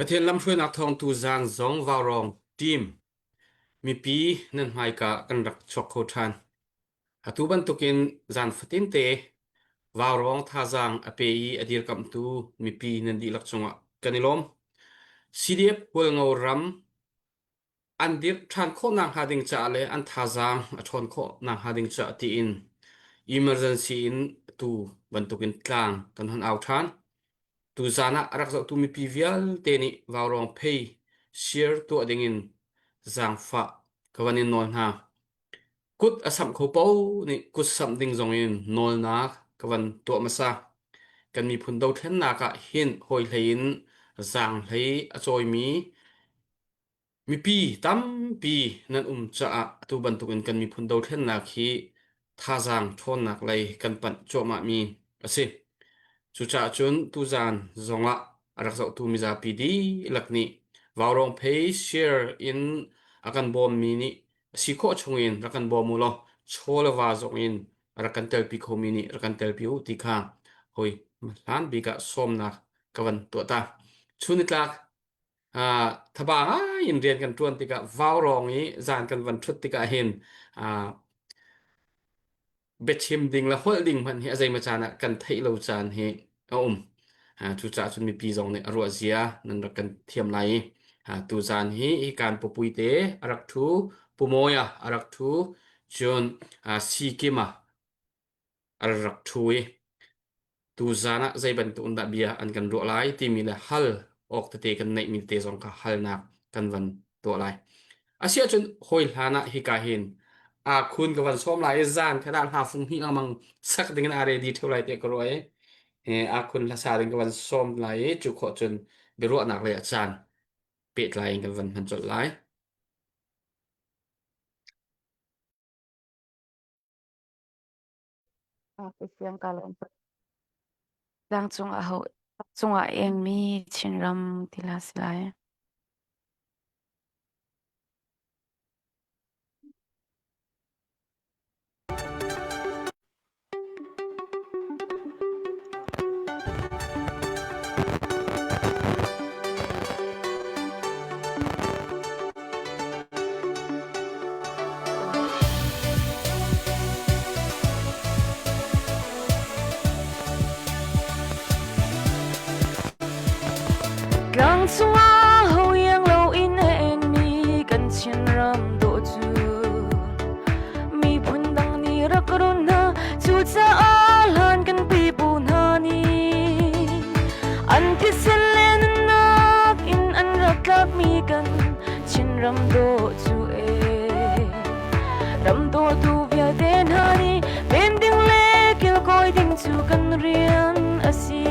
Pathian lamhruainak thawng tuzaan zong vaurawng team mipi nan hmaika kan rak chuak kho ṭhan. Atu bantukin zaan fatinte vaurawng thazaang a pe i a dirkamhtu mipi nan dihlak cungah kan i lawm. CDF Hualngo ram an dirh ṭhan khawhnak hnga ding caah le an thazaang a ṭhawn khawhnak hnga ding caah tiin emergency in tu bantukin tlang kan hon au ṭhan. Tuzaan ah a rak zohtu mipi vialte nih vaurawng phei share tuah dingin zaangfah ka van in nawl hna. Kut a samh kho paoh nih kut samh ding zongin nawlnak ka van tuah hmasa. Kan miphun dothlennak ah hin hawi hlei in zaanghlei a cawimi Mipi tampi nan um caah atu bantukin kan miphun dothlennak hi thazaang ṭhawnnak lei kan panh cuahmahmi a si. Cucaah cun tuzaan zongah a rak zohtu mizapi dihlak nih vaurawng phei share in a kan bawmmi nih a si khawh chungin rak kan bawm u law chaw le va zongin a rak kan telpi khomi nih rak kan telpi u ti kha hoi hlan bik ah sawmnak ka van tuah ta. Chun nitlak thaba ngai in rian kan ṭuan tikah vaurawng i zan kan van ṭhut tikah hin biachim ding le holh ding hmanh hi a zeimaw caan ah kan theih lo caan hi a um. Cucaah cun mipi zong nih a ruah zia nan rak kan thiam lai i tuzaan hi hi kan pupui te a rak ṭhu Pu Mawia a rak ṭhu cun Sikima a rak ṭhu i tuzaan ah zei bantuk in dah bia an kan ruah lai timi le hal awk tete kan neihmi tete zong kha halnak kan van tuah lai. Asiahcun hawi hlan ah hika hin aa khun ka van sawm lai i zan khat ah hla fung hnih lengmang sak ding in aa ready ṭheo lai tiah ka ruah i aa khun hlasa ding ka van sawm lai i cu khawh cun biaruahnak lei ah caan pehtlai in kan van hman colh lai. Tlangcung a cungah a engmi Chinram ti hlah si lai. Tlangcung ah hoiang loin a engmi kan Chinram dawh cu miphun dang nih rak run hna cucaah hlan kan pipu hna nih an thisen le nunnak in an rak tlakmi kan Chinram dawh cu e ram dawtu vialte hna nih ven ding le kilkawi ding cu kan rian a si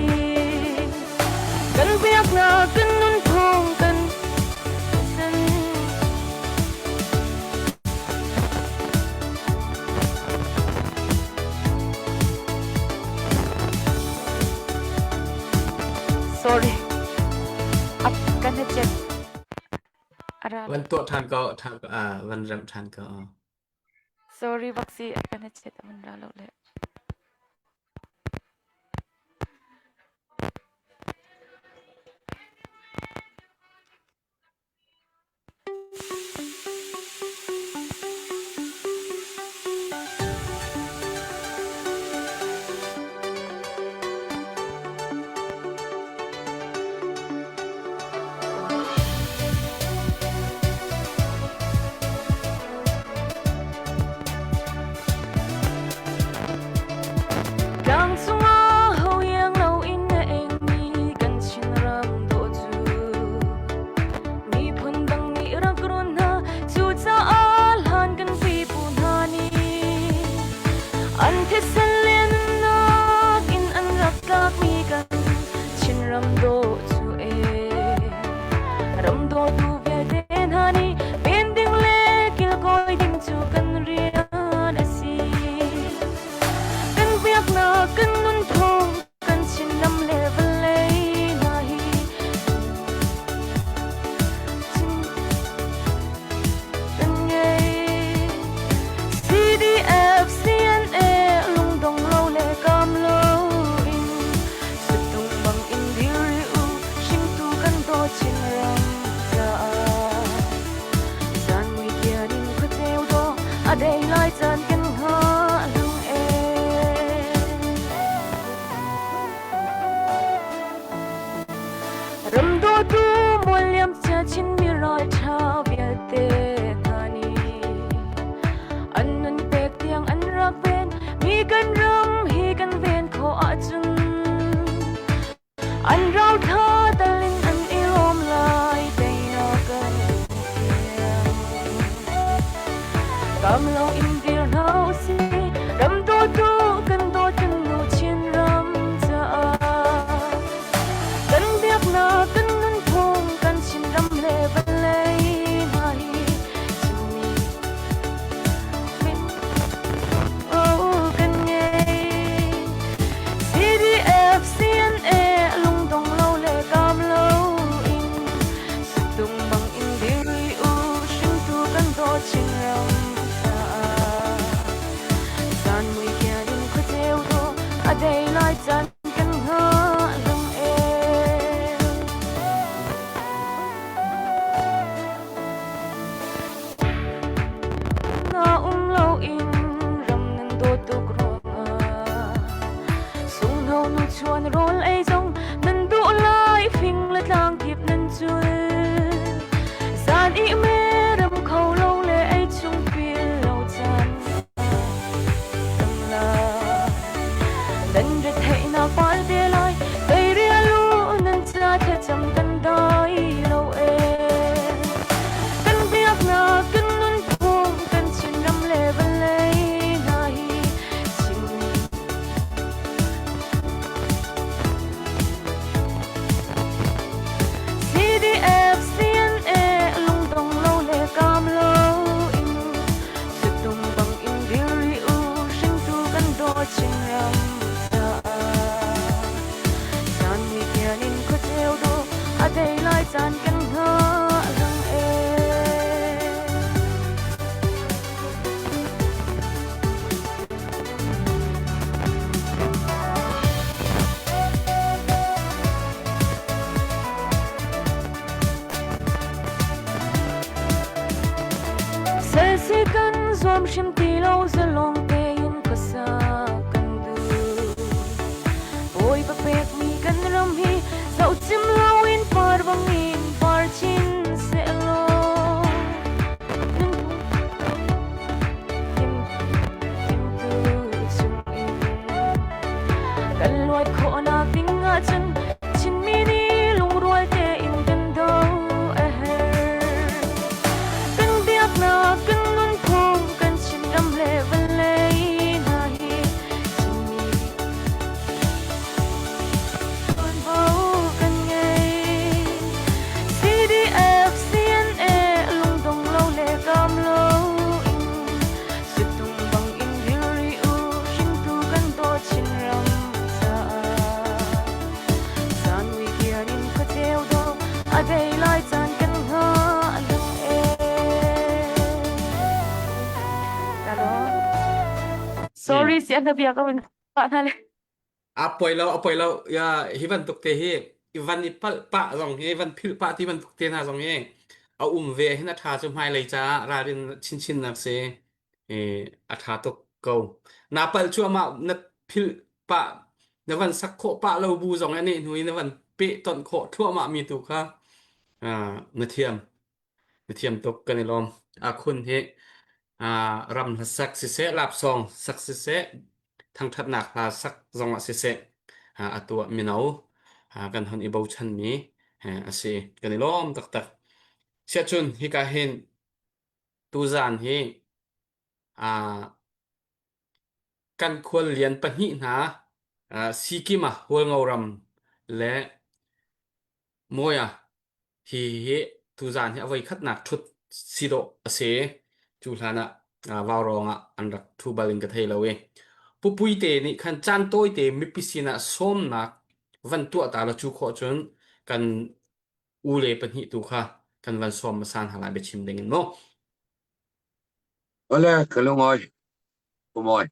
kan biaknak kan nunphung kan sen Sorry. Up kan chet. Van tuah ṭhan ko, ṭhan ko, ah, van remh ṭhan ko. Sorry bak si kan chet aman ra lo le. caan kan hngah lang ee. Na um loin ram nan dawt tuk ruangah Sunghno nu chuan rawl ei zong nan duh lai fing le tlang kip nan cul. Zan i me ram kho lo le ei chung pil lo caan tam la. Nan retheihnak pal te lai teirial u nan ca thlacam kan dai lo e. Kan biaknak kan nunphung kan Chinram le vawlei hna hi Chinmi CDF CNA lungdong lo le kaam lo in Suttung bang in dir rih u hringtu kan daw Chinram caah. Zan mui kian in khuaceu dawh a dei lai caan kan hngah rang ee. Selsi kan zuam hrim ti lo zalong tein khuasa kan duh. Bawipa pekmi kan ram hi zoh cim loin par bangin par chin sehlaw. Nunphung timtu chungin kan luat khawhnak ding ahcun Chinmi nih lungrual tein kan do a herh. Kan biaknak, kan nunphung, kan Chinram le vawlei hna hi Chinmi ṭuanvo kan ngei. CDF, CNA lungdong lo le kaam lo in Suttung bang in dir rih u, hringtu kan daw Chinram caah. Zan mui kian in khuaceu dawh, a dei lai caan kan hngah lang ee. Kalo. Sorry, si an bia ka vun pah hna le. A poi lo, a poi lo. Ya, hi bantuk te hi i van i palh pah zong hi van philh pah ti bantuk te hna zong hi a um ve hin a ṭha cu hmailei caah ralrin chinchin nak si. I a ṭha tuk ko. Na palh cuahmah na philh pah na van sak khawh pah lo bu zong i neh hnu i na van peh tonh khawh thluahmah mi tu kha na thiam. Na thiam tuk kan i lawm. Akhun hi ram hla sak siseh, lapsawng sak siseh, thangṭhatnak hla sak zongah siseh, a tuah mino kan hon i bochanmi a si. Kan i lawm taktak. Siahcun hika hin tuzaan hi kan khuallian pahnih hna Sikkim ah Hualngoram le Mawia hi hi tuzaan hi a voikhatnak ṭhut si dawh a si. Cu hlan ah vaurawng ah an rak ṭhu bal in ka thei lo i Pupuite nih khan caan tawite mipi sinah sawmnak van tuah ta law cu khawh cun kan u le pahnih tu kha kan van sawm hmasa hna lai biachim ding in mu. Ole ka lungawi kumawi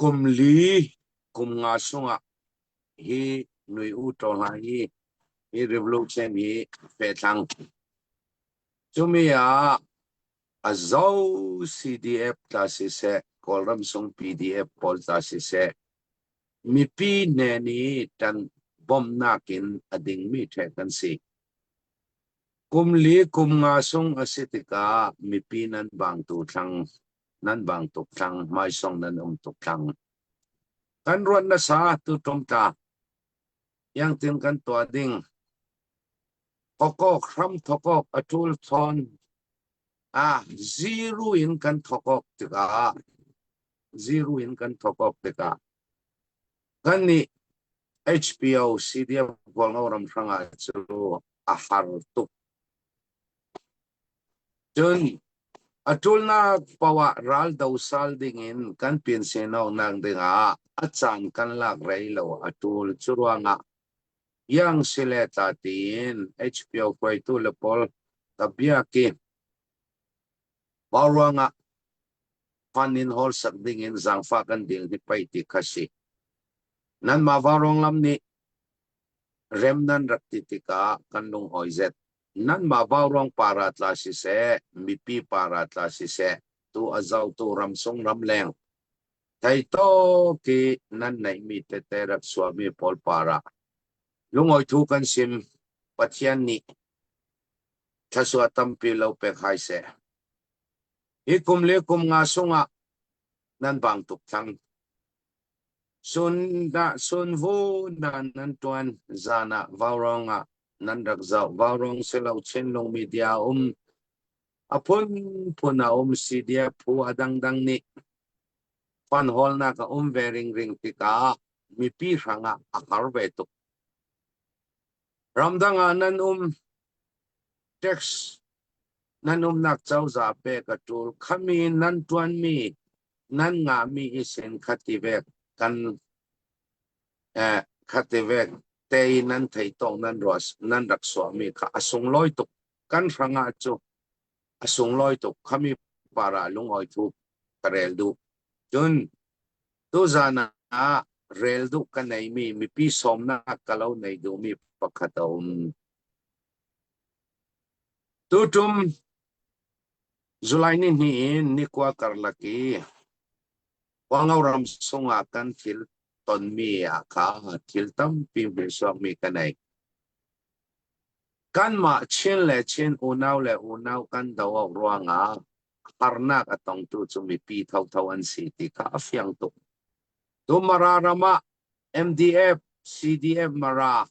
kum li kum nga sungah hi nui u to hla hi hi revolution hi fehthlang cumi ah a zo CDF tla siseh Kawlram sung PDF pawl tla siseh mipi hne nih tan bawmhnak in a dingmi ṭheh kan si. Kum li kum nga sung a si tikah mipi nan bang tu thlang nan bang tuk thlang hmaisong nan um tuk thlang. Kan ruat nasa tu ṭom tla yangtin kan tuah ding thokok hram thokok a ṭul thawn ah zero in kan thokok tikah zero in kan thokok tikah kan nih HPO CDF Hualngo ram hrangah cu a har tuk. Cun a ṭulnak paoh ah ral do sal dingin kan pinsenawknak dingah a caan kan lak rei lo a ṭul. Cu ruangah Yang sile tla tiin HPO hruaitu le pawl ka biak i mah ruangah fund in hawl sak dingin zaangfah kan dil hi pei ti kha si. Nanmah vaurawng lam nih rem nan rak ti tikah kan lungawi zet. Nanmah vaurawng para tla siseh, mipi para tla siseh, tu a zohtu ramsung ramleng theitawk i nan neihmi tete rak suahmi pawl para lungawi thu kan sim. Pathian nih thlasua tampi lo pek hai seh. Hi kum le kum nga sungah nan bang tuk thang. Sun dah sun vu dan nan tuan zan ah vaurawng ah nan rak zoh. Vaurawng silo Chinlung media um a phunphun a um CDF phu a dangdang nih fund hawlnak a um ve ringring tikah mipi hrangah a har ve tuk. Ramdang ah nan um tax nan umnak cozah pek a ṭul. Khami nan ṭuanmi nan ngahmi i sin khati vek kan khati vek te i nan thei tawk nan ruah nan rak suahmi kha a sunglawi tuk. Kan hrangah cu a sunglawi tuk. Khami para lungawi thu ka rel duh. Cun tuzan ah rel duh ka neimi mipi sawmnak ka lo nei duhmi pakhat a um. Tuṭum July ni hnih in nikua karlak i Huangho ram sungah kan thil tonmi ah kha thil tampi hmuhsuakmi ka nei. Kanmah Chin le Chin unau le unau kan do awk ruangah harnak a tongtu cu mipi thotho an si ti kha a fiang tuk. Tu Mara ram ah MDF, CDF Mara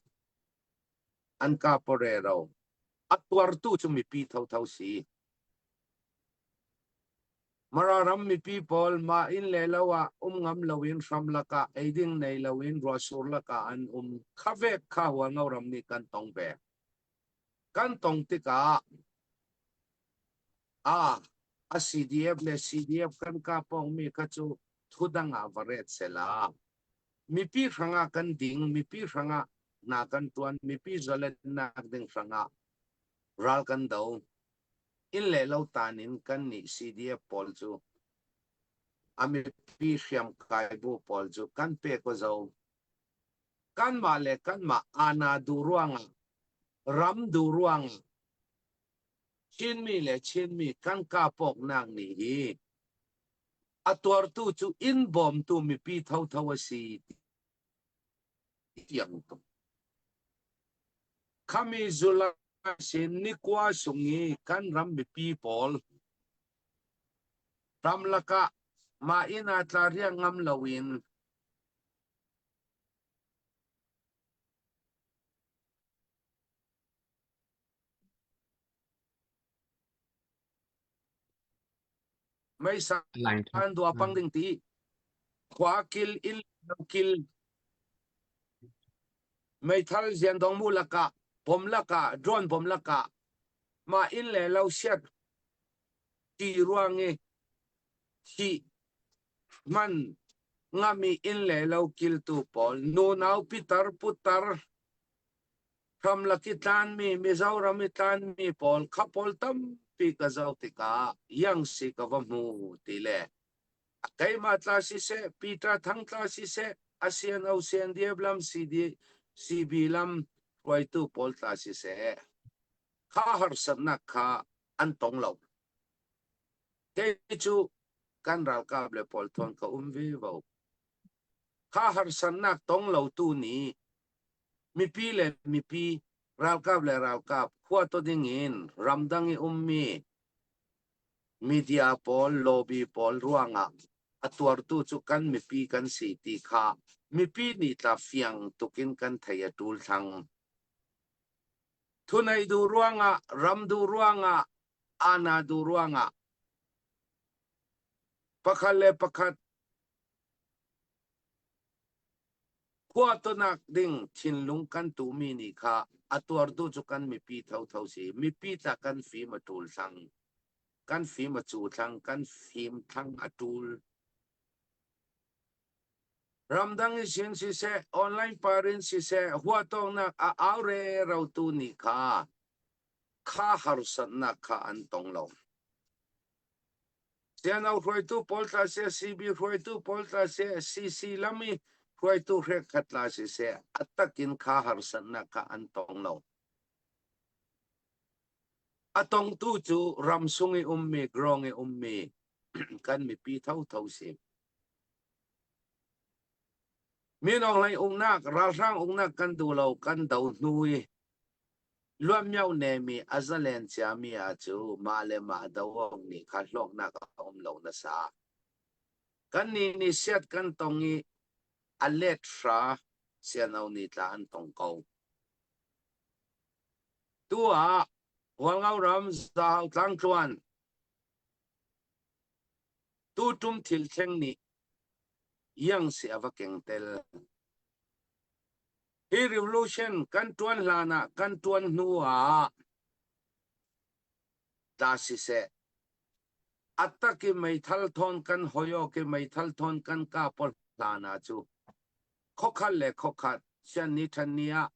an ka porero. A tuartu cu mipi thotho si. Mara ram mipi pawl mah inn le lo ah um ngam loin hram lakah eiding nei loin ruahsur lakah an um. Kha vek kha Hualngo ram nih kan tong ve. Kan tong tikah a a CDF le CDF kan ka pongmi kha cu thudang ah va ret sela. Mipi hrangah kan ding, mipi hrangah hna kan tuan, mipi zalennak ding hrangah ral kan do. Inn le lo tan in kan nih CDF pawl cu a mipi hriamkai bu pawl cu kan pe ko zo. Kanmah le kanmah ana duh ruangah ram duh ruangah Chinmi le Chinmi kan kapawknak nih hi a tuartu cu inn bawmtu mipi thotho a si tiang tuk. Khami July sin nikua sung i kan ram mipi pawl ramlak ah mah inn ah tla riak ngam loin Meisa an dua pang ding ti khua kil inn lo kil meithal zian dong mu laka bom laka drone bom laka ma inn le lo siat ti ruang i thi man ngami inn le lo kil tu pawl nu nau pitar putar Ramlak i tlanmi Mizoram i tlanmi pawl kha pawl tampi ka zoh tikah Yangsi ka va hmu ti le keimah tla siseh Peter Thang tla siseh ASEAN OCNDF lam CD CB lam hruaitu pawl tla siseh kha harsatnak kha an tong lo. Kei cu kan ralkap le pawl thawn ka um ve vo. Kha harsatnak tong lo tu nih Mipi le mipi, ralkap le ralkap huato dingin ramdang i ummi media pawl, lobby pawl ruangah a tuartu cu kan mipi kan si ti kha mipi nih tla fiang tukin kan thei a ṭul thlang. Thunei duh ruangah, ram duh ruangah, ana duh ruangah pakhat le pakhat Khua tonak ding thinlung kan tuhmi nih kha a tuartu cu kan mipi thotho si. Mipi tla kan fim a ṭul thlang. Kan fim a cu thlang, kan fim thlang a ṭul. Ramdang i sin siseh, online par in siseh, huatawknak a au rerotu nih kha kha harsatnak kha an tong lo. CNO hruaitu pawl tla seh, CB hruaitu pawl tla seh, CC lam i Hruaitu hrek la siseh a takin kha harsatnak kha an tong lo. A tongtu cu ramsung i ummi, grong i ummi kan mipi thotho si. Minung hlei uknak, ralhrang uknak kan duh lo, kan do hnu i luatmio nemi a zalen ciami ah cu mah le mah do awk nih kha hlawknak a um lo nasa. Kannih nih siat kan tong i a let hra siano ni tla an tong ko. Tu ah Hualngo ram Zahau tlangtluan tuṭum thil thleng nih iang si a va keng tel. Hi revolution kan ṭuan hlan ah kan ṭuan hnu ah tla siseh a tak i meithal thawn kan hoi awk i meithal thawn kan kah pawl hlan ah cu khokhat le khokhat sian ni ṭhan ni ah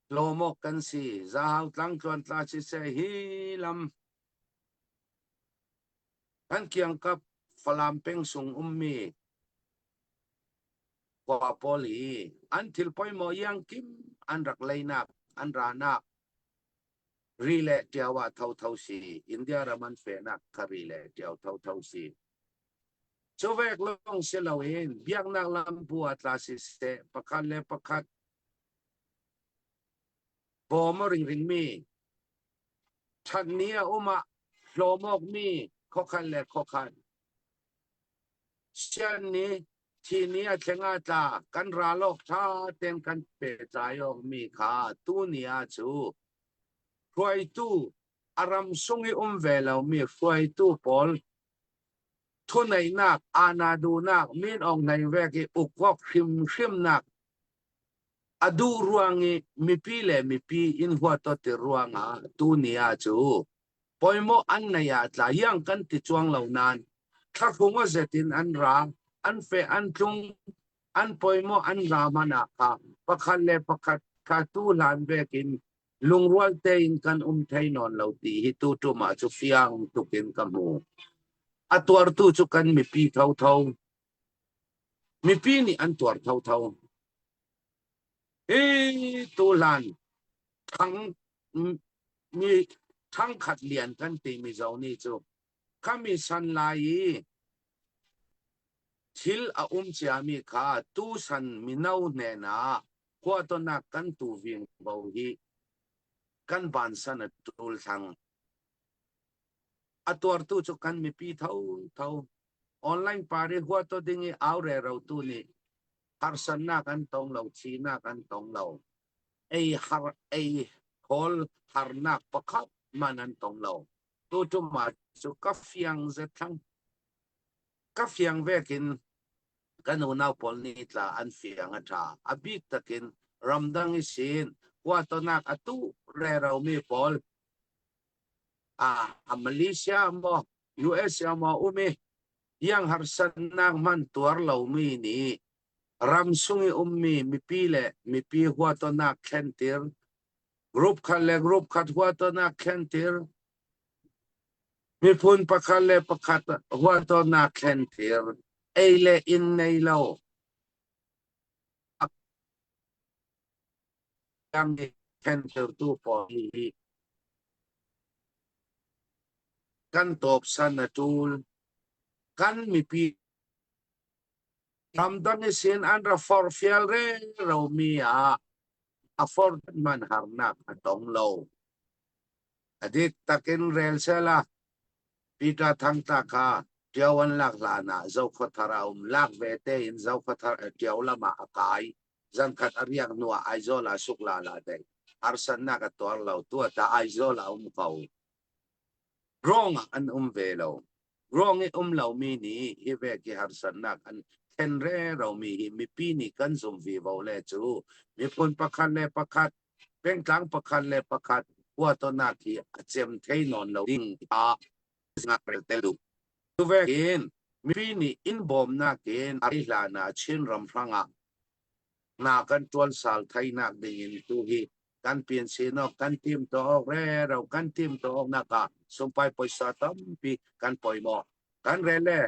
hlawm awk kan si. Zahau tlangtluan tla siseh hi lam kan kiangkap Falam peng sung ummi khua pawl hi an thil poimawh iang kim an rak leinak an ranak ri le ṭiao ah thotho si. India ram an fehnak kha ri le ṭiao thotho si. Cu vek lawng si loin biaknak lambu ah tla siseh pakhat le pakhat bawm a ringringmi ṭhatni a um ah hlawm awkmi khuakhan le khuakhan sian nih thi nih a thleng ah tla kan ral awk ṭha tein kan pehtlai awkmi kha tuni ah cu hruaitu a ram sung i um ve lomi hruaitu pawl thuneihnak aana duhnak min Aung Hlaing vek i uk awk hrimhrimnak a duh ruang i mipi le mipi in huatot i ruangah tuni ah cu poimawh an nei ah tla iang kan ti chuang lo nain thlahrung a zet in an ra an feh an tlung an poimawh an ra man ah kha pakhat le pakhat kha tu hlan vek in lungrual tein kan um thei nawn lo ti hi tu tum ah cu fiang tuk in ka hmu. A tuartu cu kan mipi thotho. Mipi nih an tuar thotho. Hi tu hlan thang mi thangkhat lian kan ti mizo nih cu khami san lai i thil a um ciami kha tu san mino hnenah huatonak kan tu ving bo hi kan vansan a tul thlang. A tuartu cu kan mipi tho tho. Online party huato ding i au rero tu nih harsannak an tong lo, thinak an tong lo. Ei har ei hawl harnak pakhat man an tong lo. Tu tum ah cu ka fiang zet thlang. Ka fiang vekin kan unau pawl nih tla an fiang a ṭha. A bik takin ramdang i sin huatonak a tu reromi pawl a Malaysia maw US maw um i iang harsatnak hman tuar lomi nih ramsung i ummi mipi le mipi huatonak thlentir group khat le group khat huatonak thlentir miphun pakhat le pakhat huatonak thlentir ei le inn nei lo thlentirtu pawl hi kan tawpsan a ṭul. Kan mipi ramdang i sin an ra forhfial reromi ah a forh man harnak a tong lo. A dik takin rel sela Peter Thangtla kha ṭio an lak hlan ah Zokhawthar a um. Lak ve tein Zokhawthar ṭio lam ah a kai. Zankhat a riak hnu ah Aizawl ah Suklal ah daih. Harsatnak a tuar lo. Tuah ta Aizawl ah um ko. Rong ah an um ve lo. Rong i um lomi nih hi vek hi harsatnak an thlen reromi hi mipi nih kan zum vivo le cu miphun pakhat le pakhat pengtlang pakhat le pakhat huatonak hi a cem thei nawn lo ding ah tel duh. Tuvekin mipi nih inn bawmnak in a hlan ah Chin ram hrangah hna kan tuan sal thainak ding in tu hi kan pian sinok kan tim to awk rero kan tim to awk nak ah sumpai poisa tampi kan poi mo kan rel le.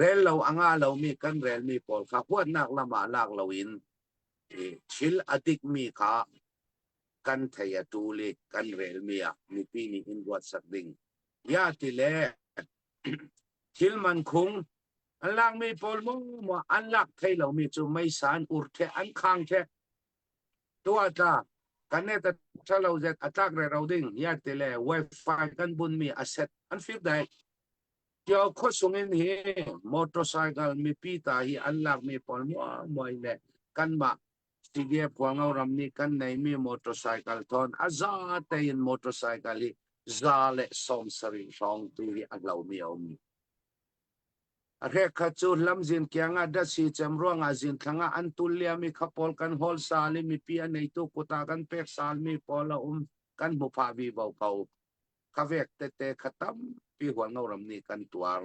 Rel lo a ngah lomi kan relmi pawl kha huatnak lam ah lak loin thil a dikmi kha kan thei a ṭul i kan relmi ah mipi nih in ruat sak ding. Ya ti le thil man khung an lakmi pawl maw an lak thei lomi cu meisa an ur the an khang the tua tla kan ne ta thalo zet a tlak re ro ding ya ti le wifi kan bunmi a set an fir dai Tio khuasung in hi motorcycle mipi ta hi an lakmi pawl muai le kanmah CDF Hualngo ram nih kan neimi motorcycle thawn a za tein motorcycle hi 170 hrawng tu hi a hlomi a um. A hrek khat cu lamzin kiang ah datsi cem ruangah zinthlang ah an tul liami kha pawl kan hawl sal i mipi a neitu kut ah kan pek salmi pawl a um kan hmu phah vivo ko. Kha vek tete kha tampi Hualngo ram nih kan tuar.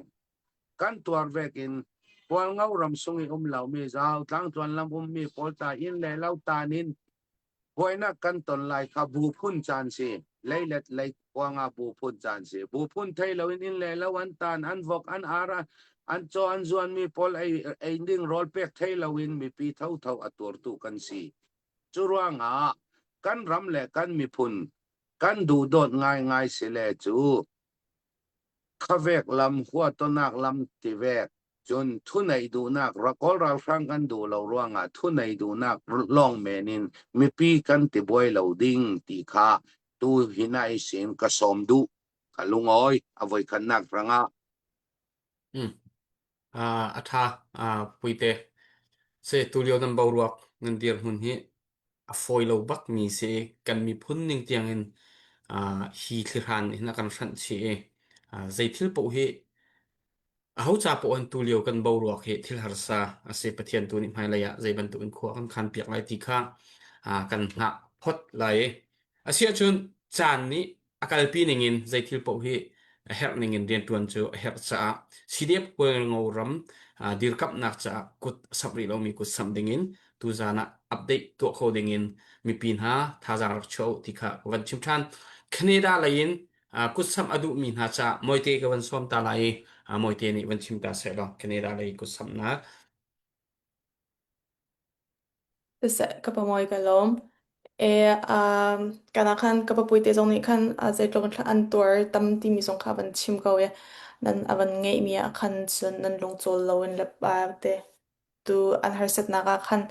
Kan tuar vek in Hualngo ram sung i um lomi zau tlangtluan lam ummi pawl ta inn le lo tan in buainak kan ton lai kha bu phun caan si. Leilet lei kuangah bu phun caan si. Bu phun thei loin inn le lo an tan, an vok, an ar, an caw an zuanmi pawl ei, ei ding rawl pek thei loin mipi thotho a tuartu kan si. Cu ruangah kan ram le kan miphun kan duhdawt ngaingai si le cu khavek lam huatonak lam tivek cun thunei duhnak Kawl ralhrang kan duh lo ruangah thunei duhnak lawng men in mipi kan ti buai lo ding ti kha tu hinai sin ka sawm duh ka lungawi a voikhatnak rangah A ṭha. Puite. Se tulio nan boruak nan dirhmun hi a fawi lo bakmi si i kan miphun ning tiangin hi thlihran hin a kan hranh chih i zei thil paoh hi aho ca paoh in tulio kan boruak hi thil harsa a si. Pathian tu nih hmailei ah zei bantuk in khua kan khan piak lai ti kha kan hngah phot lai i asiahcun caan nih a kalpi ningin zei thil paoh hi a herh ningin rianṭuan cu a herh caah CDF Hualngo ram dirkamhnak caah kut a samh rih lomi kut samh dingin tuzaan ah update tuah kho dingin mipi hna thazaang rak chuah u ti kha ka van chim ṭhan. Canada lei in kut samh a duhmi hna caah Mawite ka van sawm ta lai i Mawite nih van chim ta seh law Canada lei kut samhnak. Siseh, ka pamawi ka lawm. E, um, kana khan ka papui te zong nih khan a zeitluk in an tuar tam timi zong kha van chim ko i nan a van ngeihmi ah khan cun nan lungcawl loin le pa te tu an harsatnak ah khan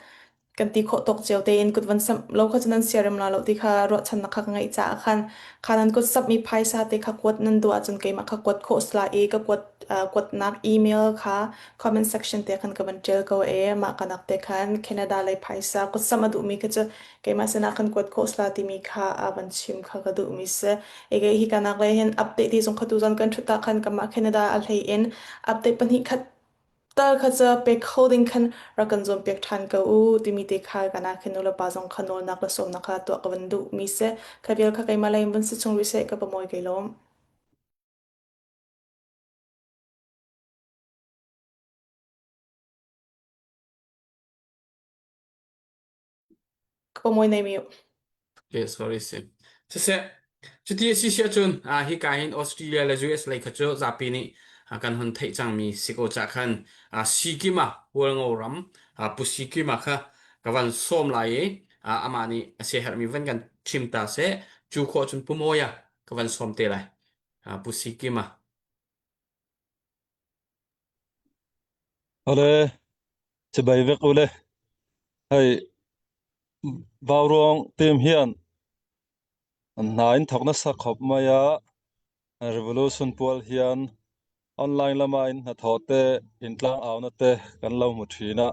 kan ti khawh tawk cio tein kut van samh lo kha cu nan siarem la lo ti kha ruahchannak kha ka ngeih caah khan kha nan kut samhmi phaisa te kha kuat nan duh ahcun keimah kha kuat khawh sala i ka kuat kuatnak email kha comment section te khan ka van ṭial ko e. Mah kanak te khan Canada lei phaisa kutsamh a duhmi kha cu keimah sinah khan kuat khawh sala timi kha a van chim kha ka duhmi si. Ege hi kanak lei hin update ti zong kha tu zan kan ṭhut ah khan kamah Canada a hlei in update pahnih khat tal kha cu pe kho ding khan rak kan zuam piak ṭhan ko u timi te kha kana khin nulepa zong kha nawlnak le sawmnak kha tuah ka van duhmi si. Kha vial kha keimah lei in vun si chung rih seh ka pamoy kei lawm. Ka pamoy nei mi. Okay, sorry si. Siseh, cuti a si si ahcun hika hin Australia le US lei kha cu zapi nih kan hun theih cangmi si ko cah khan Sikima Hualngo ram Pu Sikima kha ka van sawm lai i amah nih a siaherhmi van kan chim ta seh. Cu khawh cun Pu Mawia ka van sawm te lai. Pu Sikima. Awle, chibai vek ule. Hei, vauruang team hian hna in thawk nasa khawp mai a. Revolution pual hian online lama in hnathawh te, intlang auna te kan lo hmu thin a.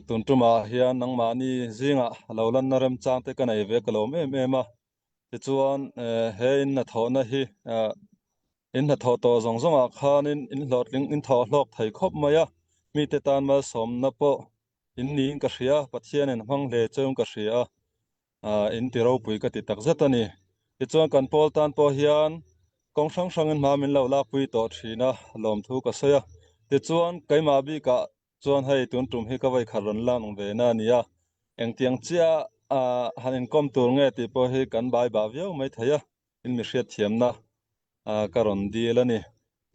Tun tumah hian nangmahni zingah lo lanna remchang te ka nei ve ka lawm em em a. Tichuan he in hnathawhna hi in hnathawh tawh zawng zawngah khanin in hlawhtling in thawh hlawk thei khawp mai a. Mite tan malsawmna pawh in niin ka hria, Pathianin hmang hle cheu ka hria a, in ti ropui ka ti takzet a ni. Tichuan kan pawl tan pawh hian kawng hrang hrangin hma min lo lakpui tawh thin a, lawmthu ka sawi a. Tichuan keimah bikah Chuan hei tun tum hi ka voi khat rawn lang ve na a nia. Engtiang chiah ah han inkawm tur nge tih pawh hi kan bai bah viau mai thei a, in mi hriatthiamna ka rawn dil a ni.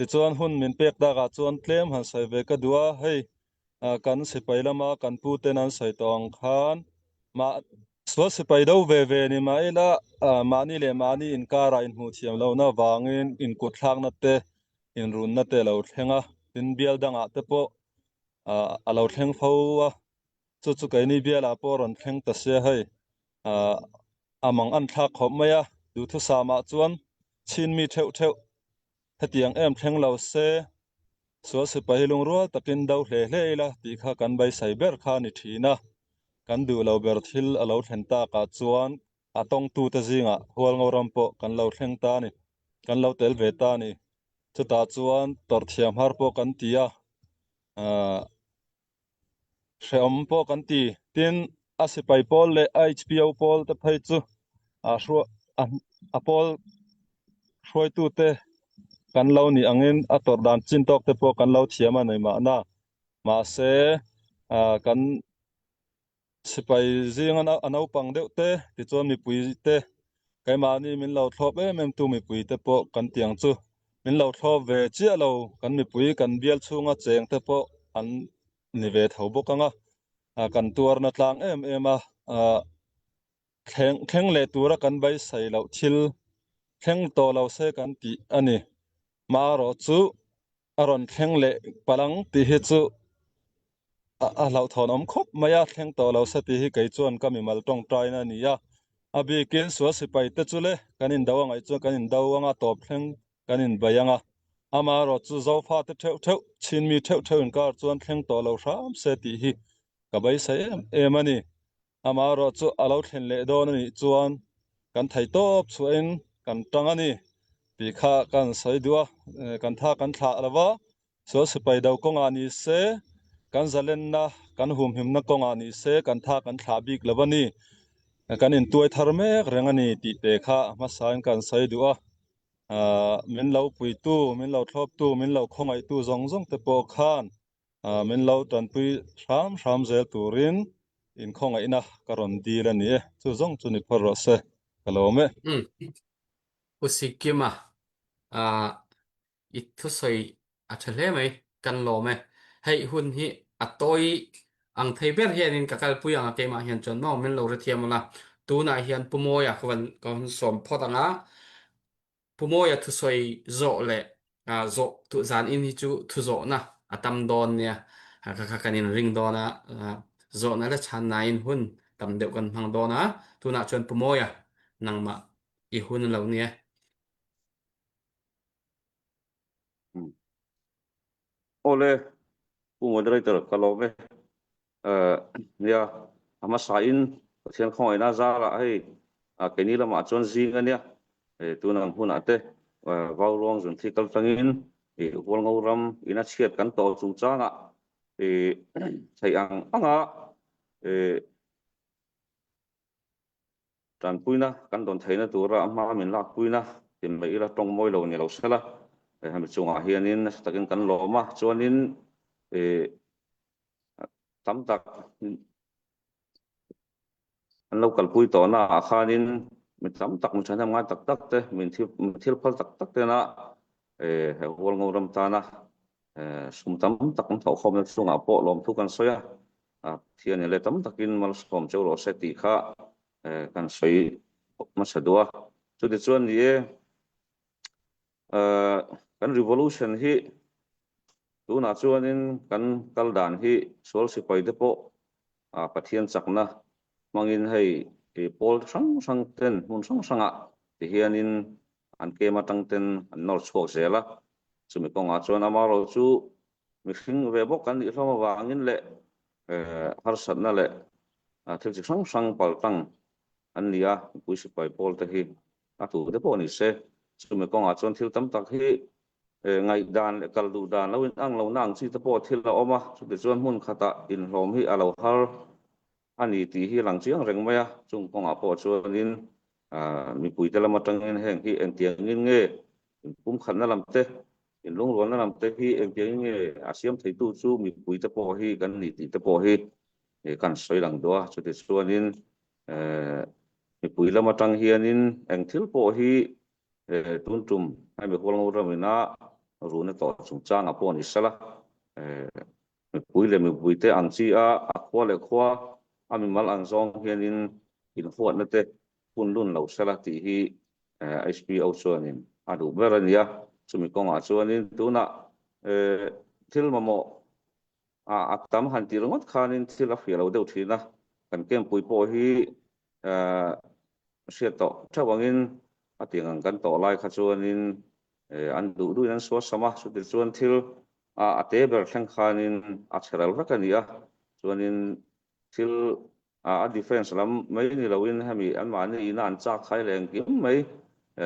Tichuan hun min pek takah chuan tlem han sawi ve ka duh a, hei kan sipai lama kan pu ten an sawi tawh ang khan mah sual sipai do ve ve ni mah ila mahni leh mahni inkarah inhmuh thiam lohna vangin inkut thlakna te inrunna te a lo thleng a, tin bial dangah te pawh a lo thleng fo a, chu chu keini bialah pawh a rawn thleng ta sia hei a mang an thlak khawp mai a, duhthusamah chuan chin mi theuh theuh hetiang em thleng lo se sual sipai hi lungrual takin do hle hle ila tih kha kan beisei ber kha a ni thin a, kan duh lo ber thil a lo thlen takah chuan a tawngtute zingah Hualngo ram pawh kan lo thleng ta a ni, kan lo tel ve ta a ni. Chutah chuan tawrh thiam har pawh kan ti a, hrehawm pawh kan ti. Tin, a sipai pawl leh a HPO pawl te phei chu a a pawl hruaitute kan lo nih angin a tawrh dan chin tawk te pawh kan lo thiam a ni mahna. Mahse, kan Sipai zinga a naupang deuh te, tichuan mipui te, keimahni min lo thlawp em em tu mipui te pawh kan tiang chu min lo thlawp ve chiah lo, kan mipui kan bial chhunga cheng te pawh an ni ve tho bawk ang a, kan tuarna tlang em em a, thleng thleng leh tura kan beisei loh thil thleng tawh lo se kan tih a ni. Marawh chu a rawn thleng leh palang tih hi chu a hlauhthawn awm khawp mai a, thleng tawh lo se tih hi kei chuan ka mimal tawngtaina a ni a. A bikin sual sipai te chu le kan indo a ngaih chuan kan indo anga tawp thleng kan inbei anga. Amaherawh chu Zofa te theuh theuh, Chinmi theuh theuh inkar chuan thleng tawh lo hram se tih hi ka beisei em em a ni. Amaherawh chu a lo thlen leh dawn a nih chuan kan thei tawp chhuahin kan tang a ni tih kha kan sawi duh a, kan tha kan thlah lo va, sual sipai do kawngah ni se, kan zalenna kan humhimna kawngah ni se kan tha kan thlah bik lo a ni, kan intuai thar mek reng a ni tih te kha a hmasain kan sawi duh a, min lo puitu, min lo thlawptu, min lo khawngaihtu zawng zawng te pawh khan Min lo tanpui hram hram zel turin inkhawngaihna ka rawn dil a ni e. Chu zawng chu ni phawt rawh se, ka lawm e. Umm. Pu Sikima, i thusawi a tha hle mai, kan lawm e. Hei hun hi a tawi ang thei ber hianin ka kalpui ang a keimah hian chuan maw min lo hrethiam ang a. Tunah hian Pu Mawia ka van ka van sawm phawt ang a. Pu Mawia thusawi zawh leh zawh tu zan in hi chu thuzawhna a tam dawn nia. Kha kha kan in ring dawn a, zawhna le chhanna in hun tam deuh kan hmang dawn a. Tunah chuan Pu Mawia nangmah i hun lo nia. Awle, Pu Moderator ka lawm e. Nia, a hmasa in Pathian khawngaihna zarah hei keini lamah chuan zing a nia, tun ang hunah te vau ruang zun thi kal tangin Hualngo ram ina chhiat kan tawh chungchangah theih ang anga Tanpuina kan dawn theihna tura a hma min lakpuina ti mai ila tawng mawi lo ni lo sela, hemi chungah hianin nasa takin kan lawm a, chuanin tam tak an lo kalpui tawhna ah khanin mi tam tak mi thahnem ngai tak tak te, mi thil phal tak tak tena he Hualngo ram tana sum tam tak an thawhkhawmna chungah pawh lawmthu kan sawi a. Pathian in leh tam takin malsawm cheu rawh se tih kha kan sawi hmasa duh a. Chutichuan ni e, kan revolution hi tunah chuanin kan kal dan hi sual sipai te pawh Pathian chakna hmangin hei pawl hrang hrang ten hmun hrang hrangah tihianin an kem atang ten an nawr chhuak zel a. Chumi kawngah chuan amaherawhchu Mihring ve bawk kan nih hlawm avangin leh harsatna leh thil chi hrang hrang paltlang an ni a, mipui sipai pawl te hi a tu te pawh ni se. Chumi kawngah chuan thil tam tak hi ngaihdan leh kal duh dan lo inang lo na ang chi te pawh thil a awm a, chutichuan hmun khatah inhlawm hi a lo har a ni tih hi a lang chiang reng mai a, chung kawngah pawh chuanin mipuite lam atangin heng hi engtiangin nge inpumkhatna lam te, inlungrualna lam te hi engtiangin nge a siam theitu chu mipuite pawh hi kan ni tih te pawh hi kan sawi lang duh a, chutichuanin mipui lam atang hianin eng thil pawh hi tun tum hemi Hualngo ramina. Runa tawh chungchangah pawh ni sela, mipui leh mipuite ang chi a, a khua leh khua a mimal ang zawng hianin inhuatna te hun lun lo sela tih hi HPO chuanin a duh ber a ni a. Chumi kawngah chuanin tunah thil mamawh a tam han tih ringawt khanin thil a hria lo deuh thin a, kan campui pawh hi hriat tawh theuh angin a tiang ang kan tawh lai kha chuanin an duh duhin an sual sam a, chuti chuan thil a te ber thleng khanin a chhe ral vek a ni a, chuanin thil a defence lam mai ni loin hemi anmahni ina an chak khai leh engkim mai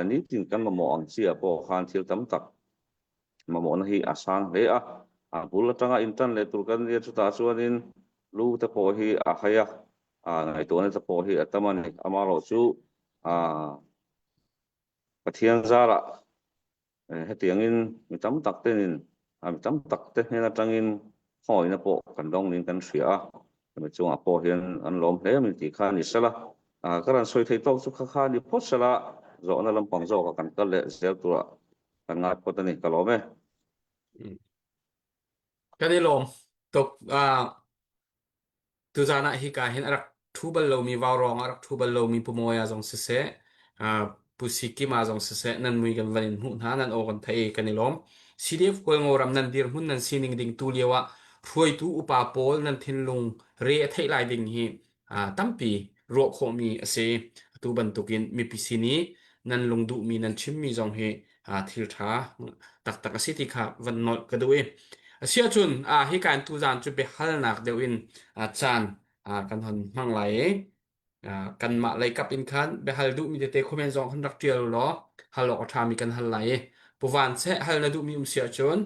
nitin kan mamawh ang chi ah pawh khan thil tam tak mamawhna hi a sang hle a, a bul atanga intan leh tur kan nia chutah chuanin lu te pawh hi a hai a, ngaihtuahna te pawh hi a tam a ni. Amaherawhchu Pathian zarah hetiangin mi tam tak tenin mi tam tak te hnen atangin khawngawihna pawh kan dawng niin kan hria a, hemi chungah pawh hian an lawm hle a min tih kha a ni sela. Ka rawn sawi thei tawk chu kha kha a ni phawt sela, zawhna lampang zawkah kan kal leh zel turah Kan ngai phawt a ni, ka lawm e. Kan i lawm tuk. Tuzan ah hika hin a rak thu bal lomi vaurawng a rak thu bal lomi Pu Mawia zong siseh, Pu Sikima zong siseh, nan mui kan van in hmuh hna, nan aw kan theih i kan i lawm. CDF Hualngo ram nan dirhmun nan sining ding tu lio ah hruaitu upa pawl nan thinlung re a theih lai ding hi tampi ruah khawhmi a si. Atu bantukin mipi sin i nan lungduhmi nan chimmi zong hi thil ṭha taktak a si ti kha van nolh ka duh i asiahcun hika in tuzaan cu biahalnak deuh in caan kan hon hmang lai i kanmah lei kap in khan biahal duhmi tete comment zong kan rak ṭial law hal awk a ṭhami kan hal lai i Puvan seh hal na duhmi um si ahcun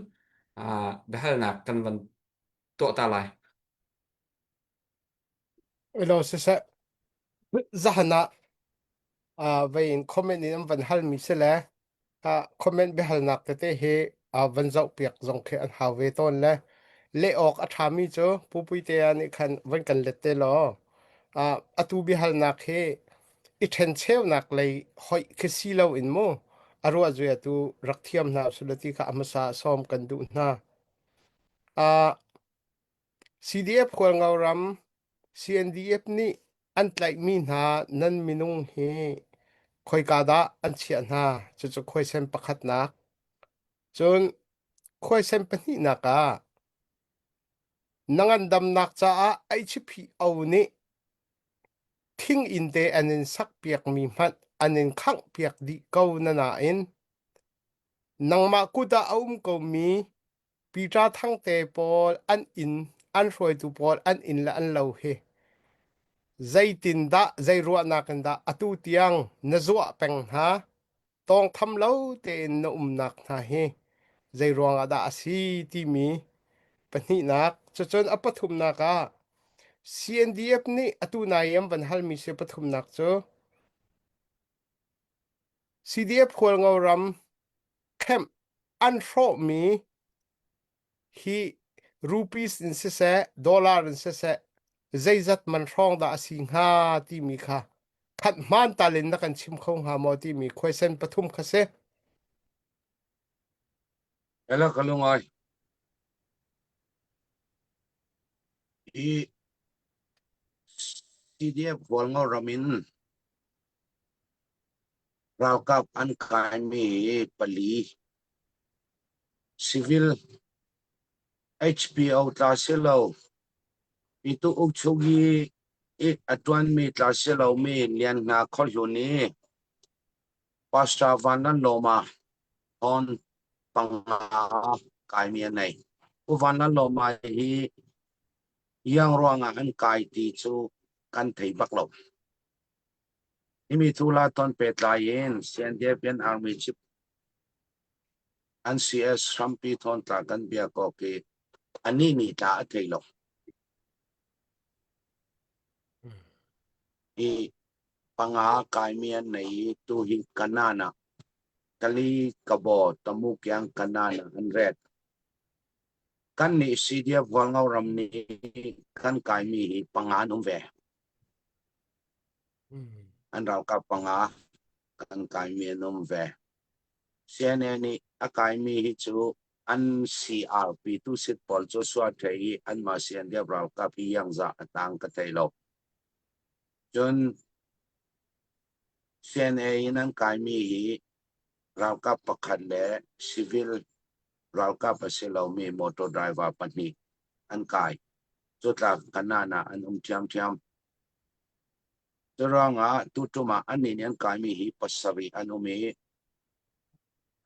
biahalnak kan van tuah ta lai. Ilo siseh zahan ah uh, vei in comment in an van halmi si le uh, comment biahalnak tete hi uh, van zoh piak zong khi an hau ve tawn le leh awk a ṭhami cu pupui te ah nih khan van kan let te law uh, atu biahalnak hi i ṭhencheunak lei hoih khi si lo in mu a ruah zui atu rak thiam hna sulati kha a hmasa sawm kan duh hna. Uh, CDF Hualngo ram CNDF nih an tlaihmi hna nan minung hi khoika dah an chiah hna? Cucu khuaisen pakhatnak. Cun khuaisen pahnihnak ah na ngandamnak caah HPO nih thing inn te an in sakpiakmi hmanh an in khanghpiak dih ko na nain nangmah kut ah a um komi Peter Thangte pawl an inn an hruaitu pawl an inn le an lo hi zeitindah zei ruahnak in dah atu tiang na zuah peng hna tawngtham lo tein na umnak hna hi zei ruangah dah a si timi pahnihnak cucun a pathumnak ah CNDF nih atu nai an van halmi si pathumnak cu CDF Hualngo ram camp an hrawhmi hi rupees in siseh dollar in siseh zeizat man hrawng dah a si hnga timi kha khat hmaan tal in na kan chim kho hnga maw timi question pathum kha si. Ela ka lungai. Hi CDF Hualngo ram in Ralkap an kaimi pali civil HPO tla si lo pitu ukchung hi i a ṭuanmi tla si lomi Lian Hna Khuahlun i Pastor Vanlalawma thawn panga kaimi a nei. Pu Vanlalawma hi iang ruangah an kai ti cu kan thei bak lo. Himi thula ton pehtlai in CNDF Army Chief an CS hrampi thawntla kan biak awk i anih nih tla a thei lo. Hi panga kaimi an nei i tu hi kanan ah Kali Kabo Tamukyang kanan ah an ret. Kan nih CDF Hualngo ram nih kan kaimi hi panga an um ve. An ralkap panga kan kaimi an um ve. CNA nih A kaimi hi cu an CRP tu sit pawl cu sual thei i anmah CNDF ralkap hi iangzah a tang ka thei lo. Cun CNA in an kaimi hi ralkap pakhat le civil ralkap a si lomi motor driver pahnih an kai. Cutlak kanan ah an um ṭhiamṭhiam. Curuangah tuṭum ah annih nih an kaimi hi pasarih an um i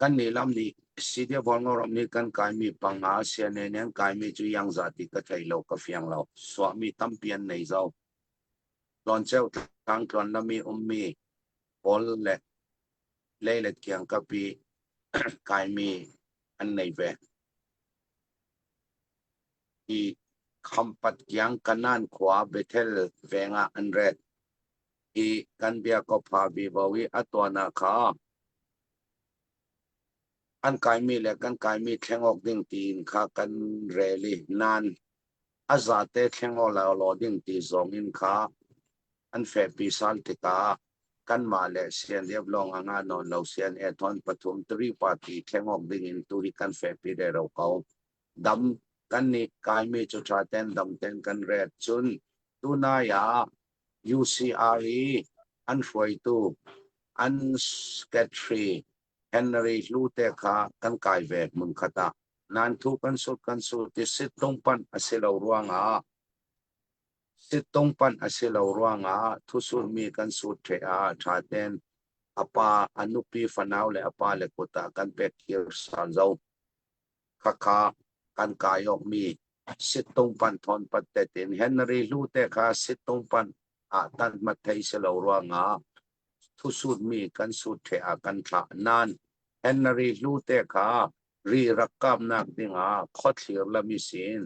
kannih lam nih CDF Hualngoram nih kan kaimi panga CNA nih an kaimi cu iangzah ti ka thei lo ka fiang lo. Suahmi tampi an nei zau. Hlawnceu tlangtluan lam i ummi pawl le leilet kiangkap i kaimi an nei ve. Hi Khampat kiang Kanan khua Bethel veng ah an ret. Hi kan biakawpha vivo i a tuan ah kha an kaimi le kan kaimi thleng awk ding tiin kha kan rel i nain a zate thleng awk law ding ti zong in kha an fehpi sal tikah kanmah le CNDF lawng a ngah nawn lo CNA thawn pathum three party thleng awk ding in tu hi kan fehpi rero ko. Dam kan nih kaimi cu ṭha ten dam ten kan ret cun tunai ah UCR i an hruaitu an secretary Henry Hlu te kha kan kai ve hmunkhat ah nan thu kan sut kan sut ti sittungpanh a si lo ruangah sittungpanh a si lo ruangah thusulmi kan sut ṭhe ah ṭha ten a pa a nupi fanau le a pa le kut ah kan pek khir sal zo. Khakha kan kai awkmi sittungpanh thawn pat tetin Henry Hlu te kha sittungpanh ah tan hmat thei si lo ruangah thusutmi kan sut ṭheh ah kan thlah. Nain Henry Hlu te kha ri rak kapnak dingah khuathlir lami sin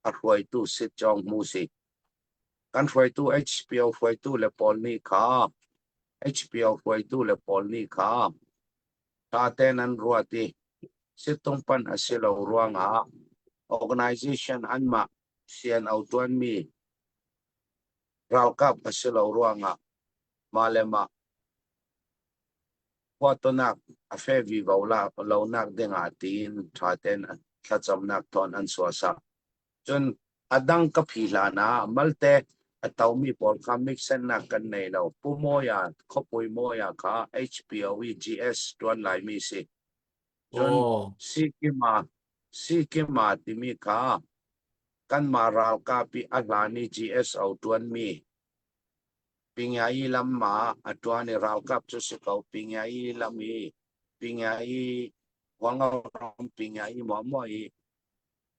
a hruaitu sitcawng hmu si. Kan hruaitu HPO hruaitu le pawl nih kha HPO hruaitu le pawl nih kha ṭha tein an ruat i sittungpanh a si lo ruangah organization anmah CNO ṭuanmi ralkap a si lo ruangah mah le mah huatonak a fe vivo lonak dingah tiin ṭha tein thlacamnak thawn an suasak. Cun a dang ka phi hlan ah malte a tomi pawl kha miksennak kan nei lo. Pu Mawia, Khuapui Mawia kha HPO i GS ṭuan laimi si. Cun Oh. Sikima, Sikima timi kha kanmah ralkap i a hlan i GSO ṭuanmi Pingyai lam ma a ṭuan i ralkap cu si ko Pingyai lam i Pingyai Huangauram Pingyai muahmuah i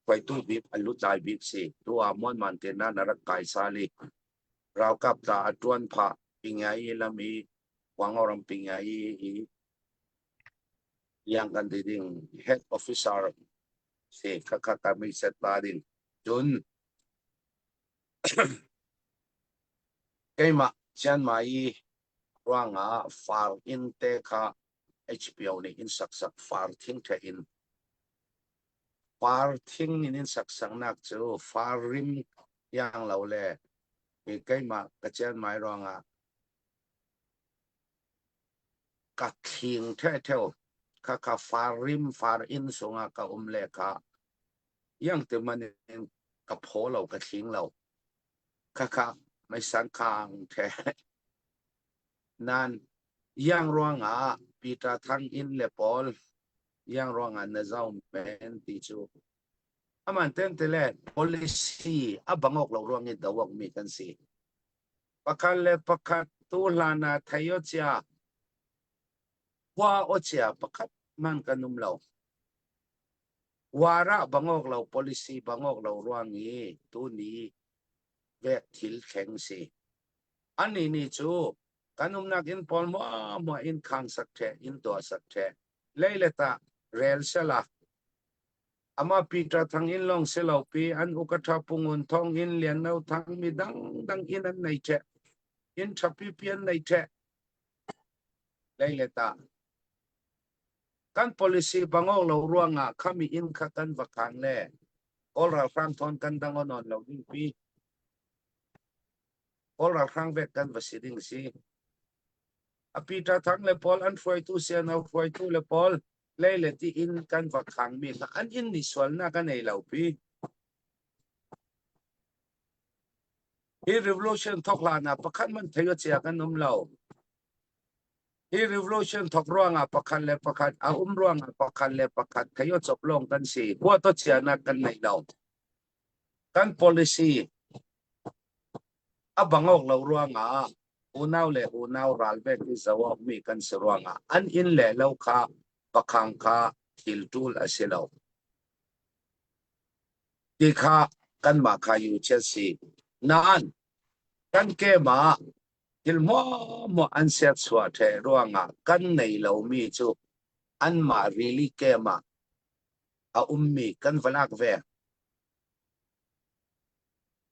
hruaitu bik a lutlai bik si. Tu ah Muanman te na na rak kai sal i ralkap ta a ṭuan phah Pingyai lam i Huangauram Pingyai i yang kan ti ding head officer si khakha ka mi set pa ding cun Keimah Chiangmai i ruangah far inn te kha HBO nih inn saksak far thing ṭheh in far thing in inn saksaknak cu far rim iang lo le keimah ka Chiangmai ruangah ka thling ṭhehṭheo khakha far rim far inn sungah ka um le kha iang te man in ka phaw lo ka thling lo khakha meisan khang the nan iang ruangah Peter Thang in le Paul iang ruangah na zau men ti cu aman ten te le policy a bangok lo ruang i dawak mi kan si pakhat le pakhat tu hlan ah thaio chia khua o chia pakhat man kan um lo War ah bangawk lo policy bangawk lo ruang i tuni vek thil thleng si. Ani ni cu kan umnak inn pawl muahmuah inn khang sak ṭheh, inn tuah sak ṭheh. Lei le tah rel sela. Ama Peter Thang inn lawng si lo pi an ukaṭha Pungun Thong inn Lian No Thang mi dangdang inn an nei ṭheh. Inn ṭha pipi an nei ṭheh. Lei le tah Kan policy bangawk lo ruangah khami inn kha kan va khan le Kawl ralhrang thawn kan dang onawn lo ding pi. Kawl ralhrang vek kan va si ding si. A Peter Thang le pawl an hruaitu CNO hruaitu le pawl Lei le ti inn kan va khangmi kha an inn nih sualnak a nei lo pi. Hi revolution thok hlan ah pakhat man thei chia kan um lo. Hi revolution thok ruangah pakhat le pakhat a um ruangah pakhat le pakhat thei chop lawng kan si. Hua to chianak kan nei lo. Kan policy a bang awk lo ruangah unau le unau ral vek i zo awkmi kan si ruangah an inn le lo kha pakhang kha thil ṭul a si lo. Ti kha kanmah kha yu chiat si. Nain kan kem ah thil hmuahhmuah an serchuah ṭheh ruangah kan nei lomi cu anmah rili kem ah a ummi kan va lak ve.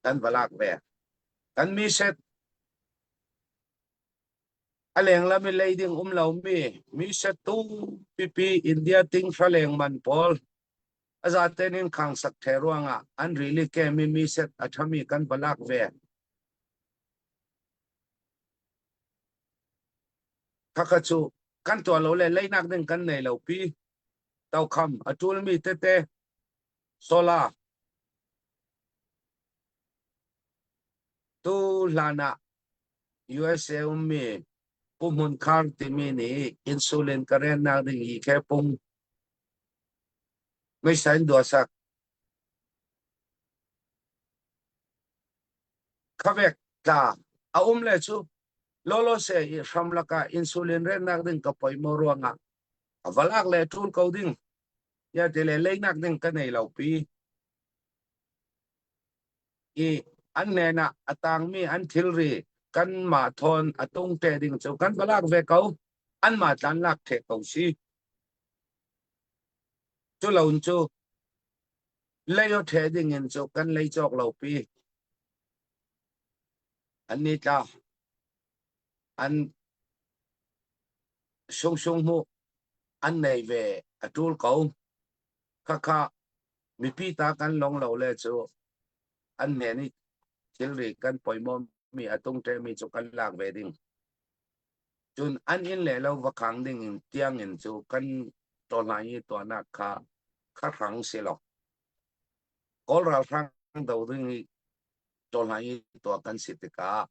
Kan va lak ve. Kan mi set a lenglam i lei ding um lomi mi set tu pipi India ting hra leng man pawl a zaten in khang sak the ruangah an rili kem i mi set a thami kan va lak ve. Khakha cu kan tuah lo le leinak ding kan nei lo pi. Tokham a ṭulmi tete solar tu hlan ah USA ummi Pu Hmun Khar timi nih insulin ka rennak ding hi khe pung meisa in dua sak. Khavek tla a um le cu lolo se i hram lakah insulin rennak ding ka poi mo ruangah a valak le ṭul ko ding ya te le leinak ding ka nei lo pi i an nen ah a tangmi an thilri kan mah thawn a tung te ding cu kan va lak ve ko an mah tlan lak the ko si cu lo cu lei o the ding in cu kan lei cawk lo pi an ni tla an sung sung mu an nei ve a tul ko khakha mipi ta kan long lo le cu an men i thilri kan poimo mi a tung te mi cu kan lak ve ding cun an inn le lo va khang ding in tiang in cu kan tawhlai i tuahnak kha kha hrang si lo kawl ralhrang do ding i tawhlai i tuah kan si tikah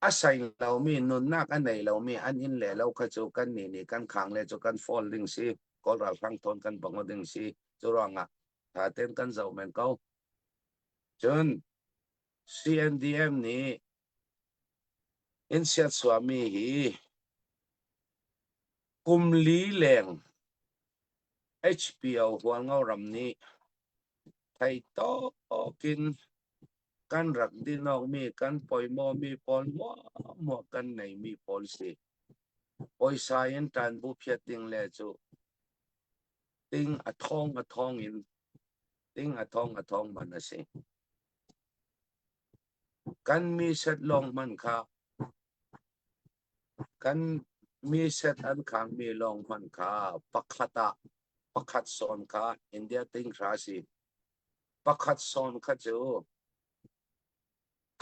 a sai lomi nunnak a nei lomi an inn le lo kha cu kan nih nih kan khang le cu kan fall ding si kawl ralhrang thawn kan bango ding si cu ruangah tha ten kan zoh men ko cun CNDM nih in siatsuahmi hi kum li leng HPO Hualngo ram nih thei tawkin kan rak dinawkmi kan poimawmi pawl muahmuah kan neimi pawl si. Poisa in ṭanbu phiat ding le cu ting a thong a thong in ting a thong a thong man a si. Kan mi set lawng hmanh kha kan mi set an khangmi lawng hmanh kha pakhat ah pakhat sawn kha India ting hra si. Pakhat sawn kha cu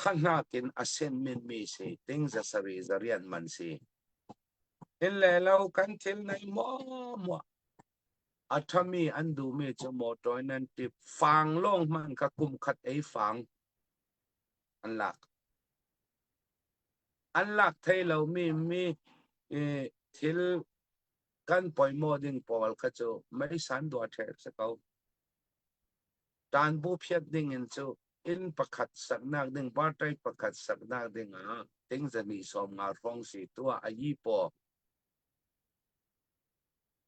kha hnakin a sen minmi si ting zasarih zariat man si. Inn le lo kan thil nei muahmuah A ṭhami an duhmi cu motor in an tip. Fang lawng hmanh kha kum khat ei fang an lak. An lak thai lomi mi thil kan poimaw ding pawl kha cu meisan dua ṭheh si ko. Ṭanbu phiat ding in cu inn pakhat saknak ding, party pakhat saknak ding ah ting zahnih 50 hrawng si tuah a yi paw.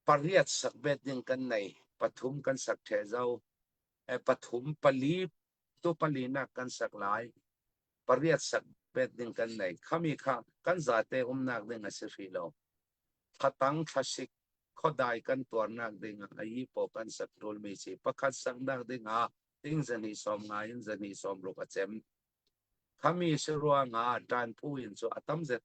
Pariat sak bet ding kan nei. Pathum kan sak ṭheh zau. Pathum pali tu palinak kan sak lai. Pariat sak bet ding kan nei. Khami kha kan zate umnak ding a si hrih lo. Thlatang thlasik khuadai kan tuarnak ding ah a yi paw kan sak ṭulmi si. Pakhat saknak ding ah ting zahnih 50 in zahnih 60 a cem. Khami si ruangah ṭanphu in cu a tam zet.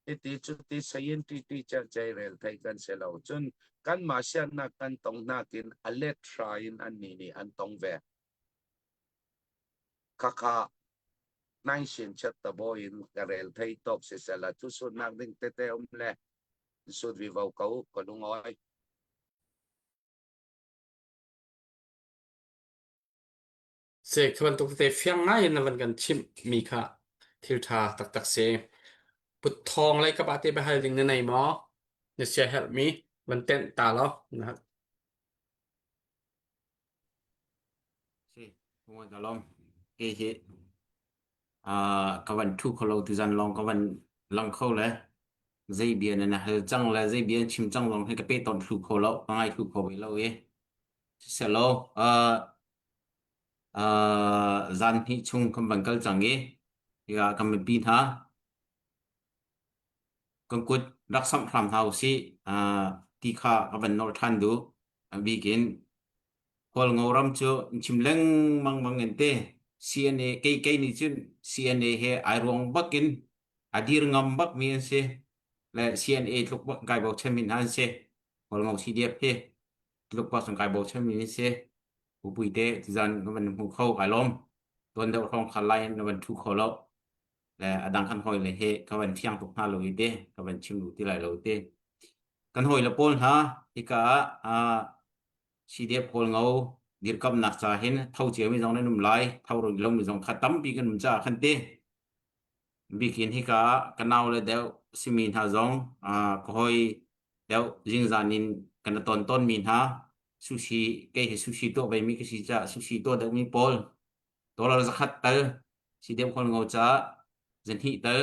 Hiti cuti sayin ṭiṭi cercei rel thei kan si lo cun kanmah siannak kan tong nakin a let hra in annih nih an tong ve. Khakha nai sin chet ta bo in ka rel thei tawk sisela thu sutnak ding tete um le sut vivo ko ka lungoi. Si, khi bantuk tete fiang ngai in na van kan chimh mi kha thil ṭha taktak si. Putthawng lei kap ah teh biahal ding na nei maw? Na siaherhmi van tenh ta law. Na Si, ka ka lawm. Kei hi uh, ka van thu kho lo tuzan lawng ka van lang kho le zei bia na na hal cang le zei bia na chim cang lawng hi ka pe ton thlu kho lo, ka ngai thlu kho ve lo i. Siselaw, uh, uh, zan hnih chung kan van kal cang i hika kan mipi hna kan kut rak samh hram hna usih uh, ti kha ka van nawl ṭhan duh. A bik in Hualngo ram cu an chim lengmang bang in te CNA kei kei nih cun CNA he ai ruang bak in a dir ngam bak mi an si le CNA tluk bak kai bochan mi hna an si Hualngo CDF hi tluk bak cun kai bochan mi an si Pupui te tuzan na van hmu kho kai lawm tuan deuh hrawng kha lai na van thu kho lo le a dang kan hawi le he ka van fiang tuk hna lo i te ka van chim lu ti lai lo te kan hawi le pawl hna hika ah CDF Kawlngo dirkamnak ca hin tho ciami zong nan um lai tho rih lomi zong kha tampi kan um caah khan ti bikin hika ka nau le deuh simi hna zong ka hoi deuh zingzan in kan ton ton mi hna sushi kei hi sushi tuah ve mi ka si caah sushi tuah deuh mi pawl dollar zakhat tal CDF Kawlngo caah zanhnih tal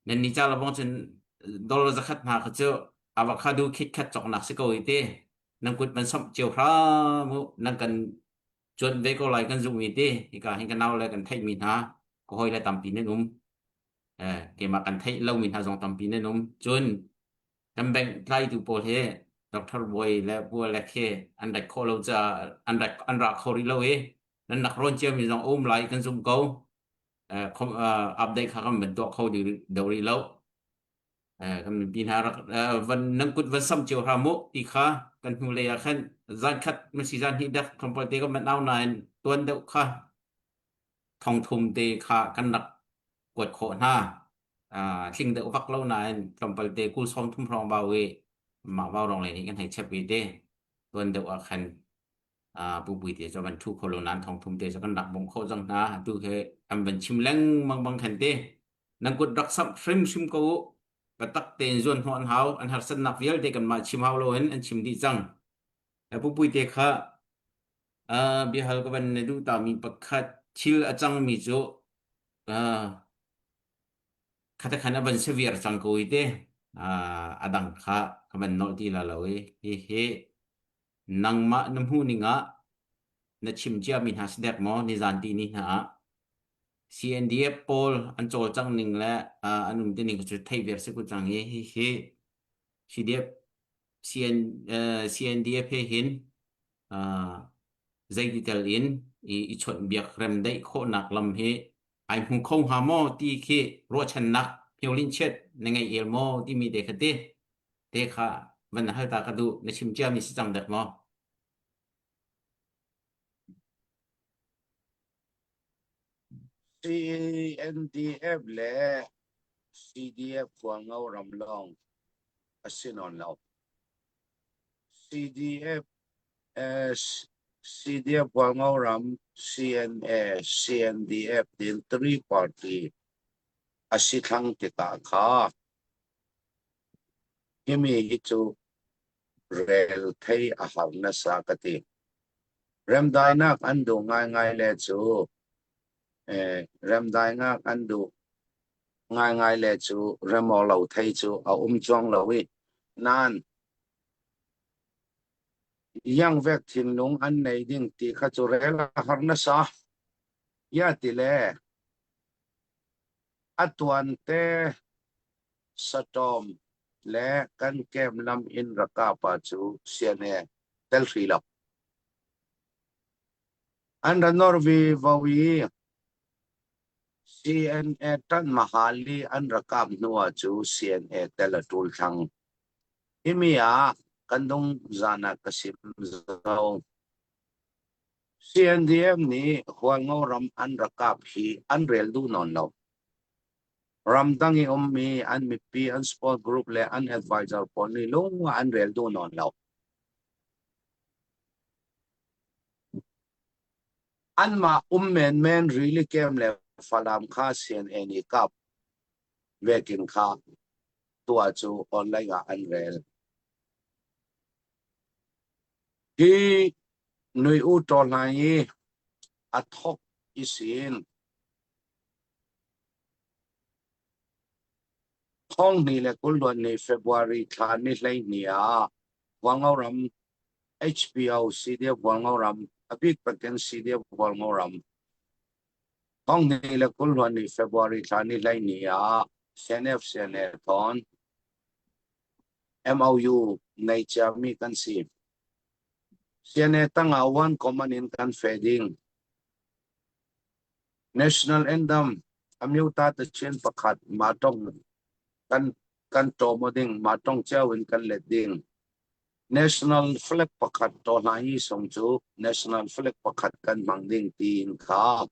Nan ni ca labang cun dollar zakhat hna kha cu avocado khitkhat cawknak si ko i ti. Nan kut van samh cio hram u. Nan kan cuanh ve ko lai kan zumh i ti. Hika hin ka nau le kan theihmi hna ka hawi le tampi nan um. Eh, keimah kan theih lomi hna zong tampi nan um. Cun kan bank tlaitu pawl hi Dr. Bawi le Bualek hi an rat khawh lo caah an rat an ra kho rih lo i nan rak rawn ciami zong a um lai kan zumh ko. Update kha kan van tuah kho deuh rih lo. Kan mipi hna rak van nan kut van sam cio hram mu ti kha kan hnu lei ah khan zan khat masi zan hnih dak tlawmpal te kan van au nain tuan deuh kha thong thum te kha kan rak kuat khawh hna. Tling deuh vak lo nain tlawmpal te kul sawm thum hrawng bau i mah vau rong lei nih kan hei chep ve te tuan deuh ah khan pupui te cu van thu kho lo nan thong thum te cu kan rak bawmh khawh cang hna atu he an van chim lengmang bang khan te nan kut rak samh hrimhrim ko u biatak tein zuan hnawh an hau an harsatnak vialte kanmah chim hau loin an chim dih cang pupui te kha biahal ka van na duh ta mi pakhat thil a cang mi cu khatakhan a van seviar cang ko i te a dang kha ka van nolh ti la lo i hi hi Nangmah na hmuhning ah na chim ciami hna si dek maw nizan ti ni hna ah CNDF pawl an cawlcangh ning le uh, an um tining cu theih viar si ku cang hi hi hi CDF CN, uh, CNDF he hin uh, zeiti tel in i, i chawnh biak rem deih khawhnak lam hi ai hmu kho hnga maw ti khi ruahchannak hniolin chiat na ngei el maw timi te kha ti te kha van hal ta ka duh na chim ciami si cang dek maw? CNDF le CDF Hualngo ram lawng a si nawn lo. CDF CDF Hualngo ram CNA CNDF tin three party a si thlang tikah kha Himi hi cu rel thei a har nasa ka ti. Remdainak an duh ngaingai le cu eh, remdainak an duh ngaingai le cu remaw lo thei cu a um chuang lo i nain iangvek thinlung an nei ding ti kha cu rel a har nasa. Ya ti le a tuan te Saṭawm le kan kem lam in rakapa cu siane tel hri lo. An ra nor vi vo i CNA ṭan mahali an ra kap hnu ah cu CNA tel a ṭul thlang. Himi ah kan dung zan ah ka sim zo. CNDM nih Hualngo ram an ra kap hi an rel duh nawn lo. Ramdang i ummi an mipi, an sport group le an advisor pawl nih lung an rel duh nawn lo. Anmah um menmen rili kem le Falam kha CNA nih kap vekin kha tuah cu online ah an rel. Hi nui u ṭaw hna i a thok i sin. Thonghni le kulluan ni February thla ni 12 ah Hualngo ram HPO CDF Hualngo ram a bik takin CDF Hualngo ram Thonghni le kulluan ni February thla ni 12 ah CNF CNA thawn MOU nei ciami kan si. CNA tangah one common in kan fe ding. National Anthem Amyota tachin pakhat ma tong kan kan ṭawm ding ma tong cio in kan let ding. National flag pakhat to hna hi song cu national flag pakhat kan hmang ding tiin kha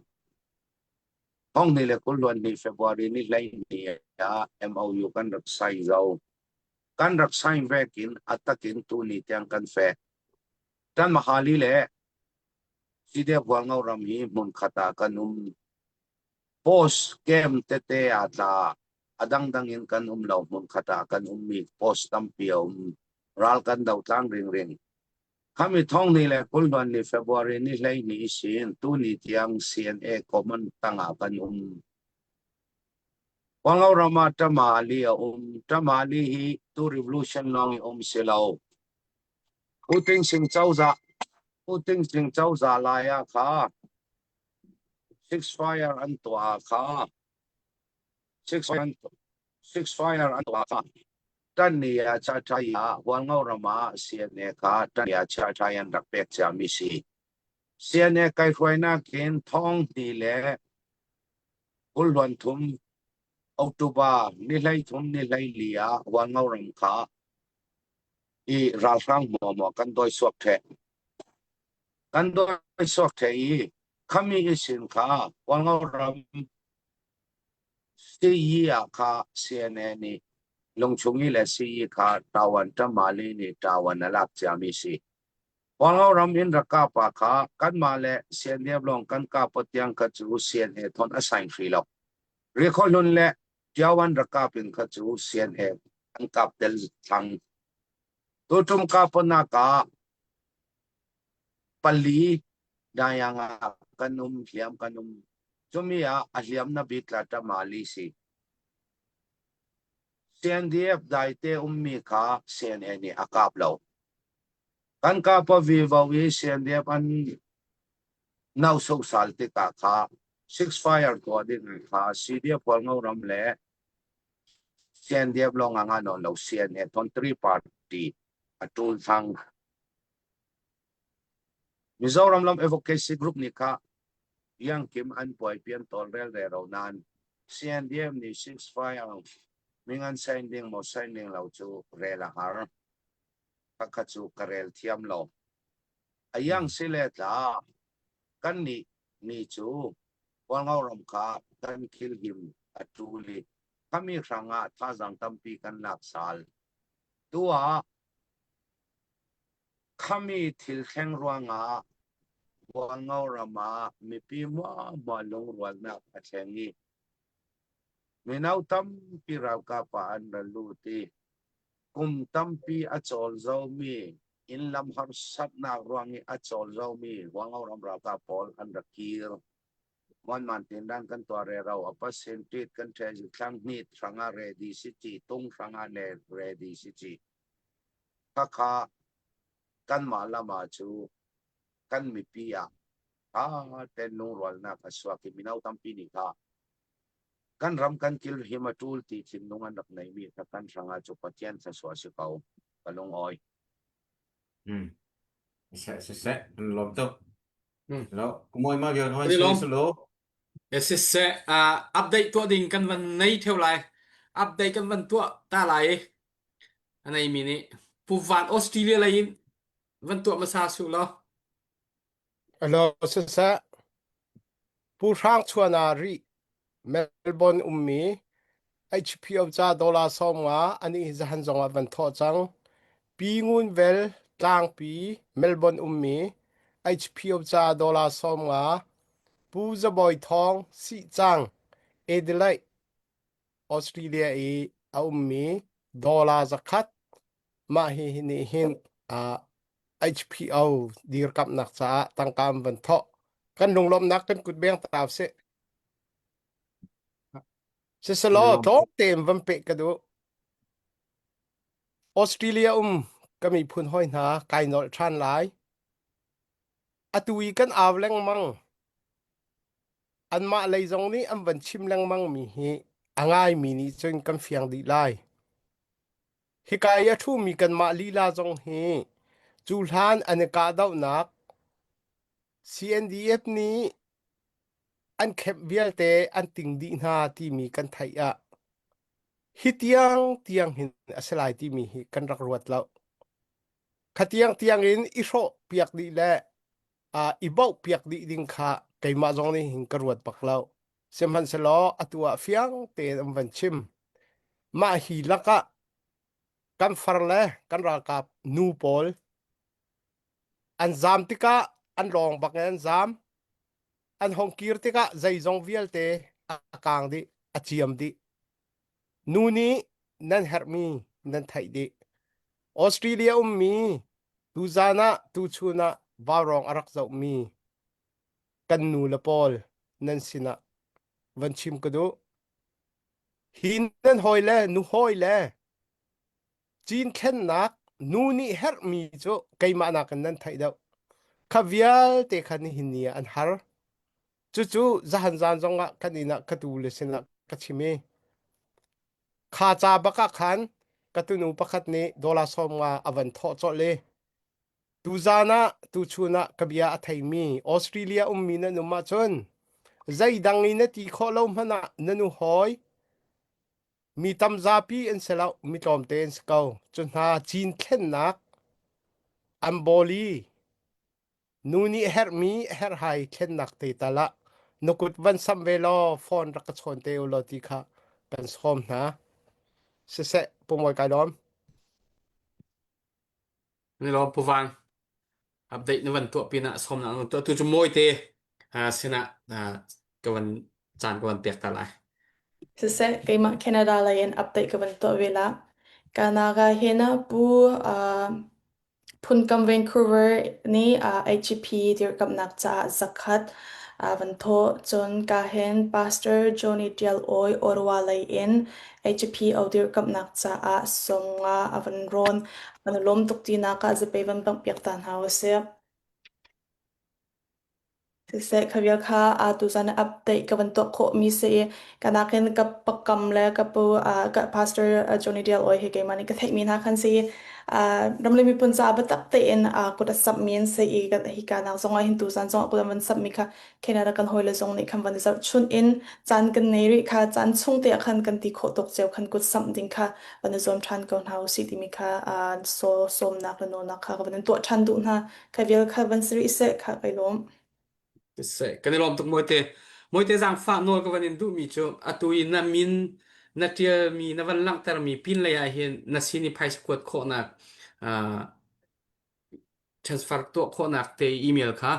Thong ni le 20 ni February ni 12 ah MOU kan rak sign zo. Kan rak sign vekin atakin tu ni tiang kan fek. Tan mahali le Side Hualngo ram hi hmun khat ah kan um. Post camp tete ah tla a dangdang in kan um lo hmun khat ah kan ummi post tampi a um. Ral kan do tlang ringring. Khami thong ni le 20 ni February ni 12 sin tuni tiang CNA common tangah kan um. Hualngo ram ah Tamali a um. Tamali hi tu revolution lawng i um si lo. U Ting Sing cozah U Ting Sing cozah lai ah kha six fire an tuah kha six six fire an tuah kha tan ni ah cha thai ah Hualngo ram ah CNA kha tan ni ah cha thai an rak pek ciami si. CNA kai hruainak in thong hni le 23 October ni 13 ni 14 ah Hualngo ram kha i ralhrang hmuahhmuah kan dawi suak ṭheh. Kan dawi suak ṭheh i khami i sin kha Hualngo ram CE ah kha CNA nih lungchung i le CE kha ṭawan ṭamali nih ṭawan a lak ciami si. Hualngo ram in rak kap ah kha kanmah le CNDF lawng kan kap tiang kha cu CNA thon a sign hrih lo. Rikhaw hlun le Ṭiawan rak kap in kha cu CNA an kap tel thlang. Tuṭum kapanak ah pali dayang ah kan um hliam kan um. Cumi ah a hliam na bik tla ṭamali si. CNDF daite ummi kha CNA nih a kap lo. Kan kap a vivo i CNDF an nau sosal tikah kha six fire tuah ding kha CDF Hualngo ram le CNDF lawng ah nga nawn lo CNA ton three party a tul thang. Mizoram lam advocacy group nih kha yang kim an puai pian tol rel re ro nan CNDF nih six fire ming an sign ding mo sign ding lo cu rel a har. Khakha cu ka rel thiam lo. A yang si le tla kan nih ni cu Hualngo ram kha kan khil him a ṭul i khami hrangah thazaang tampi kan lak sal. Tu ah khami thil thleng ruangah Hualngo ram ah mipi hmuahhmuah lungrualnak a thleng i mino tampi ralkap ah an ra lut i kum tampi a cawl zomi inn lam harsatnak ruang i a cawl zomi Hualngo ram ralkap pawl an rak kir. Mon tin dan kan tuah re ro a pasin tit kan the ji thlang hnit hranga ready si chi tung hranga ne ready si chi khakha kan mah lama cu kan mipi ah tha ten lungrualnak a suak i mino tampi nih kha kan ram kan kil him a tul ti thinlung an rak neimi kha kan hrangah cu Pathian thluachuah si ko ka lungawi. Hmm. Seh seh seh an lawm tuk. Hmm. Lo kumoi ma vial hon Kan i sui lawm. salo. Siseh uh, update tuah ding kan van nei theo lai. Update kan van tuah ta lai. A nei mi nih Pu Van Australia lei in van tuah hmasa su law. Alo siseh Pu Hrang Chuan ah rih Melbourne ummi HPO ca dollar 50 ani hi zahan zong ah van thawh cang. Pi Ngun Vel Tlangpi Melbourne ummi HPO ca dollar 50. Pu Za Bawi Thawng Sihcang Adelaide Australia i a ummi dollar zakhat mah hi nih hin uh, HPO dirkamhnak caah tangka an van thawh. Kan lunglawmhnak kan kut beng ta sih. Siselaw tlawm tein van peh ka duh. Australia um ka miphun hawi hna kai nolh ṭhan lai. Atu i kan au lengmang. Anmah lei zong nih an van chim lengmang mi hi a ngaimi nih cun kan fiang dih lai. Hika i a ṭhumi kanmah lila zong hi cu hlan an i kahdohnak CNDF nih an kemh vialte an ting dih hna timi kan theih ah hi tiang tiang hin a si lai timi hi kan rak ruat lo. Kha tiang tiang in i hrawh piak dih le uh, i bauh piak dih ding kha keimah zong nih hin ka ruat bak lo. Sihmanhsehlaw atu ah fiang tein an van chim. Mah hi lakah kan far le kan ralkap nu pawl an zaam tikah an lawng bak in an zaam. An hong kir tikah zeizong vialte a kaang dih, a ciam dih. Nu nih nan herhmi nan theih dih. Australia ummi tuzaan ah tuchun ah vaurawng a rak zohmi kan nu le pawl nan sinah van chim ka duh. Hi nan hawi le nu hawi le cinthlennak nu nih herhmi cu keimah nakin nan theih deuh. Kha vialte kha nihin ni ah an har. Cucu zahan zan zongah kan inn ah ka tu le sinah ka chim i kha ca bak ah khan ka tunu pakhat nih dollar 50 a van thawh colh i tuzan ah tuchun ah ka bia a theimi Australia ummi nan um ahcun zeidang i na ti khawh lo hmanh ah na nu hawi mi tam zapi an si lo mi tlawmte an si ko cu hna cin thlennak an bawli nu nih herhmi herhhai thlennak te tal ah na kut van samh ve law phone rak ka chawn te u law ti kha kan sawm hna siseh pumawi kai lawm Ni lawm Pu Vang update na van tuah pinah sawmnak na tuah tu cu mawi te sinah ka van caan ka van pek ta lai. Siseh, keimah Canada lei in update ka van tuah ve la. Kanaga hin pu Phunkam Vancouver nih HGP dirkamhnak caah zakhat aa van thawh. Cun kahin Pastor Johnny Ṭial Awi Ottawa lei in HGPO dirkamhnak caah 50 a van rawn. An i lawm tuk tinak ah zapei van bangh piak ta hna usih. Siseh kha vial kha tuzan ah update ka van tuah khawhmi si i ka nakin ka pakam le ka pu ka pastor Johnny Deal Oi hi keimah nih ka theihmi hna khan si i ram le miphun caah biatak tein kut a samhmi an si i hika nak zong ah hin tuzan zong ah kut an van samhmi kha Canada kan hawile zong nih khan van i zohchunh in caan kan nei rih kha caan chung te ah khan kan ti khawh tawk cio khan kut samh ding kha van i zuam ṭhan ko hna usih timi kha sawmnak le nawlnak kha ka van in tuah ṭhan duh hna. Kha vial kha van si rih seh kha kai lawm. Seh, kan i lawm tuk Mawite. Mawite zaangfah nawl ka van in duhmi cu atu i na min na ṭialmi na van langhtermi pinlei ah hin na sin i phaisa kuat khawhnak uh, transfer tuah khawhnak te email kha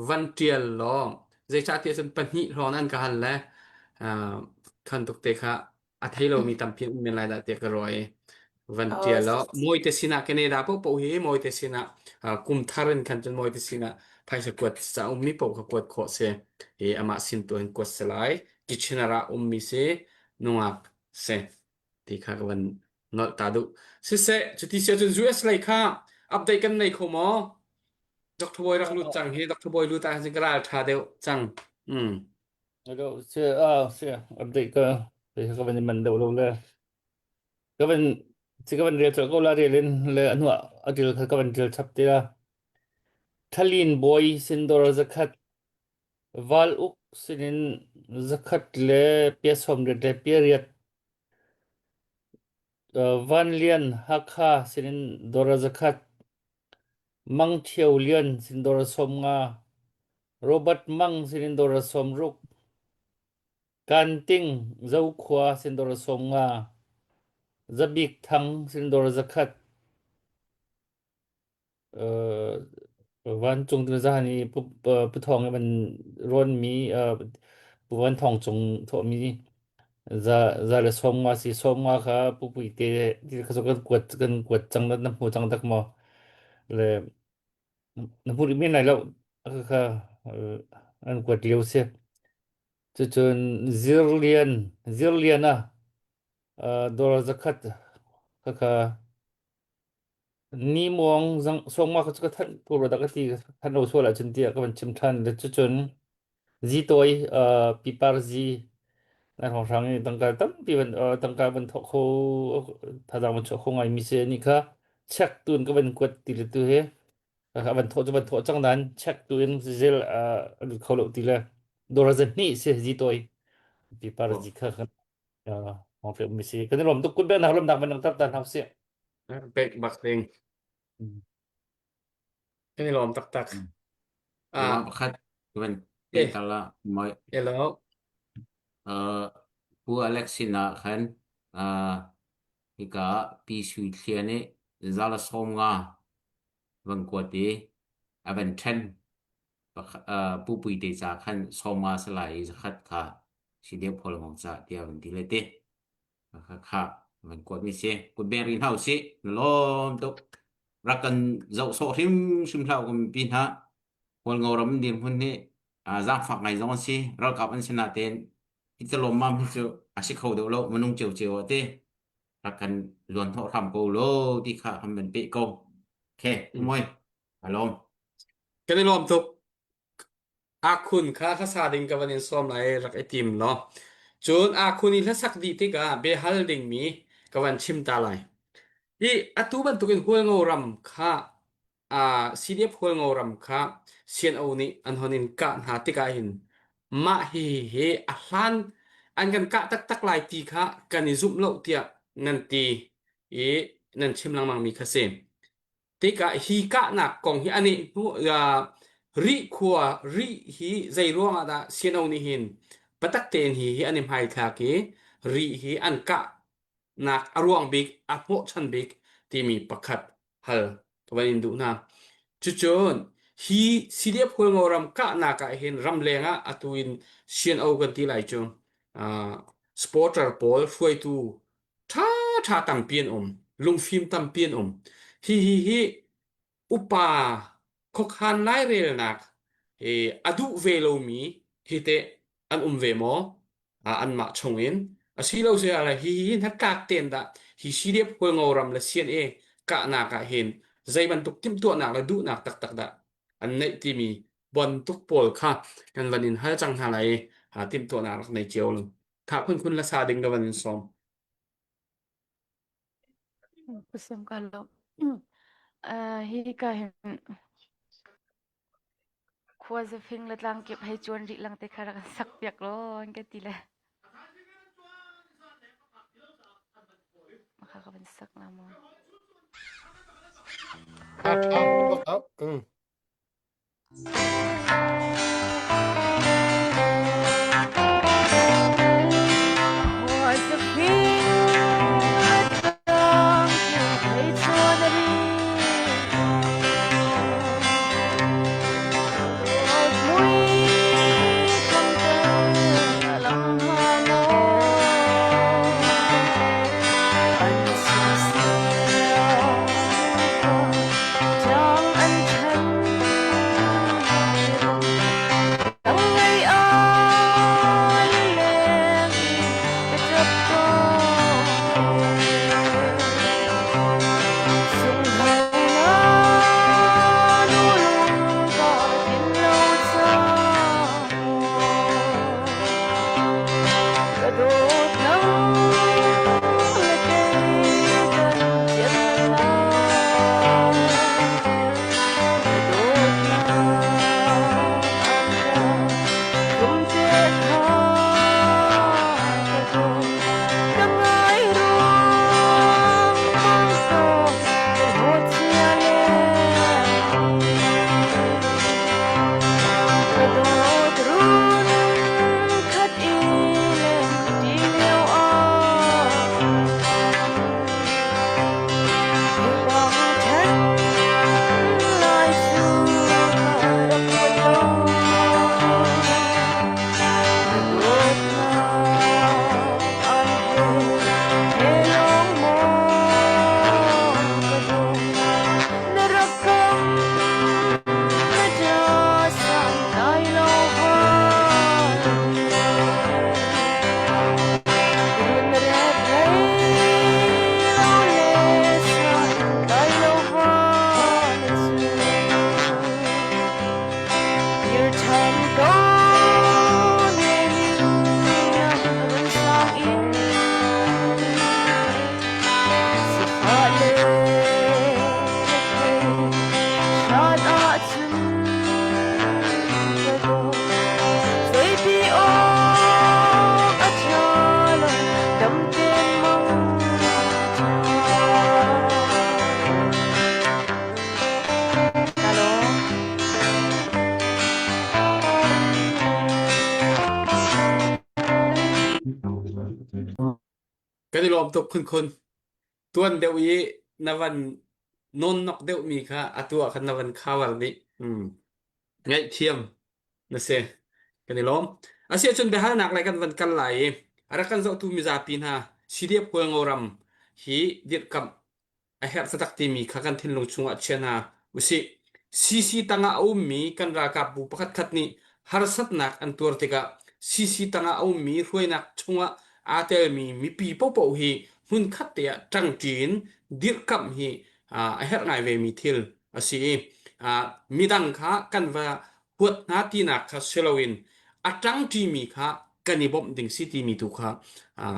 van ṭial law zeicahtiah cun pahnih hrawng an ka hal le uh, khan tuk te kha a thei lomi tampi an um men lai dah tiah ka ruah i van Oh, ṭial law mawite sinah Canada paohpaoh hi mawite sinah uh, kum thar in khan cun mawite sinah phaisa kuat ca ummi paoh kha kuat khawh si i amah sin tu in kuat si lai Kitchener ah ummi si nungak si ti kha ka van nolh ta duh siseh cuti si ahcun US lei kha update kan nei kho maw Dr. Boy rak lut cang hi Dr. Boy lut ah hin ka ral ṭha deuh cang mm. Hello, si ah si update ka ka van in man deuh lo le ka van si ka van rel cawlh ko la rel in le a hnuah a dil kha ka van dil chap te la Thalin Boy Sindor zakhat Val Uk sinin zakhat le pia som riat le pia riat Van Lian Hakha sinin dora zakhat Mang Thio Lian sin dora 50 Robert Mang sinin dora 60 Kanting Zokhua sin dora 50 Zabik Thang sin dora zakhat. Vancung tu zahan i pu pu thawng i van rawn mi pu van thawng cung thawh mi za za le sawm nga si sawm nga kha pu pui te ti kha kan kuat kan kuat cang na na hmu cang dak maw le na hmu rih men lai lo kha an kuat lio si cucun zirlian zirlian ah dollar zakhat kha kha Ni muang zang sawngma kha cu ka thanh ko rua dah ka ti thanh lo sual ahcun tiah ka van chim ṭhan. Le cucun zi tawi uh, pipar zi na hrawnghrang i tangka tampi van uh, tangka van thawk kho thazaang van chuah kho ngai mi si ni kha check tu in ka van kuat ti le tu hi ka van thawh cu van thawh cang nain check tu in zel uh, a lut kho lo ti le dora zan hnih si zi tawi pipar zi kha kan uh, mi si kan i lawm tuk kun nak lawmnak van langhter ta hna usih. Pek bak ding. Kan i lawm taktak. Ah, pakhat van pe tal la moi. Hello. Uh, Pu Alex sinah khan uh, hika Pi Sui Thlia nih zala sawm nga van kuat i a van ṭhen Pu Pui te ca khan sawm nga salai i zakhat kha si deuh phawl ngong ca tiah van ti le te. Kha van kuat mi si. Kut beng ri hna usih. Na lawm tuk. Rak kan zoh sawh hrimhrim hlah u kan mipi hna. Hualngo ram dirhmun hi zaangfak ngai zong an si. Ralkap an si natein hi ca lawmmam hi cu a si kho deuh lo minung ciocio ah ti rak kan luan hnawh hram ko law ti kha kan van peh ko. Okay, moi. A lawm. Kan i lawm tuk. Akhun kha hlasa ding ka van in sawm lai rak i tim law. Cun akhun i hlasak dih tikah biahal dingmi ka van chim ta lai. I atu bantukin Hualngo ram kha uh, CDF Hualngo ram kha CNO nih an hon in kah hna tikah hin mah hi hi a hlan an kan kah taktak lai ti kha kan i zumh lo tiah nan ti i nan chim lengmang mi kha si. Tikah hi kahnak kong hi an i hnu Rih khua Rih hi zei ruangah dah CNO nih hin biatak tein hi hi an i hmaithlak i Rih hi an kahnak a ruang bik a hnawhchan bik timi pakhat hal ka van in duh hna. Cucun hi CDF Hualngo ram kahnak ah hin ramleng ah atu in CNO kan ti lai cu uh, supporter pawl hruaitu ṭhaṭha tampi an um lungfim tampi an um hihi hi upa khuakhan lairelnak hi a duh ve lomi hi teh an um ve maw anmah chungin asilo si ah hi hi hnatlak ten dah hi CDF Hualngo ram le CNA kahnak ah hin zei bantuk timhtuahnak le duhnak taktak dah an neih timi bantuk pawl kha kan van in hal cang hna lai i timhtuahnak rak nei cio lo Tha khunkhun la sa ding ka van in sawm. Kusem ka lo. Hi ka hin khua zafing le tlang kip hei chuan rih lang te kha rak sak piak lo an ka ti le. Maka ka van sak na mo. Tha tha bak mm. Kan i lawm tuk khunkhun. Tuan deuh i na van nawnnok deuhmi kha atu ah khan na van cover dih. Mm. Ngaihthiam na si. Kan i lawm. Asiahcun biahalnak lei kan van kal lai i a rak kan zohtu mizapi hna CDF Hualngo ram hi dirhkamh a herh taktak timi kha kan thinlung chungah chia hna usih. CC tangah a ummi kan ralkapbu pakhatkhat nih harsatnak an tuar tikah CC tangah a ummi hruainak chungah aa telmi mipi paohpaoh hi hmunkhat te ah ṭangṭi in dirhkamh hi a herh ngai vemi thil a si i midang kha kan va huat hna tinak kha si loin a ṭangṭimi kha kan i bawmh ding si timi tu kha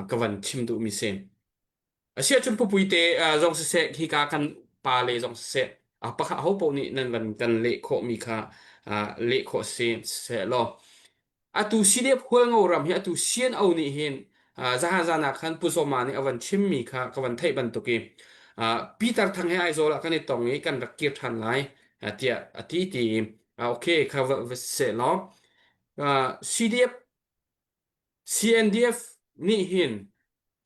ka van chim duhmi si. Asiahcun pupuite zong siseh hika kan pa le zong siseh pakhat ho paoh nih nan van kan leh khawhmi kha leh khawh si siseh law atu CDF Hualngo ram hi atu CNO nih hin zahan zan ah khan Pu Sawma nih a van chimmi kha ka van theih bantuk i Peter Thang he Aizawl ah kan i tong i kan rak kir ṭhan lai tiah a ti ti i okay kha va siseh law CDF CNDF nih hin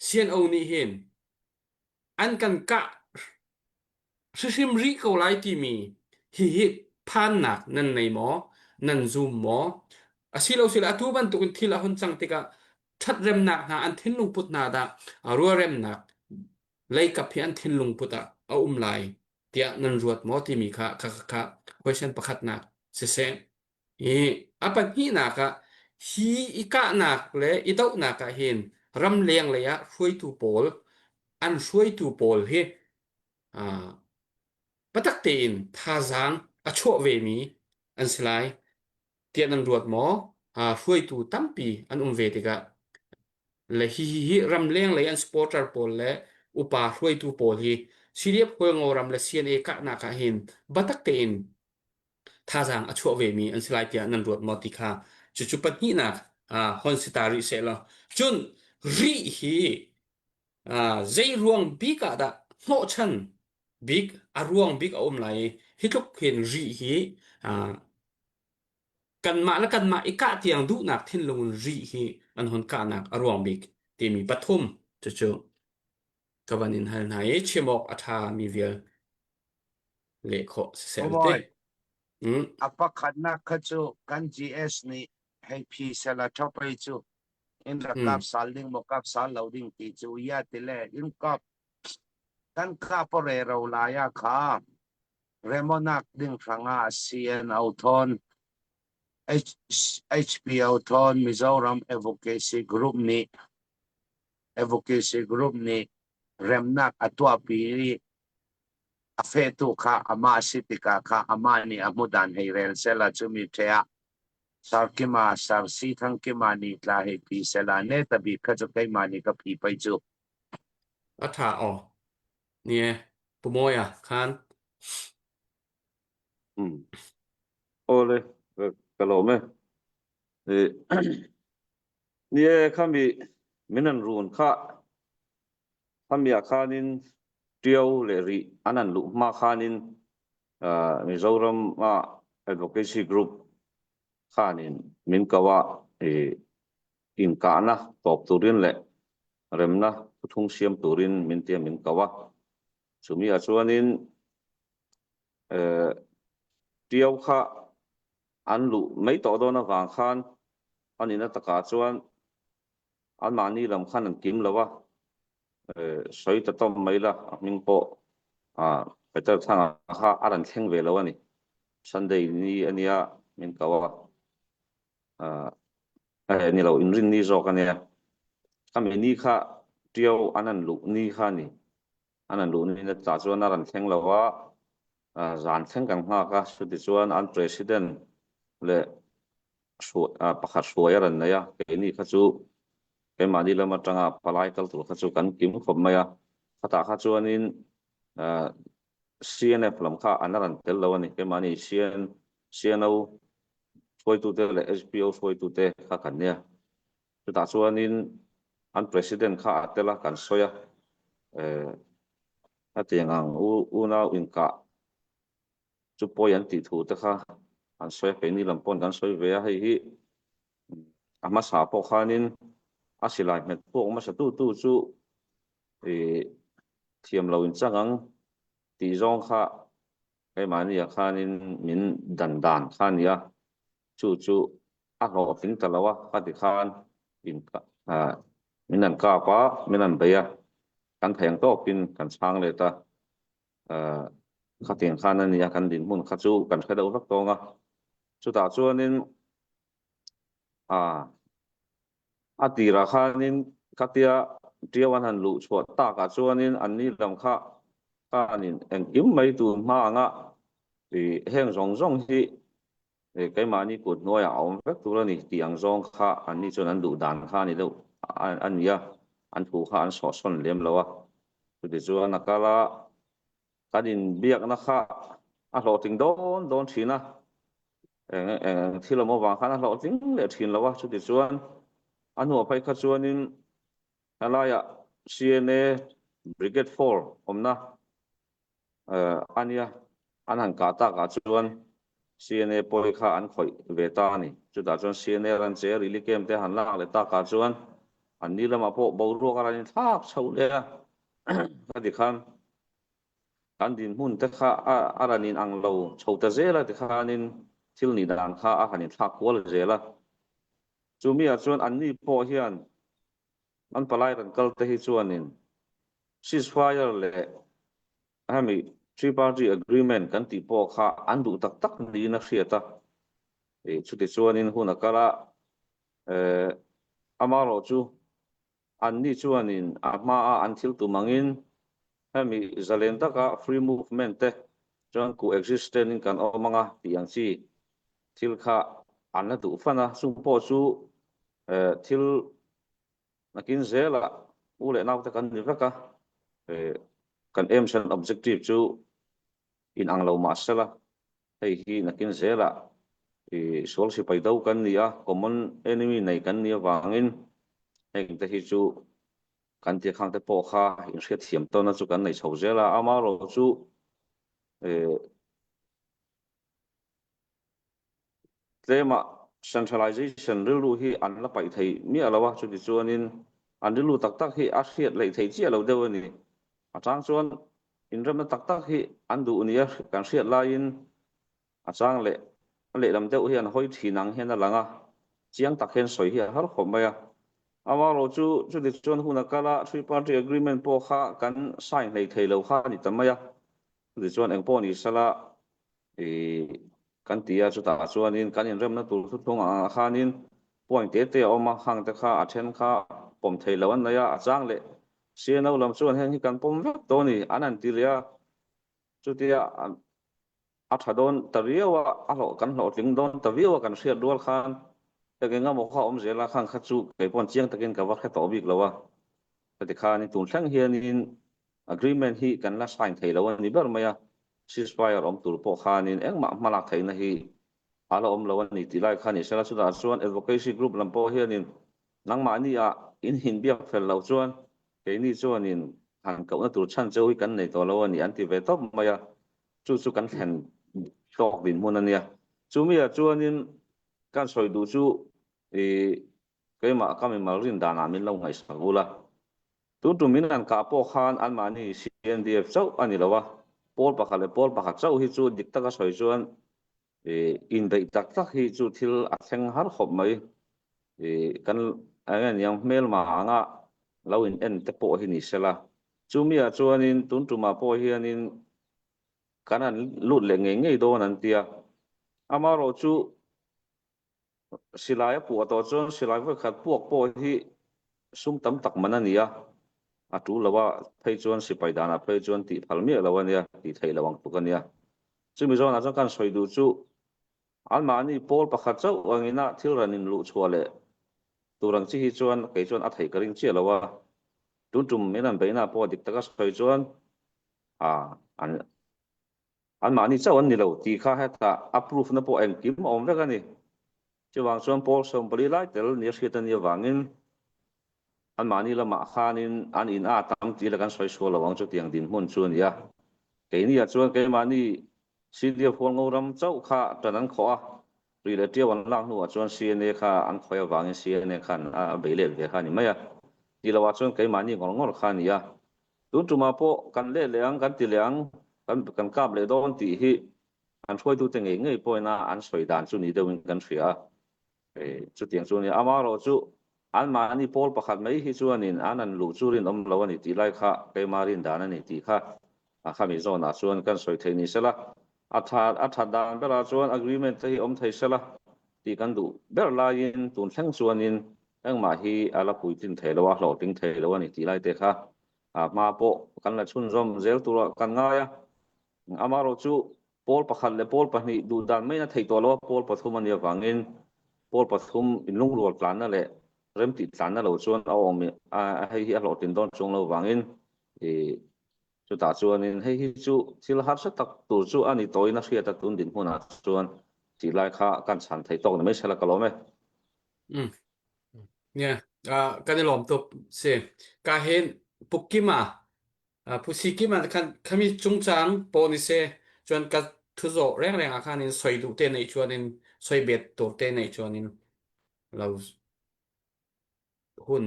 CNO nih hin an kan kah hrihrim rih ko lai timi hihi phannak nan nei maw? Nan zum maw? Asilo sile atu bantukin thil a hun cang tikah ṭhatremnak hna an thinlung put hna dah rualremnak leikap hi an thinlung put ah a um lai tiah nan ruat maw timi kha kha kha question pakhatnak siseh I a pahnihnak ah hi i kahnak le i dohnak ah hin ramleng lei ah hruaitu pawl an hruaitu pawl hi uh, biatak tein thazaang a chuah vemi an si lai tiah nan ruat maw? Uh, hruaitu tampi an um ve tikah le hi hi hi ramleng lei an supporter pawl le upa hruaitu pawl hi CDF Hualngo ram le CNA kahnak ah hin biatak tein thazaang a chuah vemi an si lai tiah nan ruat maw ti kha cucu pahnihnak hon si ta rih seh law cun rih hi zei ruang bik ah dah hnawhchan bik a ruang bik a um lai i hi tluk hin rih hi kanmah le kanmah i kah tiang duhnak thinlung in rih hi an hon kahnak a ruang bik timi pathum cucu ka van in hal hna i chim awk a ṭha mi vial leh khawh siseh te. Bawi, Mm. a pakhatnak kha cu kan GS nih hei phi sela ṭhapei cu in rak Mm. kap sal ding maw kap sal lo ding ti cu ya ti le in kap kan kap re ro lai ah kha remonak ding hrangah CNO thon HPO thon Mizoram Advocacy Group nih Advocacy Group nih remnak a tuahpi i a fehtu kha amah a si tikah kha amah nih a hmudan hei rel sehla cumi ṭhe ah Sarkima Sarsi Thangkima nih tla hei phi sehla ne tabik kha cu keimah nih ka phi pei cu. A ṭha aw. Nie, Pu Mawia khan. Hmm. Awle, ka lawm e. Nie khami min an run kha Khami ah khanin Ṭio le Rih an an luh hma khanin Mizoram ah Advocacy Group khanin min ko ah inkahnak tawp turin le remnak thuthung siam turin min tia min ko a. Chumi ah chuanin Ṭio kha an luh mai tawh dawn avang khan an in atakah chuan anmahni lam khan an kim lo a, sawi ta tawm mai la, a hming pawh Peter Thanga kha a rawn thleng ve lo a ni. Sunday ni a nia min ko a, ni lo inrin ni zawk a nia. Khami ni kha Ṭio an an luh ni kha a ni. An an luh ni na tah chuan a rawn thleng lo a, zan thleng kan nghak a, chutichuan an President leh pakhat hruai a rawn nei a, keini kha chu keimahni lam atanga palai kal tur kha chu kan kim khawp mai a, khatah kha chuanin CNF lam kha an rawn tel lo a ni, keimahni CN CNO hruaitute leh HPO hruaitute kha kan nia, chutah chuanin an president kha a tel a kan sawi a, hetiang ang unau inkah chu pawi an tih thu te kha an sawi a, keini lam paw'n kan sawi ve a, hei hi a hmasa pawh khanin a silai hmet puak hmasa tu tu chu. I thiam lo in cang ang ti zong kha keimah nih ah khan in min dan dan kha a nia. Chu chu a hlawhtling ta lo a ka ti khan in min an kap a, min an bei a, kan thei ang tawkin kan chhang let a. Khatiang khan a nia kan dinhmun kha chu kan hre deuh vek tawng a. Chutah chuanin a tirah khanin khatia ṭiau an han luh chhuah takah chuanin anni lam kha khanin engkim mai tur hma anga heng zawng zawng hi keimahni kut hnuaiah a awm vek tur a ni tih ang zawng kha anni chuan an duh dan kha a ni deuh a ni a, an thu kha an sawhsawn lem lo a. Chutichuan a kal a, kan inbiakna kha a hlawhtling dawn dawn thin a, eng eng thil awm avang khan a hlawhtling leh thin lo a, chutichuan a hnuah phei kha chuanin helaiah CNA Brigade 4 awmna a nia, an han kah takah chuan CNA pawi kha an khawih ve ta a ni. Chutah chuan CNA ran che rili kem te han lak leh takah chuan anni lamah pawh boruak a rawn inthlak chhoh leh a, ka ti khan kan dinhmun te kha a rawn in ang lo chho ta zel a tikhanin thil nih dan kha a han inthlak kual zel a. Chumiah chuan anni pawh hian an palai rawn kal te hi chuanin ceasefire leh hemi three party agreement kan tih pawh kha an duh tak tak niin a hriat a. Chutichuanin hun a kal a, amaherawhchu Anni chuanin a hmaa an thil tum angin hemi zalen taka free movement te chuan coexistence in kan awm anga tih ang chi thil kha an la duh fan a, chung pawh chu thil nakin zelah u leh naute kan ni vek a, kan aims and objective chu inang lo mah sela Hei hi nakin zelah i sual sipai do kan ni a, common enemy nei kan nih avangin hengte hi chu kan tih khangte pawh kha inhriatthiam tawnna chu kan nei chho zel a, amaherawh chu tlema centralization rilru hi an la paih thei miah lo a, chutichuanin an rilru tak tak hi a hriat hleih theih chiah lo deuh a ni. A chang chuan Inremna tak tak hi an duh nia kan hriat laiin a chang leh a lehlam deuh hian hawi thin ang hian a lang a, chiang tak hian sawi hi a har khawp mai a. Amaherawh chu chuti chuan hun a kal a, three party agreement pawh kha kan sign hlei thei lo kha a ni ta mai a. Chuti chuan engpawh ni sela i kan ti a, chutah chuanin kan inremna tur thuthlung angah khanin point te te a awm a, hang te kha a then kha pawm thei lo an nei a, a chang leh CNO lam chuan heng hi kan pawm vek tawh a ni, an han ti leh a, chutia a tha dawn ta viau a, a hlawh kan hlawhtling dawn ta viau a kan hriat rual khan eng eng emaw kha a awm zel a, khang kha chu kei paw'n chiang takin ka va hre tawh bik lo a, heti khanin tun thleng hianin Agreement hi kan la sign thei lo a ni ber mai a, ceasefire awm tur pawh khanin engmah hmalak theihna hi a la awm lo a ni tih lai kha ni sela, chutah chuan advocacy group lam pawh hianin nangmahni ah in hinbiak fel loh chuan keini chuanin han kohna tur chhan cheu hi kan nei tawh lo a ni an ti ve tawp mai a, chu chu kan thlen tawk dinhmun a nia. Chumi ah chuanin kan sawi duh chu ih keimah ka mimal rin danah min lo ngaihsak ula, Tun tum in an kah pawh khan anmahni CNDF chauh a ni lo a, pawl pakhat leh pawl pakhat chauh hi chu dik taka sawi chuan inbeih tak tak hi chu thil a thleng har khawp mai. Kan eng nge niang hmelma anga lo in en te pawh hi ni sela. Chumi ah chuanin tun tumah pawh hianin kan han lut leh ngei ngei dawn an tia. Amaherawh chu Silai a puah tawh chuan silai vawikhat puak pawh hi sum tam tak man a ni a, a tul lo a, phei chuan sipai danah phei chuan tih phal miah lo a nia, tih theih loh ang tluk a nia. Chumi zawnah chuan kan sawi duh chu anmahni pawl pakhat chauh angina thil rawn inluhchhuah leh tur ang chi hi chuan kei chuan a theih ka ring chiah lo a, tun tum min rawn beihna pawh dik taka sawi chuan a an Anmahni chauh an ni lo tih kha hetah a proof na pawh engkim a awm vek a ni. Chuvang chuan Paul 14 lai tel nia hriat a nih avangin anmahni lamah khanin an in a tam tih la kan sawi sual lo ang chutiang dinhmun chu a ni a. Keiniah chuan keimahni CDF Hualngo ram chauh kha tan an khawh a, ri leh ṭiau an lak hnuah chuan CNA kha an khawih avangin CNA khan a bei let ve kha a ni mai a. Tih loah chuan keimahni ngawr ngawr kha a ni a. Tun ṭum ah pawh kan leh leh ang, kan ti leh ang, kan kan kap leh dawn tih hi an hruaitute ngei ngei pawhin a an sawi dan chu ni deuhin kan hria a. Chutiang chu a ni. Amaherawhchu anmahni pawl pakhat mai hi chuanin an an luh chu rinawm lo a ni tih lai kha keimah rin dan a ni tih kha a khami zawnah chuan kan sawi thei ni sela. A tha a that dan berah chuan agreement te hi awm thei sela tih kan duh ber laiin tun thleng chuanin engmah hi a la puitlin thei lo a, hlawhtling thei lo a ni tih lai te kha a hma pawh kan la chhunzawm zel turah kan ngai a. Amaherawhchu pawl pakhat leh pawl pahnih duh dan maiin a theih tawh lo a, pawl pathum a nih avangin pawl pathum inlungrual tlanna leh remtih tlanna lo chuan a awm a, hei hi a hlawhtlin dawn chuang lo vangin ih Chutah chuanin hei hi chu thil harsa tak tur chu a ni tawhin a hriat a, tun dinhmunah chuan tih lai kha kan chhan thei tawk ni mai sela ka lawm e. Um. Yeah, uh, kan i lawm tuk si. Ka hin Pukima, uh, Pusi Kima khan khami chungchang pawh ni se chuan ka thu zawh reng reng ah khan in soi duh te neih chuan in soi bet tur te neih chuan in lo hun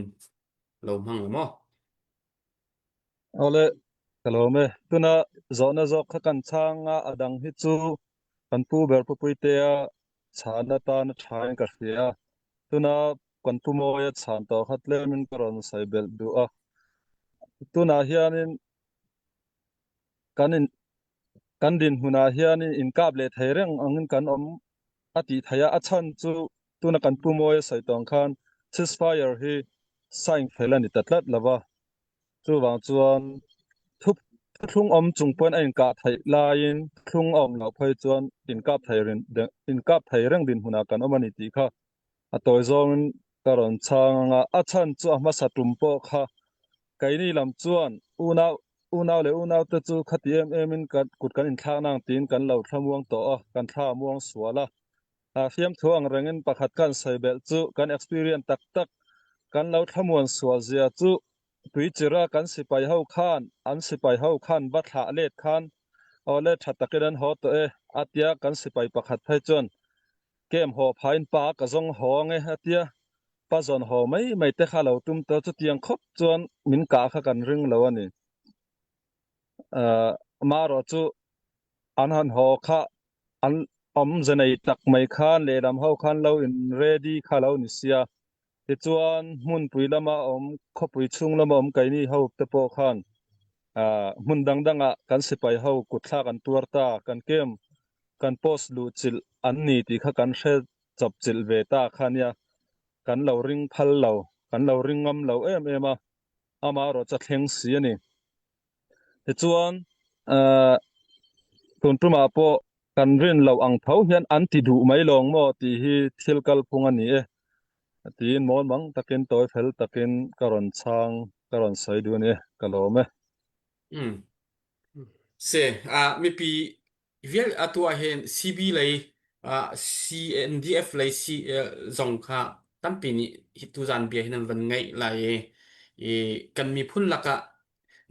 lo hmang la maw? Awle, ka lawm e. Tuna zawhna zawk kha kan chhang a, a dang hi chu kan pu ber Pu Puitea chhan atan a tha in ka hria a. Tuna kan pu Mawia chhan tawh kha tlemin ka rawn sawi belh duh a. Tunah hianin kan in kan dinhmunah hianin inkap leh thei reng angin kan awm a tih theih a. A chhan chu tuna kan pu Mawia sawi tawh ang khan ceasefire hi sign fel a ni ta tlat lo va. Chuvang chuan thu thuthlung awm chung pawhin a inkah theih laiin thuthlung a awm loh phei chuan inkap thei rin inkap thei reng dinhmunah kan awm a ni tih kha a tawi zawngin ka rawn chhang ang a. A chhan chu a hmasa tum pawh kha keini lam chuan unau unau leh unaute chu khati em emin kan kut kan inthlak nang tiin kan lo thlamuang tawh a, kan thla a muang sual a. Fiamthu ang rengin pakhat khan sawi belh chu kan experience tak tak kan lo thlamuan sual zia chu tuichira kan sipai ho khan an sipai ho khan va thlah let khan awle tha takin an haw tawh e a tia kan sipai pakhat phei chuan kem haw phain pa ka zawng haw ang e a tia pa zawn haw mai mai te kha lo tum tawh chutiang khawp chuan min kah kha kan ring lo a ni. Amaherawh chu an han haw kha an awmze nei tak mai khan lehlam ho khan lo in ready kha lo ni sia. Tichuan hmunpui lama awm khawpui chhung lama awm keini ho te pawh khan ah hmun dang dangah kan sipai ho kutthlak an tuar ta kan kem kan post luh chilh an ni tih kha kan hre chawp chilh ve ta kha nia kan lo ring phal lo kan lo ring ngam lo em em a amaherawh chu a thleng si a ni. Tichuan eh tun tumah pawh kan rin loh ang tho hian an ti duh mai lawng maw tih hi thil kalphung a ni e tiin mawl mang takin tawi fel takin ka rawn chhang ka rawn sawi duh a ni e ka lawm e. Um. Si, ah mipi Vial atu ah hin CB lei CNDF lei C zong kha tampi nih hi tuzan bia hin an van ngaih lai i, i kan miphun lakah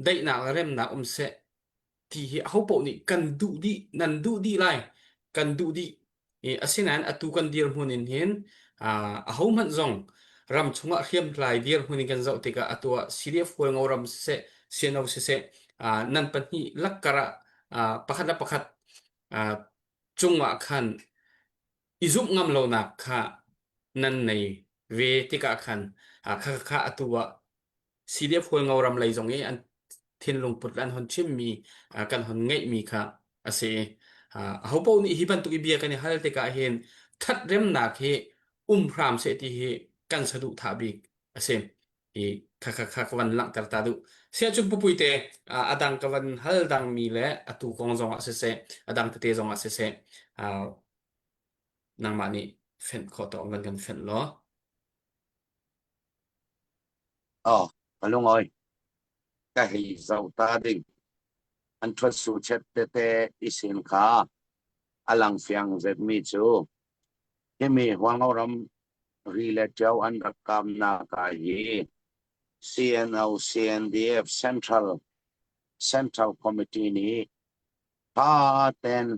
daihnak le remnak um seh ti hi ahopaoh nih kan duh dih nan duh dih lai kan duh dih i asinain atu kan dirhmun in hin ahohmanh zong ram chungah hriamtlai dirhmun in kan zoh tikah atu ah CDF Hualngo ram siseh CNO siseh nan pahnih lakkar ah pakhat le pakhat cungah khan i zumh ngam lonak kha nan nei ve tikah khan kha kha atu ah CDF Hualngo ram lei zong i an thinlung put le an hon chimmi kan hon ngeihmi kha a si. Ahopaoh nih hi bantuk i bia kan i hal tikah hin ṭhatremnak hi um hram seh ti hi kan saduhthah bik a si. I kha kha kha ka van langhter ta duh. Siahcun pupuite a dang ka van hal dangmi le atu kong zong ah siseh, a dang tete zong ah siseh, nangmah nih fenh khawh tawk van kan fenh law. Oh, ka lungawi. Ka hei zoh ta ding. An ṭhuat su chet tete i sin kha a lang fiang zetmi cu himi Hualngo ram ri le ṭio an rak kamnak ah hi CNO CNDF Central Central Committee nih ṭha tein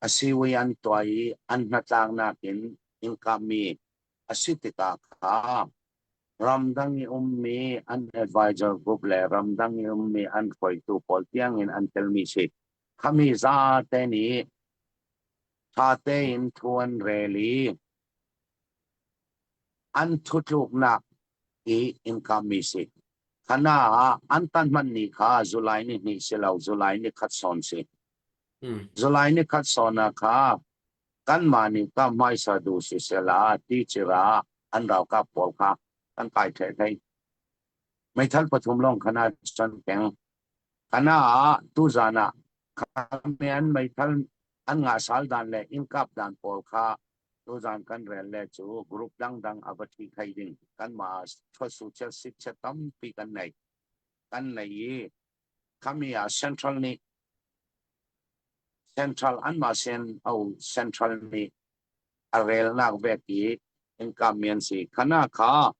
a siwi an tuah i an hnatlaknak in in kahmi a si tikah kha. Ramdang i ummi an advisor group le ramdang i ummi an hruaitu pawl tiangin an telmi si. Khami zate nih ṭha tein thu an rel i an thutluknak i income si. Khana ah an tan hman ni kha July ni hnih si lo July ni khat sawn si. July ni khat sawn ah kha kanmah nih ka hmaisa duh sisela ti cira an ralkap pawl kha kan kai ṭheh hlei. Meithal pathum lawng khan ah cun keng. Kana ah tuzan ah khame an meithal an ngah sal dan le inn kap dan pawl kha tuzan kan rel le cu group dangdang a va ṭhi thai ding kanmah thuasu chiat sit chiat tampi kan nei. Kan nei i khami ah central nih central anmah sin au central nih a relnak vek i income an si. Khana kha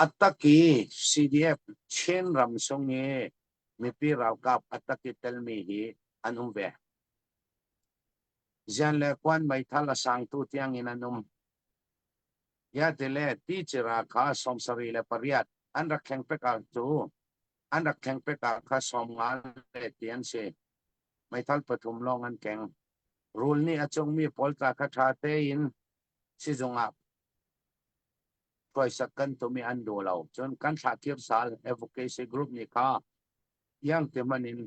atak i CDF Chin ram sung i mipi ralkap atak i telmi hi an um ve. Zian le kuan meithal a sangtu tiang in an um. Ya tile ti cira kha 78 an rak thleng pek ah cu an rak thleng pek ah kha 50 le ti an si. Meithal pathum lawng an keng. Rul nih a cungmi pawl tla kha ṭha tein sizung ah hruaisak kan tum i an duh lo. Cun kan thlah kir sal advocacy group nih kha iang ti hmanh in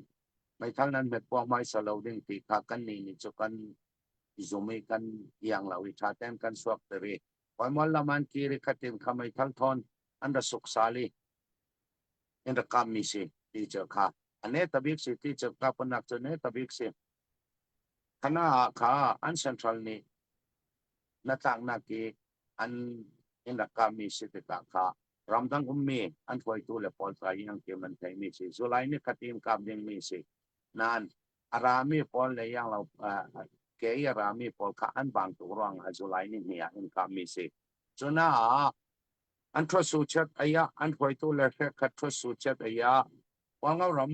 meithal nan hmet puak hmaisa lo ding ti kha kan nih nih cu kan zum i kan iang lo i ṭha tein kan suak ter i Kawlmual lam an kir i khatin kha meithal thawn an ra suk sal i in rak kam mi si ti cu kha ane tabik si ti cu ka panak cu ne tabik si khana kha an central nih na tlaknak i an in rak kah mi si tikah kha ramdang ummi an hruaitu le pawl tla i an kim an theimi si July ni khat in kap ding mi si nain a rami pawl le yang lo ke i a rami pawl kha an bang tuk ruang ah July ni hnih ah in kap mi si cuna an thuasu chet aya an hruaitu le hrek khat thuasu chet aya Hualngo ram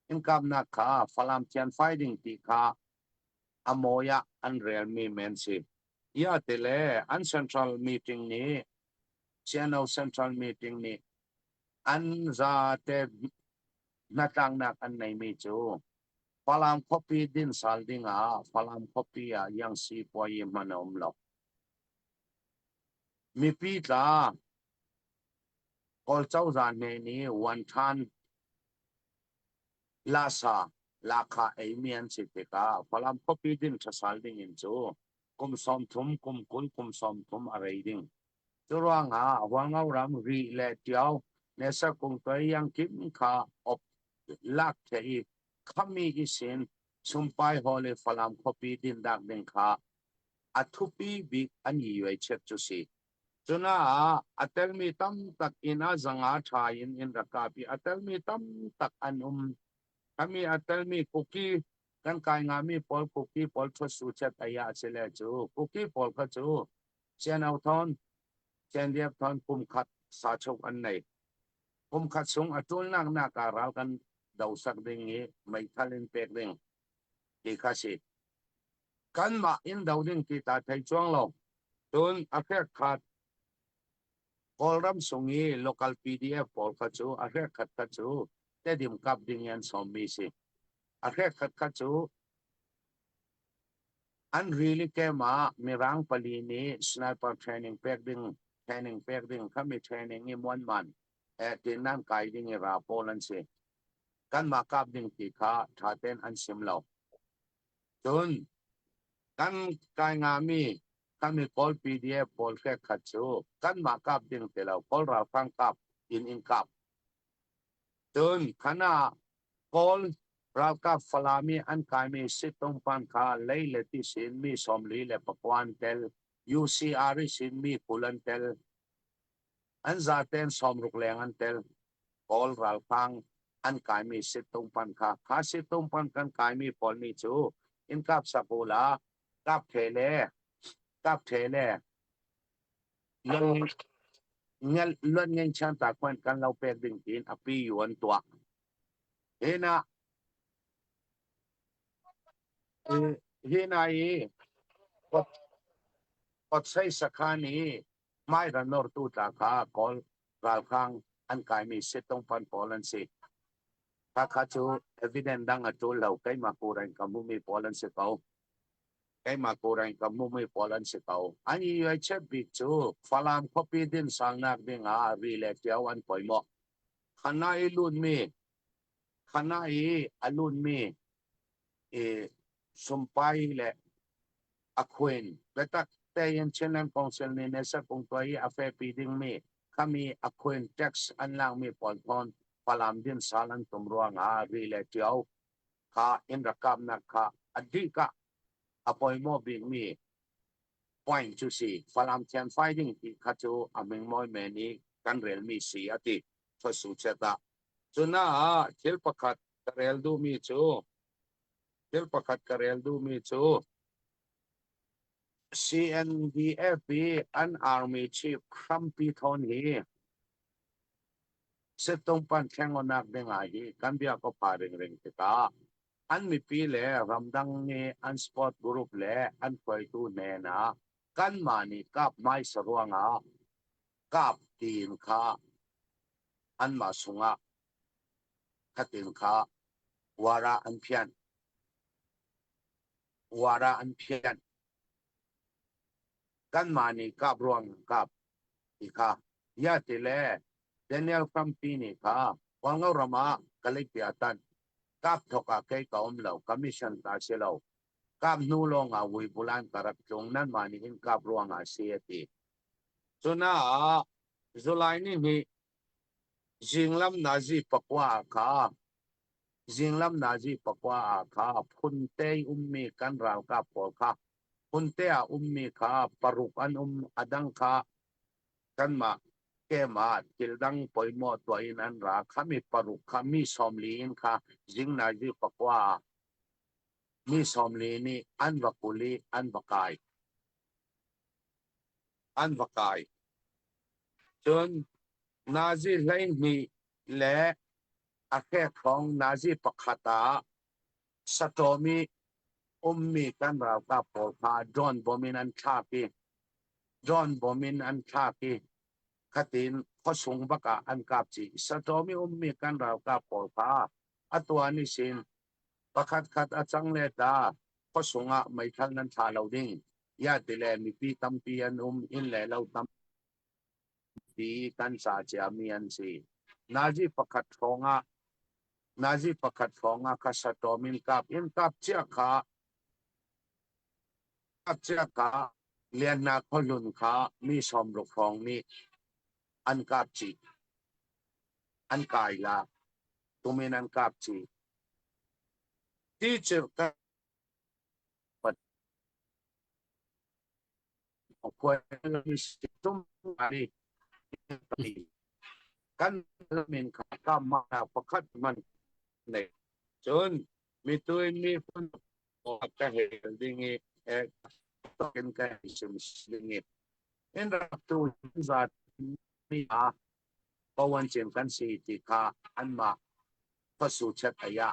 in kapnak kha Falam thian fai ding ti kha a mawi ah an relmi men si. Ia te le an central meeting nih CNO central meeting nih an zate hnatlaknak an neimi cu Falam khuapi din sal ding ah Falam khuapi ah Yangsi puai hman a um lo. Mipi tla Kawl cozah hne nih wan than Lasa lahkhah eimi an si tikah Falam khuapi din ṭhasal ding in cu kum 30, kum 20, kum 30 a rei ding. Cu ruangah Hualngo ram Rih le Ṭio Nesakung tuai Yangkim kha op lak the i khami i sin Sumpai Hall i Falam khuapi dindak ding kha a thupi bik an i uai chiat cu si. Cunaah a telmi tamtak inn ah zanga ṭha in in rak kap i a telmi tamtak an um. Khami a telmi kuki kan kai ngami pawl kuki pawl ṭhutsu chet ai ah si le cu kuki pawl kha cu Ciano thawn Ciandiap thawn kum khat sa chuk an nei. Kum khat chung a ṭulnak nak ah ral kan dosak ding i meithal in pek ding ti kha si. Kanmah in do ding ti ta thei chuang lo. Cun a hrek khat Kawlram sung i local PDF pawl kha cu a hrek khat kha cu Tedim kap ding in an sawmmi si. A hrek khat kha cu an rili kem ah Mirang pali nih sniper training pek ding training pek ding khami training i muanman eh tin nan kai ding i ra pawl an si. Kanmah kap ding ti kha ṭha tein an sim lo. Cun kan kai ngami kami Kawl PDF pawl hrek khat cu kanmah kap ding ti lo Kawl ralhrang kap in in kap. Cun khana Kawl ralkap Falam i an kaimi Situngpan kha lei le ti sin mi 44 an tel, UCR i sin mi 20 an tel. An zaten 60 leng an tel. Kawl ralhrang an kaimi Situngpan kha kha Situngpan kan kaimi pawl nih cu in kap sakula kap the le kap the le luan ngeng chan ta kwan kan lo pek ding tin a pi yu an tuah hina hina i pot sei sakhan i. Hmaira nawrtu tla kha Kawl ralhrang an kaimi Sittongpan pawl an si. Khakha cu evidence dang a ṭul lo. Keimah kureng ka hmumi pawl an si ko. Keimah kureng ka hmumi pawl an si ko. An i uaichep bik cu Falam khuapi dinsalnak ding ah ri le ṭio an pawimawh. Khana i lutmi khana i a lutmi i sumpai le a khuin biatak tein Chinland Council nih Nesa kungtuai i a fepi dingmi khami a khuin tax an lakmi pawl thawn Falam dinsal an tum ruangah ri le ṭio kha in rak kapnak kha a dih ka a pawimawh bikmi point cu si Falam thianfai ding ti kha cu a mingmawi men i kan relmi si a ti Thuasu chet ah. Cunaah thil pakhat ka rel duhmi cu thil pakhat ka rel duhmi cu CNDF i an army chief hrampi thawn hi Sittungpan thlengonak ding ah hi kan bia ko pha ringring tikah an mipi le ramdang nih an sport group le an hruaitu hnen ah kanmah nih kap hmaisa ruangah kap tiin kha anmah sungah khatin kha wara an phian wara an phian kanmah nih kap ruang kap ti kha ya ti le Daniel Hrampi nih kha Hualngo ram ah Kalay tan kap thok ah kei ka um lo commission ka si lo kap hnu lawng ah Vuibulan ka rak tlung nanmah nih hin kap ruang ah si a ti Cunaah July ni hnih zinglam nazi pakua ah kha zinglam nazi pakua ah kha phunte ummi kan ralkap pawl kha phunte ah ummi kha paruk an um a dang kha kanmah kem ah thil dang poimawh tuah in an ra kha mi paruk kha mi 40 in kha zing nazi pakua ah mi 40 nih an va kul i an va kai. An va kai. Cun nazi 12 le a hrek hrawng nazi pakhat ah saṭawm i ummi kan ralkap pawl kha drone bomb in an thlak i drone bomb in an thlak i khatin khuasung bak ah an kap chih. Saṭawm i ummi kan ralkap pawl kha a tuan i sin pakhat khat a cang le ta khuasung ah meithal nan thla lo ding ya ti le mipi tampi an um inn le lo tampi kan sa ciami an si. Nazi pakhat hrawng ah nazi pakhat hrawng ah kha saṭawm in kap in kap cia kha kap cia kha Lianhna khuahlun kha mi 60 hrawng nih an kap chih. An kai la. Tumin an kap chih. Teacher ka kan min kha ka ma pakhat man nei cun mitui mi phun ka hel ding i in ka sim ding i in rak tu zat mi a pawan cem kan si ti kha anmah khuasu chet aya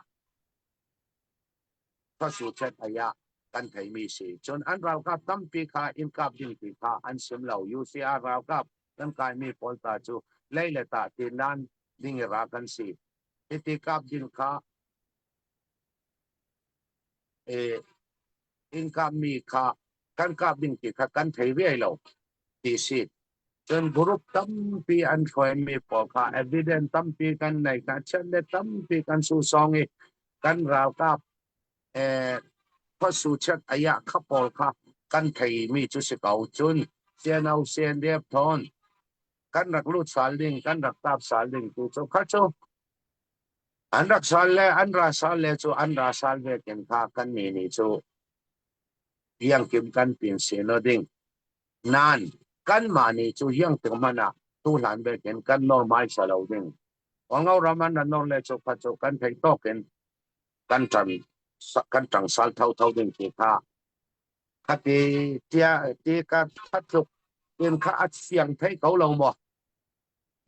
khuasu chet aya kan theimi si. Cun an ralkap tampi kha inn kap ding ti kha an sim lo. UCR ralkap kan kaimi pawl ta cu lei le tah ti nan ding i ra kan si. Hiti kap ding kha inn kapmi kha kan kap ding ti kha kan thei ve lo ti si. Cun group tampi an hruaimi pawl kha evidence tampi kan nei kha chiat le tampi kan susawng i kan ralkap khuasu chiat ayah kha pawl kha kan theimi cu si ko. Cun CNO CNDF thawn kan rak lut sal ding kan rak tap sal ding tu cu kha cu an rak sal le an ra sal le cu an ra sal ve ken kha kan ni nih cu hiangkim kan pin si no ding nan kan mah nih cu hiang tik hmanh ah tu hlan ve ken kan normal sa lo ding Ongau ram an ra nor le cu kha cu kan thei tawk in kan ṭan kan ṭang sal thotho ding ti kha khati tia ti ka thatluk in kha a fiang thei ko lo maw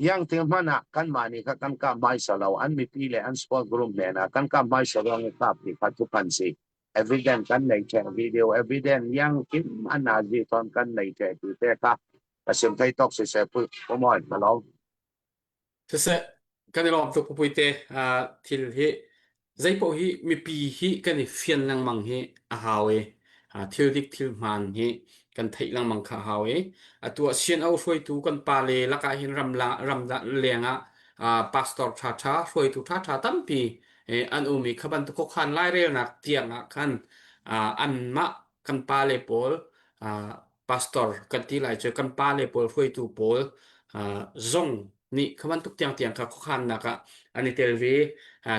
yang ting hmanh ah kanmah nih kha kan kap hmaisa lo an mipi le an sport group nen ah kan kap hmaisa ruang i kap ti kha cu kan si evidence kan nei ṭheh video evidence yang kim an nazi ton kan nei ṭheh ti te kha. Ka sim thei tok siseh pu moi ka lawm. Siseh, kan i lawm tuk pupuite thil hi zeipaoh hi mipi hi kan i fian lengmang hi a hau i thil dik thil hmaan hi kan theih lengmang kha a hau i atu ah CNO hruaitu kan pale lakah hin ram la, ram leng ah pastor ṭhaṭha hruaitu ṭhaṭha tampi an um i kha bantuk khuakhan lairelnak tiang ah khan anmah kan pale pawl pastor kan ti lai cu kan pale pawl hruaitu pawl zong nih kha bantuk tiangtiang kha khuakhannak ah an i tel ve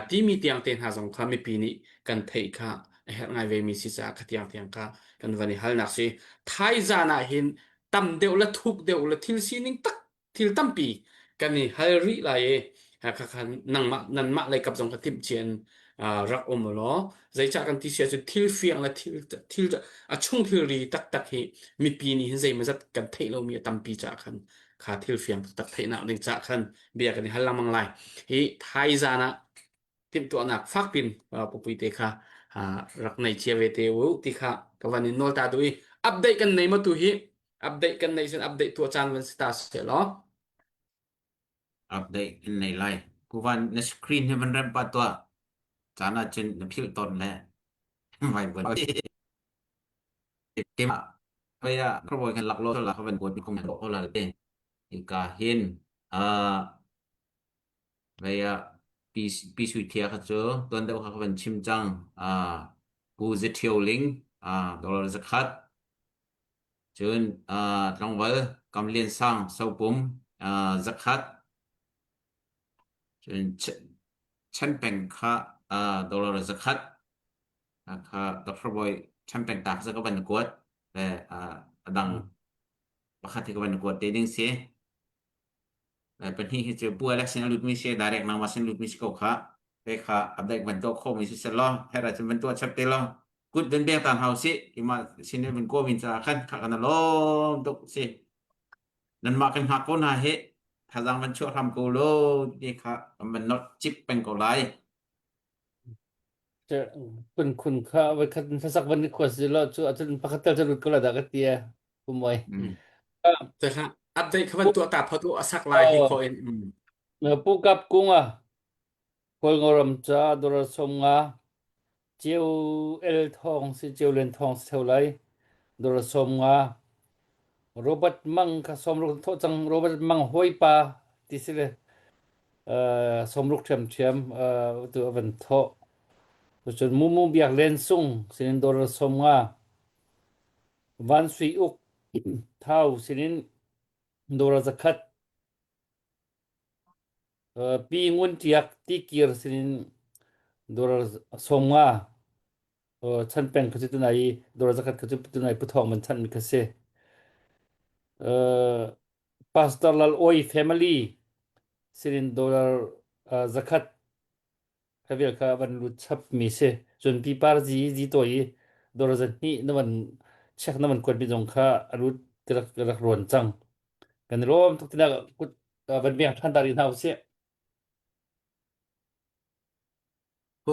timi tiang te hna zong kha mipi nih kan theih kha a herh ngai ve mi si caah kha tiangtiang kha kan van i halnak si thaizan ah hin tam deuh le thuk deuh le thil sining tak thil tampi kan i hal rih lai i khakha nangmah nanmah lei kap zong ka timh cia in rak um law zeicah kan ti sia cu thil fiang le thil thil a chung thilri taktak hi mipi nih hin zeimawzat kan theih lomi a tampi caah khan kha thil fiang taktak theihnak ding caah khan bia kan i hal lengmang lai hi thaizan ah timhtuahnak fakpin pupui te kha rak nei cia ve te u ti kha ka van in nawl ta du i update kan nei ma tu hi update kan nei sin update tuah caan van si ta se law update in nei lai kuvan na screen hi van rem pa tua caan ah cun na philh ton le vai van ke vaya kroboi kan lak lo la ka van kuat kum ko la te ka hin a Vei ah Pi, Pi Sui Thia kha cu tuan deuh kha ka van chim cang. Uh, Pu Zi Ṭhio Ling, uh, dollar zakhat. Cun uh, tlangval Kam Lian Sang Sopum, uh, zakhat. Cun Chen Peng kha uh, dollar zakhat. Uh, kha Dr. Boy Chen Peng ta kha ka van kuat. Le uh, a dang pakhat hi ka van kuat te ding si. Pahnih hi cu pu election a lutmi si direct nangmah sin lutmi si ko kha te kha update van tuah khawhmi si seh law her ahcun van tuah chap te law kut van beng ta hau si ima sin in van kuamin caah khan kha kan lawm tuk si nanmah kan hngak ko hna hi thazang van chuah hram ko lo ti kha kan van not chip peng ko lai Kun khun kha voi khat hlasak van ni khuas lo cu acun pakhat tel cu lut ko la dah ka ti e pumoi. Te update kha van tuah ta pho tu asak lai hi kho in. Pu kap kung a Kawlngoram ca dollar som nga ceu el thong si ceu len thong si theo lai dollar som nga Robert Mang kha somruk tho cang Robert Mang hoi pa ti si le somruk ṭhiamṭhiam tu a van thawh. Cun Mumu Biak Len Sung sinin dollar 50 Van Sui Uk Thau sinin dollar 100 Pi Ngun Ṭiak Tikir sinin dollar 50 chan peng kha cu tunai i dollar zakhat kha cu tunai Pu Thawng man chanmi kha si. Pastor Lal Oi family sinin dollar zakhat kha vial kha van lut chap mi si. Cun pi par zi zi tawi i dollar zahnih na van check na van kuat mi zong kha a lut rak rak ruan cang. Kan i lawm tuk tinak kut van beng ṭhan ta rih hna usih.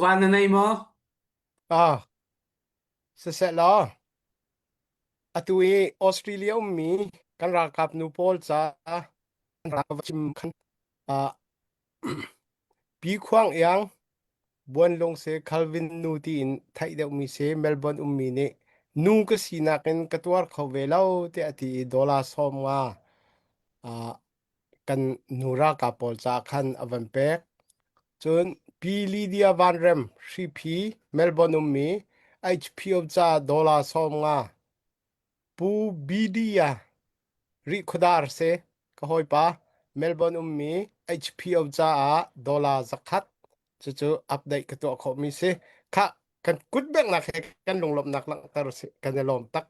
Van na nei maw? Ah, siseh law atu i Australia ummi kan ralkap nu pawl ca an rak va chim khan ah Pi Khuang Iang Buanlung si Calvin nu tiin theih deuhmi si Melbourne ummi nih nu ka sinak in ka tuar kho ve lo tiah a ti i dollar 50 ah kan nu ralkap pawl caah khan a van pek. Cun Pi Lydia Van Rem Hriphi Melbourne ummi HPO ca dollar 50 Pu Bidia Rihkhawdar si ka hawipa Melbourne ummi HPO caah dollar zakhat cucu update ka tuah khawhmi si. Khah kan kut benghnak he kan lunglawmhnak langhter si kan i lawm tak.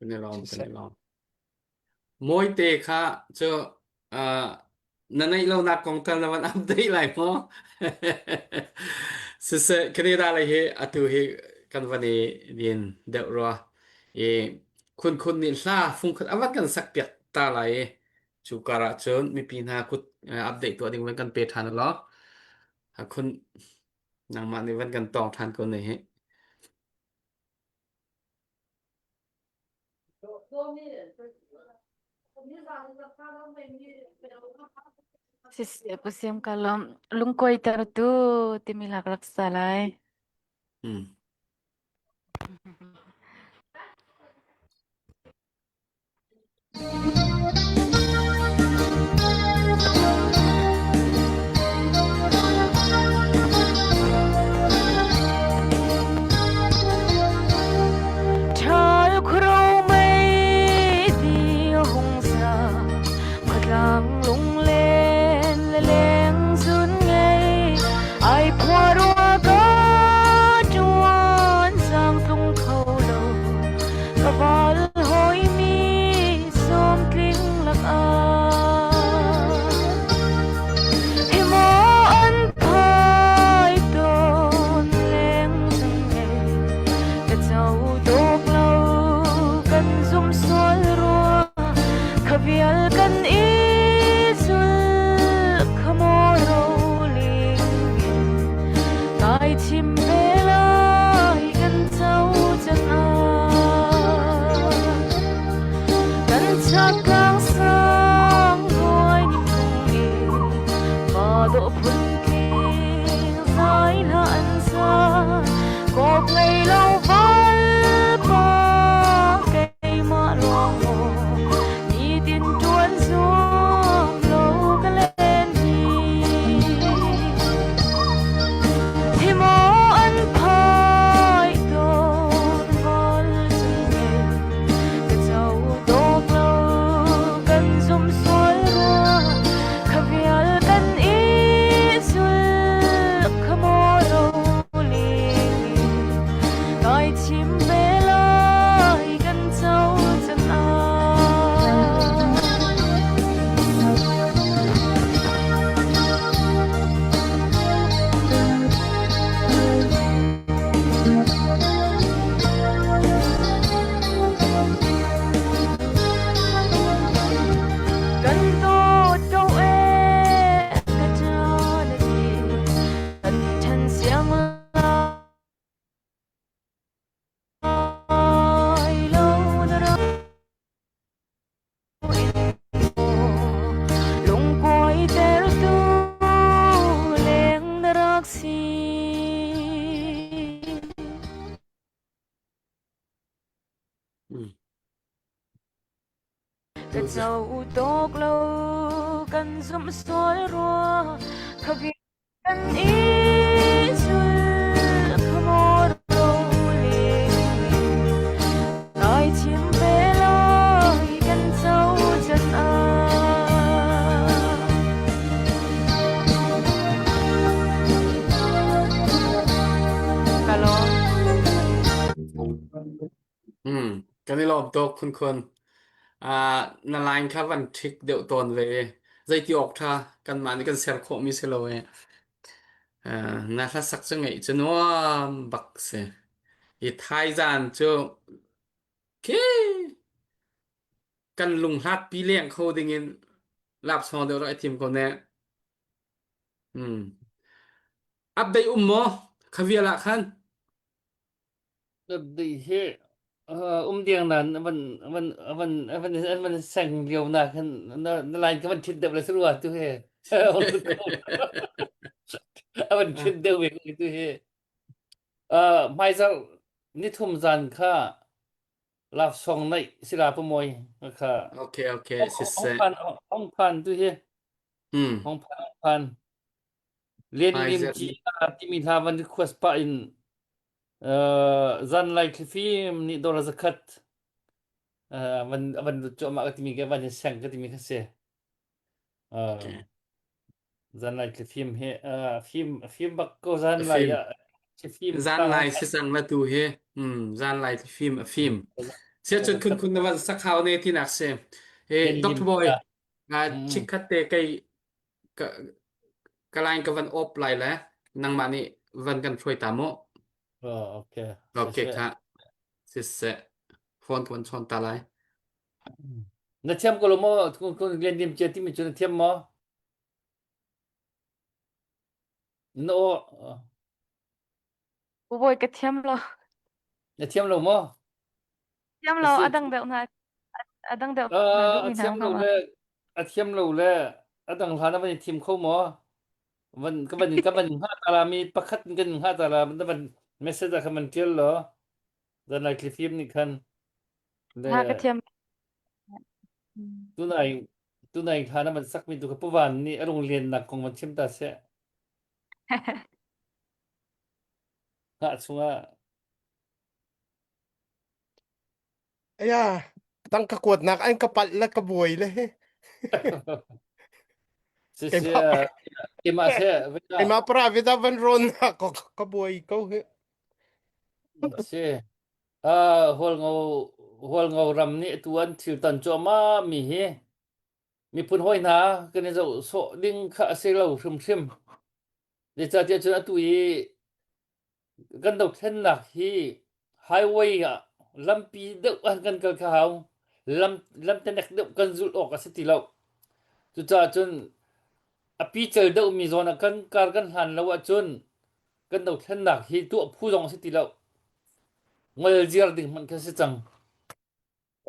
Kan i lawm, kan i lawm. Mawite kha cu uh, na neih lonak kong tal na van update lai maw? Siseh, Canada lei hi atu hi kan van i din deuh rua. I khun khun nih hla fungkhat a van kan sak piak ta lai i cu kar ah cun mipi hna kut update tuah ding van kan pe ṭhan law. Khun nangmah nih van kan tawng ṭhan ko ne hi. Siseh pasiam ka lawm lungkuai ter tu timi lak rak sa lai. Hmm. Ṭhal khuaro mei ti hung sa khuatlang lunglen le leng zun ngei ai phua rua ka ṭuan sang tlung kho lo ka val hoi mi sawmtling lakah hi maw an phai tawn leng zung ngei ka co tuk lo kan zum sual rua kha vial kan i zul kha maw roling in kai chim ve lai kan co can ah kan chaklang sang hnuai ni phung i ma dawh phun tling zai hla an sa kok ngei lo val pa keimah lawng maw nitin ṭuan zuam lo ka len hi hi maw an phai tawn val cung ka co dawk lo kan zum sual rua kha vial kan i zul kha maw roling kai chim ve lai kan co can ah Kan dawt ko ee ka ṭa na ti kan ṭhen siang lai lo na rak Lungkuai tertu leng na rak si. Ka co tuk lo kan zumh sual rua kha Kan i zul kha maw roling kai chim ve lai kan co can ah. Ka lawm. Hmm, kan i lawm tuk khunkhun. Ah, na line kha van ṭhik deuh tawn ve. Zeiti awk ṭha kanmah nih kan ser khawhmi si lo e. Ah, na hlasak cu ngaih cu nuam bak si. I thaizan cu khi kan lung hlatpi leng kho dingin lapsawng deuh rak i thim ko ne. Hmm. Update um maw? Khavial ah khan. Dei hi um diang nan van van van van van seng lio na khan na na line ka van thit deuh le sarua tu he avan thit deuh ve tu hi hmaizarh nithum zan kha love song nei sila pamoy kha Okay, okay, hong phan hong phan tu hi Hmm. hong phan hong phan Len Lim Ci timi hla van request pah in zanlai thlifim nih dawr zakhat van van lut cuahmah ka timi ke van in seng ka timi kha si. Zanlai thlifim hi fim fim bak ko zanlai ah thlifim Zanlai si sang la tu hi hmm zanlai thlifim a fim. Sia cun khun khun na van sakhau ne tinak si. Eh Dr. Boy chikhat te kei ka ka line ka van off lai le nangmah nih van kan hruai ta mu. Oh, okay. Okay kha. Siseh. Phone ka van chawn ta lai. Na thiam ko lo maw? Kun kun lian dim chia timi cu na thiam maw? Na aw Bawi ka thiam lo. Na thiam lo maw? Thiam lo, a dang deuh hna. A dang deuh na Uh, a duhmi hna thiam hnga lo ma? le a thiam lo le a dang hlan a van i thim kho maw? Van ka van ka van hnga ta la mi pakhat in kan hnga ta la na van message ah khan van tial law zan lai thlifim nih khan le Ha ka thiam. Mm. tunai tunai hlan a van sakmi tu kha puvan nih a lung lennak kong van chim ta seh. Hngah chungah Aya, tangka kuatnak an ka palh le ka buai le hi. Si si Keimah keimah seh vena keimah private ah van rawn na ka ka buai ko hi. si uh, hualngo hualngo ram nih tu an thil ton cuahmah mi hi miphun hawi hna kan i zoh sawh ding kha a si lo hrimhrim. Zeicahtiah cun atu i kan dothlennak hi highway ah lampi deuh ah kan kal kha hau. Lam lamtenek deuh kan zulh awk a si ti lo. Cucaah cun a pical deuhmi zawn ah kan kar kan hlan lo ahcun kan dothlennak hi tuah phu zong a si ti lo. Ngol ziar ding hmanh kha si cang.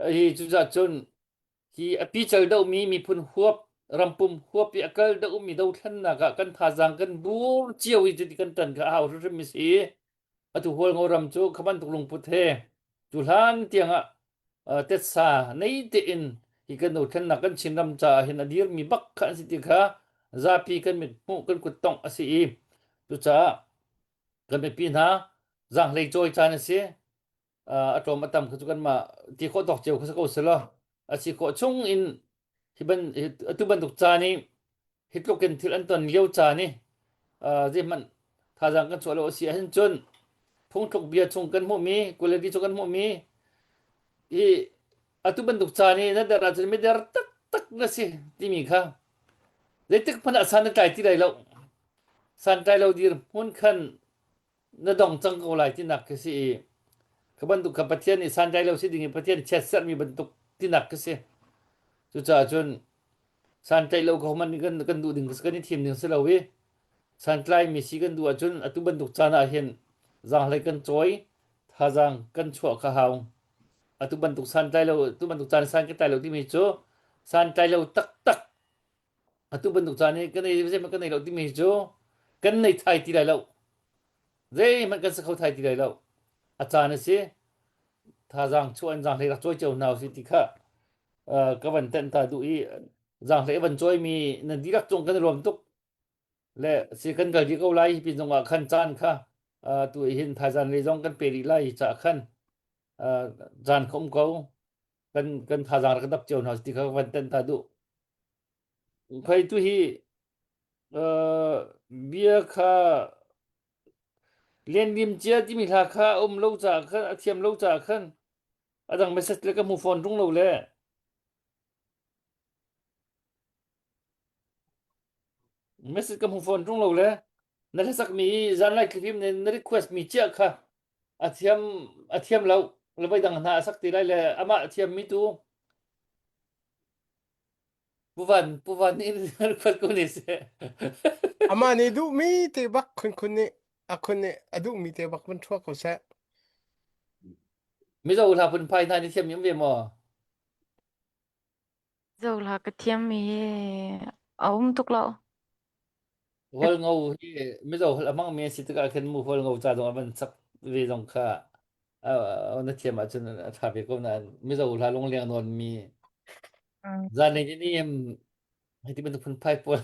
Hi cucaah cun Hi a pical dohmi miphun huap, rampum huap i a kal dohmi dothlennak ah kan thazaang kan bur cio i cuti kan ṭan kha a hau hrimhrim mi si. Atu Hualngo ram cu kha bantuk lungput he cu hlan tiangah uh, tetsa nei tein hi kan dothlennak kan Chinram caah hin a dirmi bak kha an si ti kha zapi kan mit hmuh kan kut tongh a si i cucaah kan mipi hna zaanghlei cawi caan a si. a tlawm a tam kha cu kanmah ti khawh tawk cio kha si ko selaw a si khawh chung in hi ban atu bantuk caan i hi tluk in thil an ton lio caan i zeihmanh thazaang kan chuah lo a si ahhin cun phungthluk bia chung kan hmuhmi quality chung kan hmuhmi hi atu bantuk caan i na der ahcun mider taktak na si timi kha zeitik hmanh ah san na tlai ti lai lo san tlai lo dir hmun khan na dong cang ko lai tinak khi si i kha bantuk kha Pathian nih santlai lo si ding i Pathian chiatserhmi bantuk tinak khi si. Cucaah cun santlaih lo ko hmanh kan kan duh ding kan i thim ding si lo i santlai mi si kan duh ahcun atu bantuk caan ah hin zaanghlei kan cawi thazaang kan chuah kha hau. Atu bantuk santlai lo atu bantuk caan san kan tlai lo timi cu santlai lo taktak Atu bantuk caan hi kan ei zeihmanh kan ei lo timi hi cu kan nei thai ti lai lo. Zeihmanh kan si kho thai ti lai lo. A caan a si. Thazaang chuah in zaanghlei rak cawi cio hna usih ti kha uh, ka van tenh ta duh i zaanghlei a van cawimi nan dihlak cung kan i lawm tuk. Le si kan kal dih ko lai hi pin zongah khan caan kha uh, tu hin thaizaan lei zong kan pe rih lai caah khan uh, caan kha um ko. Kan kan thazaang rak dap cio hna ti kha ka van tenh ta duh. Khoi tu hi uh, bia kha lianlim cia timi hla kha a um lo caah khan a thiam lo caah khan a dang message le ka hmu fawn ṭung lo le message ka hmu fawn ṭung lo le na hlasak mi zanlai thlifim ne na request mi cia kha a thiam a thiam lo le voi dang hna a sak ti lai le amah a thiam mi tu Pu Van, Pu Van nih request ko ne seh. Amah nih duhmi te bak khun khun nih a khun nih a duhmi te bak van chuak ko seh. Mizo hla phunphai hna ni thiam mi um ve maw? Zo hla ka thiam mi hi a um tuk lo. Hual ngo hi Mizo holh a hmang mi an si tikah khin mu hual ngo ca zong a van sak ve zong kha na thiam ahcun a ṭha ve ko nain Mizo hla lungleng nawn mi zan ni ni em hei ti bantuk phunphai pawl.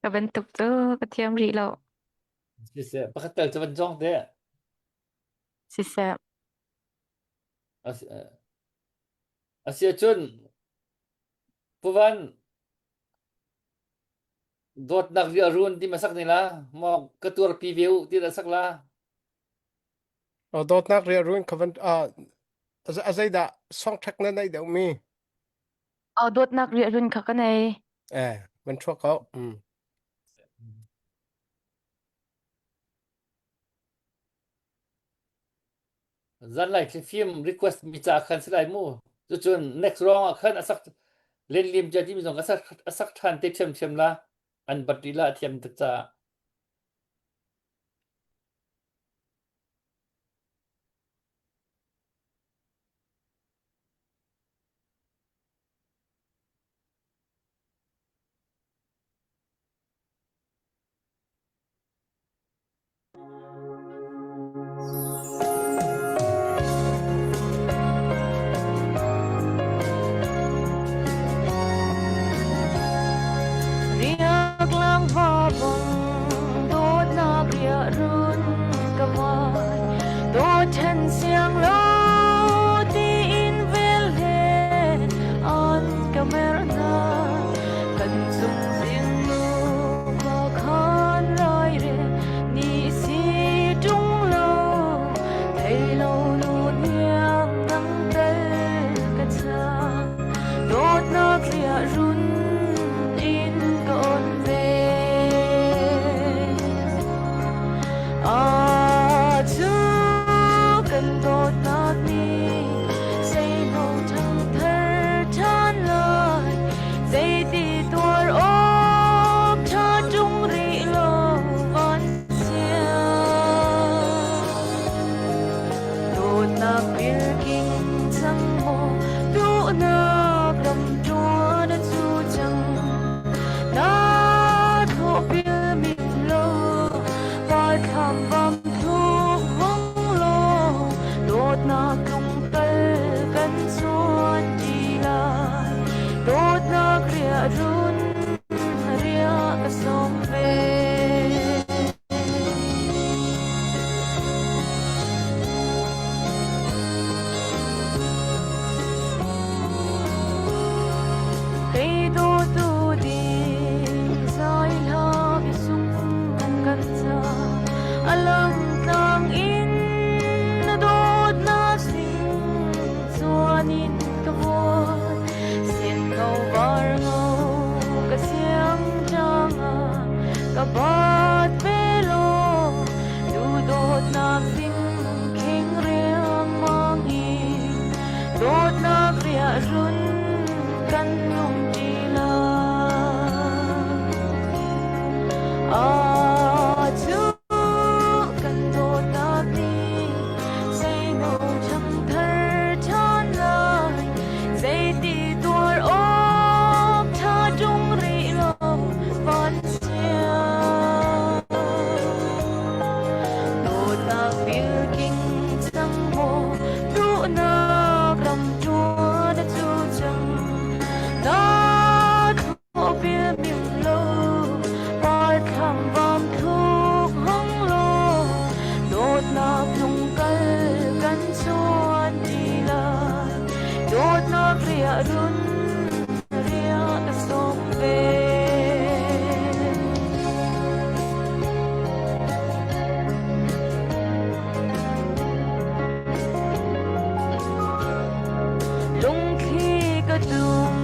Ka bantuk cu ka thiam rih lo. Siseh, pakhat tel cu van cawng te. Siseh. A si ahcun Pu Van, dawtnak riahrun ti ma sak ne la, maw ka tuarpi ve u ti dah sak la. O dawtnak riahrun ka van a zeidah song ṭhek na neih deuh mi? O dawtnak riahrun kha ka nei. Eh, van chuak ko. Mm. Zanlai thlifim request mi ca khan si lai mu. Cucun next round ah khan a sak len lim cia timi zong a sak a sak ṭhan te ṭhiamṭhiam la. An bat rih la a thiam tuk caah. bang dawtnak riahrun ka vai dawthen siang lo tiin vel he an ka mer hna kan cung zingnu khua khan lai re ni si ṭung lo thei lo nu hniang nang tel ka chang dawtnak riahrun in ka on ve. A cu kan dawtnak nih seino ṭhangthar ṭhan lai, zeiti tuar awk ṭha ṭung rih lo van siang. Dawtnak pilking cang maw, duhnak ram ṭuan a cu cang. Na thawhpil mit lo, parthlam vam thluk hung law, dawtnak lungkal kan chuan ṭi lai. Dawtnak riahrun riah ka sawm ve. Kei dawtu ding zai hla biasung kan ca a lamtlang in na dawtnak sing chuan in ka vuan sin ko var ngo ka siang tang ah ka bat ve law duhdawtnak ding kheng riangmang in dawtnak riahrun kan um ṭi lai. A cu kan dawtnak nih seino ṭhangthar ṭhan lai, zeiti tuar awk ṭha ṭung rih lo van siang. Dawtnak pilking cang maw, duhnak ram ṭuan a cu cang. Na thawpil mim lo, parthlam vam thluk hong law, dawtnak lungkal kan chuan ṭi lai. Dawtnak riahrun riah ka sawm ve. Lungthli ka tum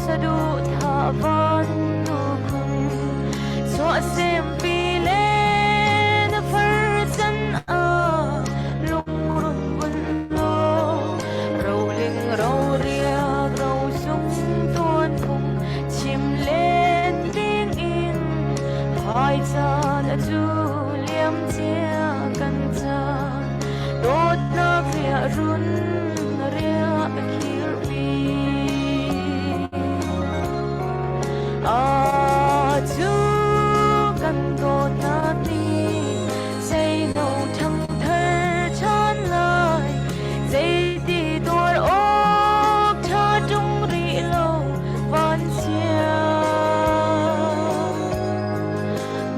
saduhthah van nu khun chuahsempi le na far can ah lungrun bun law roling roriak rosung tuan phung chim len ding in hai caan a cu liam cia kan caan dawtnak riahrun riah a khirpi a cu kan dawtnak nih seino ṭhangthar ṭhan lai zeiti tuar awk ṭha ṭung rih lo van siang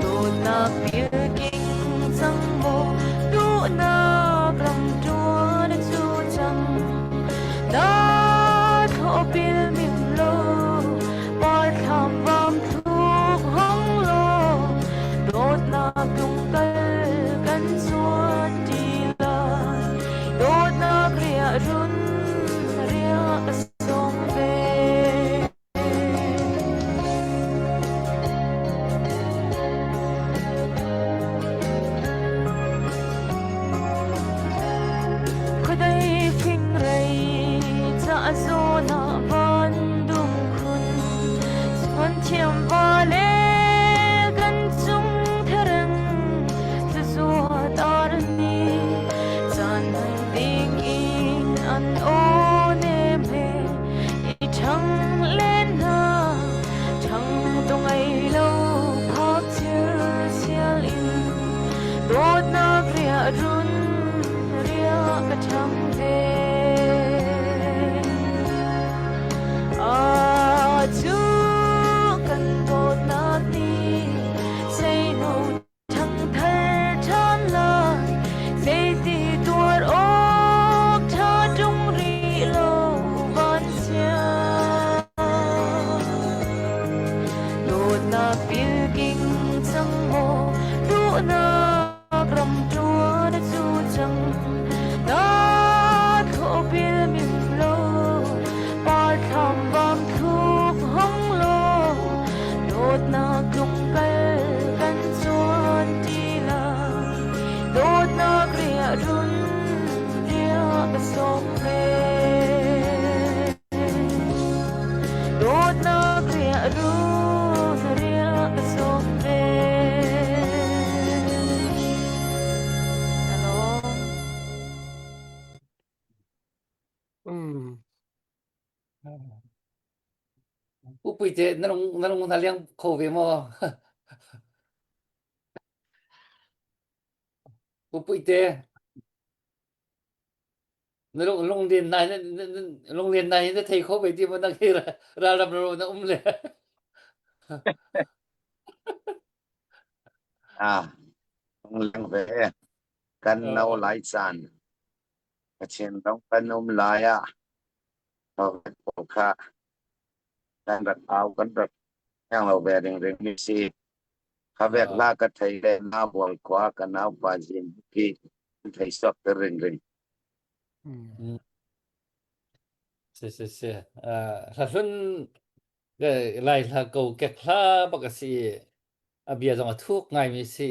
dawtnak pilking cang maw duhnak ram ṭuan a cu cang na thawpil mim lo parthlam vam thluk hong law dawtnak lungkal kan zuan ṭi lai dawtnak riahrun riah ka sawm ve. Khuadei fingrei ca zawn ah van dum khun chuan thiam va le kan cung thereng cazuat arni caan hman ding in an aw nem he i ṭhang len hna ṭhang to ngei lo phak sial in dawtnak riahrun riah ka ṭhang ve. A cu kan dawtnak nih Mm. Upui te na lung na lung na liang kho ve maw? Upui te na lung lung len nai lung len nai na thei kho ve ti maw na khi ralram ro na um le. Ah, lung ve kan no lai caan Kachin ram kan um lai ah Soviet pawl kha kan rak au kan rak heng lo ve ringring mi si. Kha vek la ka thei le na bual khua ka nau pa zin ki thei sok te ringring. Mm. Si si si. Hla hlun lai hla ko kek hla bak a si. A bia zong a thuk ngai mi si.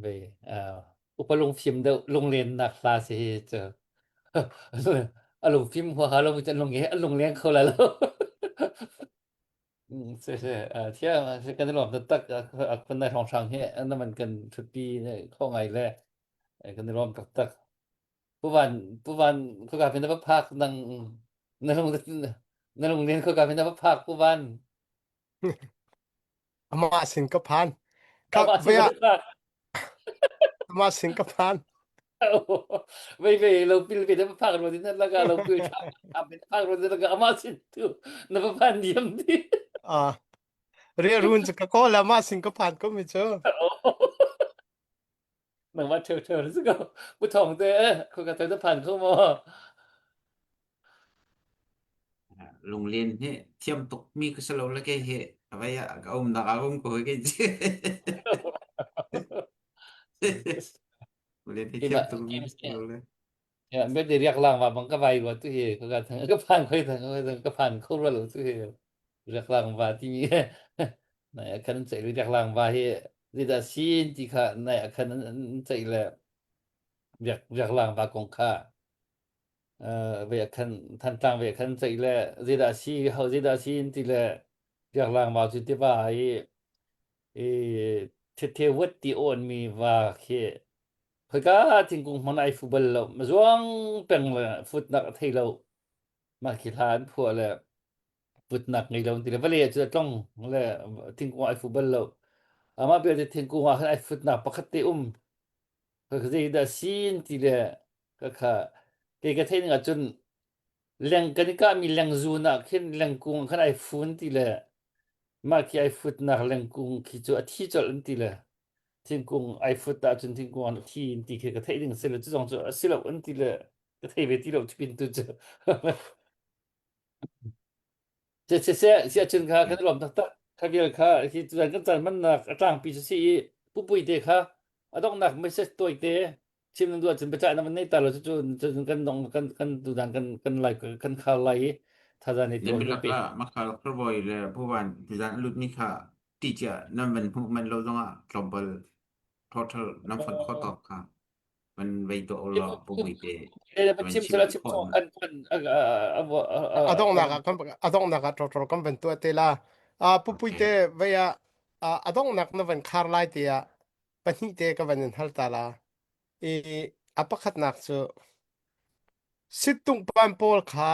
Ve upa lungfim deuh lunglennak hla si hi cu. A lungfim huaha lo mi cu an lung a lungleng kho lai lo. Si si thiam kan i lawm taktak a khun nai hrawnghrang hi na man kan ṭhutpi kho ngai le kan i lawm taktak. Pu Van Pu Van khuka pin na va phak nang na lung na lunglen khuka pin na va phak Pu Van. Amah sin ka phan. Ka Amah sin vea ka phak. amah sin ka phan. Vei vei lo pil ve na va phak ro din laka lo pil tha phak ro din laka amah sin tu na va phan diam di. Ah, ria run chu ka call amah sin ka phan ko mi chu. Nangmah ṭheu ṭheu na si ko. Pu Thawng te khua ka te phan kho maw? Lunglen hi thiam tuk mi ka si lo le kei hi avai ah ka um nak ah um ko hi kei ci. Lunglen hi thiam tuk mi ka si lo le. Ya, me de riak lang wa bang ka vai wa tu hi ka ka thang ka phan khoi thang ka phan kho ro lo tu hi riak lang wa ti mi nai khan chei riak lang wa hi zeidah sin ti kha nai khan an chei le riak riak lang wa kong kha ve khan Thantlang ve khan ceih le zeidah si ho zeidah si in ti le riaklang va cu tiva i i thethe wat ti awn mi va khi khoika thingkung hmang ai fu bal lo ma zuang peng le futnak a thei lo mah khi hla an phuah le putnak ngei lo ti le vale cu tlong le thingkung ai fu bal lo amah belte thingkung ah khan ai futnak pakhat te um ka zeidah sin ti le ka kha kei ka theih ning ahcun leng kan i kahmi lengzun ah khin lengkung khan ai fun ti le mah khi ai futnak lengkung khi cu a thi colh an ti le thingkung ai fut ahcun thingkung an thi an ti khi ka theih ding si le cu zong cu a si lo an ti le ka thei ve ti lo cupin tu cu Siseh siahcun kha kan i lawm taktak. Kha vial kha hi tuzan kan caan hmannak a tlangpi cu si i pupui te kha a donghnak message tawi te chim nan duh ahcun biacah na van nei ta lo cucu cun kan dong kan kan tuzan kan kan lai kan khar lai i thazan i Nan tuan kan bilak pe. ah Makhal Khraboi le Puvan tuzan a lutmi kha ti cia nan van hmuh man lo zongah tlawmpal total nan fonh khawh tawk kha. Van vei tuah ulaw pumui te van chim chim sala dih chim khawh chawng na. kan kan A donghnak ah kan a donghnak ah ṭawṭaw kan van tuah te la. Ah pupui Okay. te vei ah a donghnak na van khar lai te ah pahnih te ka van in hal ta la. I a pakhatnak cu sittung pan pawl kha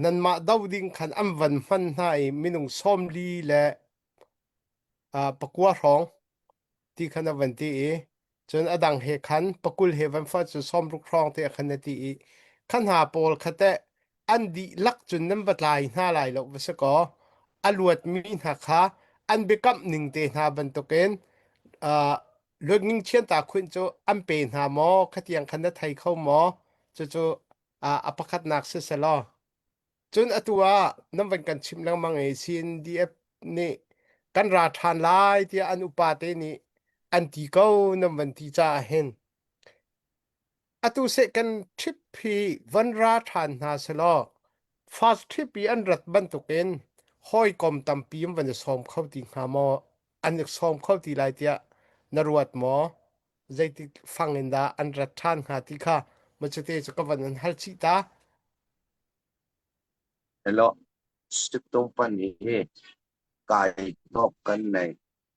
nanmah do ding khan an van hman hna i minung 40 le pakua hrawng ti khan a van ti i cun a dang he khan pakul he van fa cu 60 hrawng te khan na ti i kha hna pawl kha teh an dihlak cun nan va tlai hna lai lo va si kaw a luatmi hna kha an biakamh ning te hna bantukin uh, luatning chianta khuin cu an pe hna maw khatiang khan na thei kho maw cucu a pakhatnak si selaw Cun atu ah nan van kan chimh lengmang i CNDF nih kan ra ṭhan lai tiah an upate nih an ti ko nan van ti caah hin atu seh kan trip hi van ra ṭhan hna selaw first trip i an rat bantukin hawikom tampi an van i sawm kho ti hnga maw an i sawm kho ti lai tiah na ruat maw zeitik fang in dah an rat ṭhan hnga ti kha macute cu ka van an hal chih ta Hello, Situngpan hi kai tawk kan nei.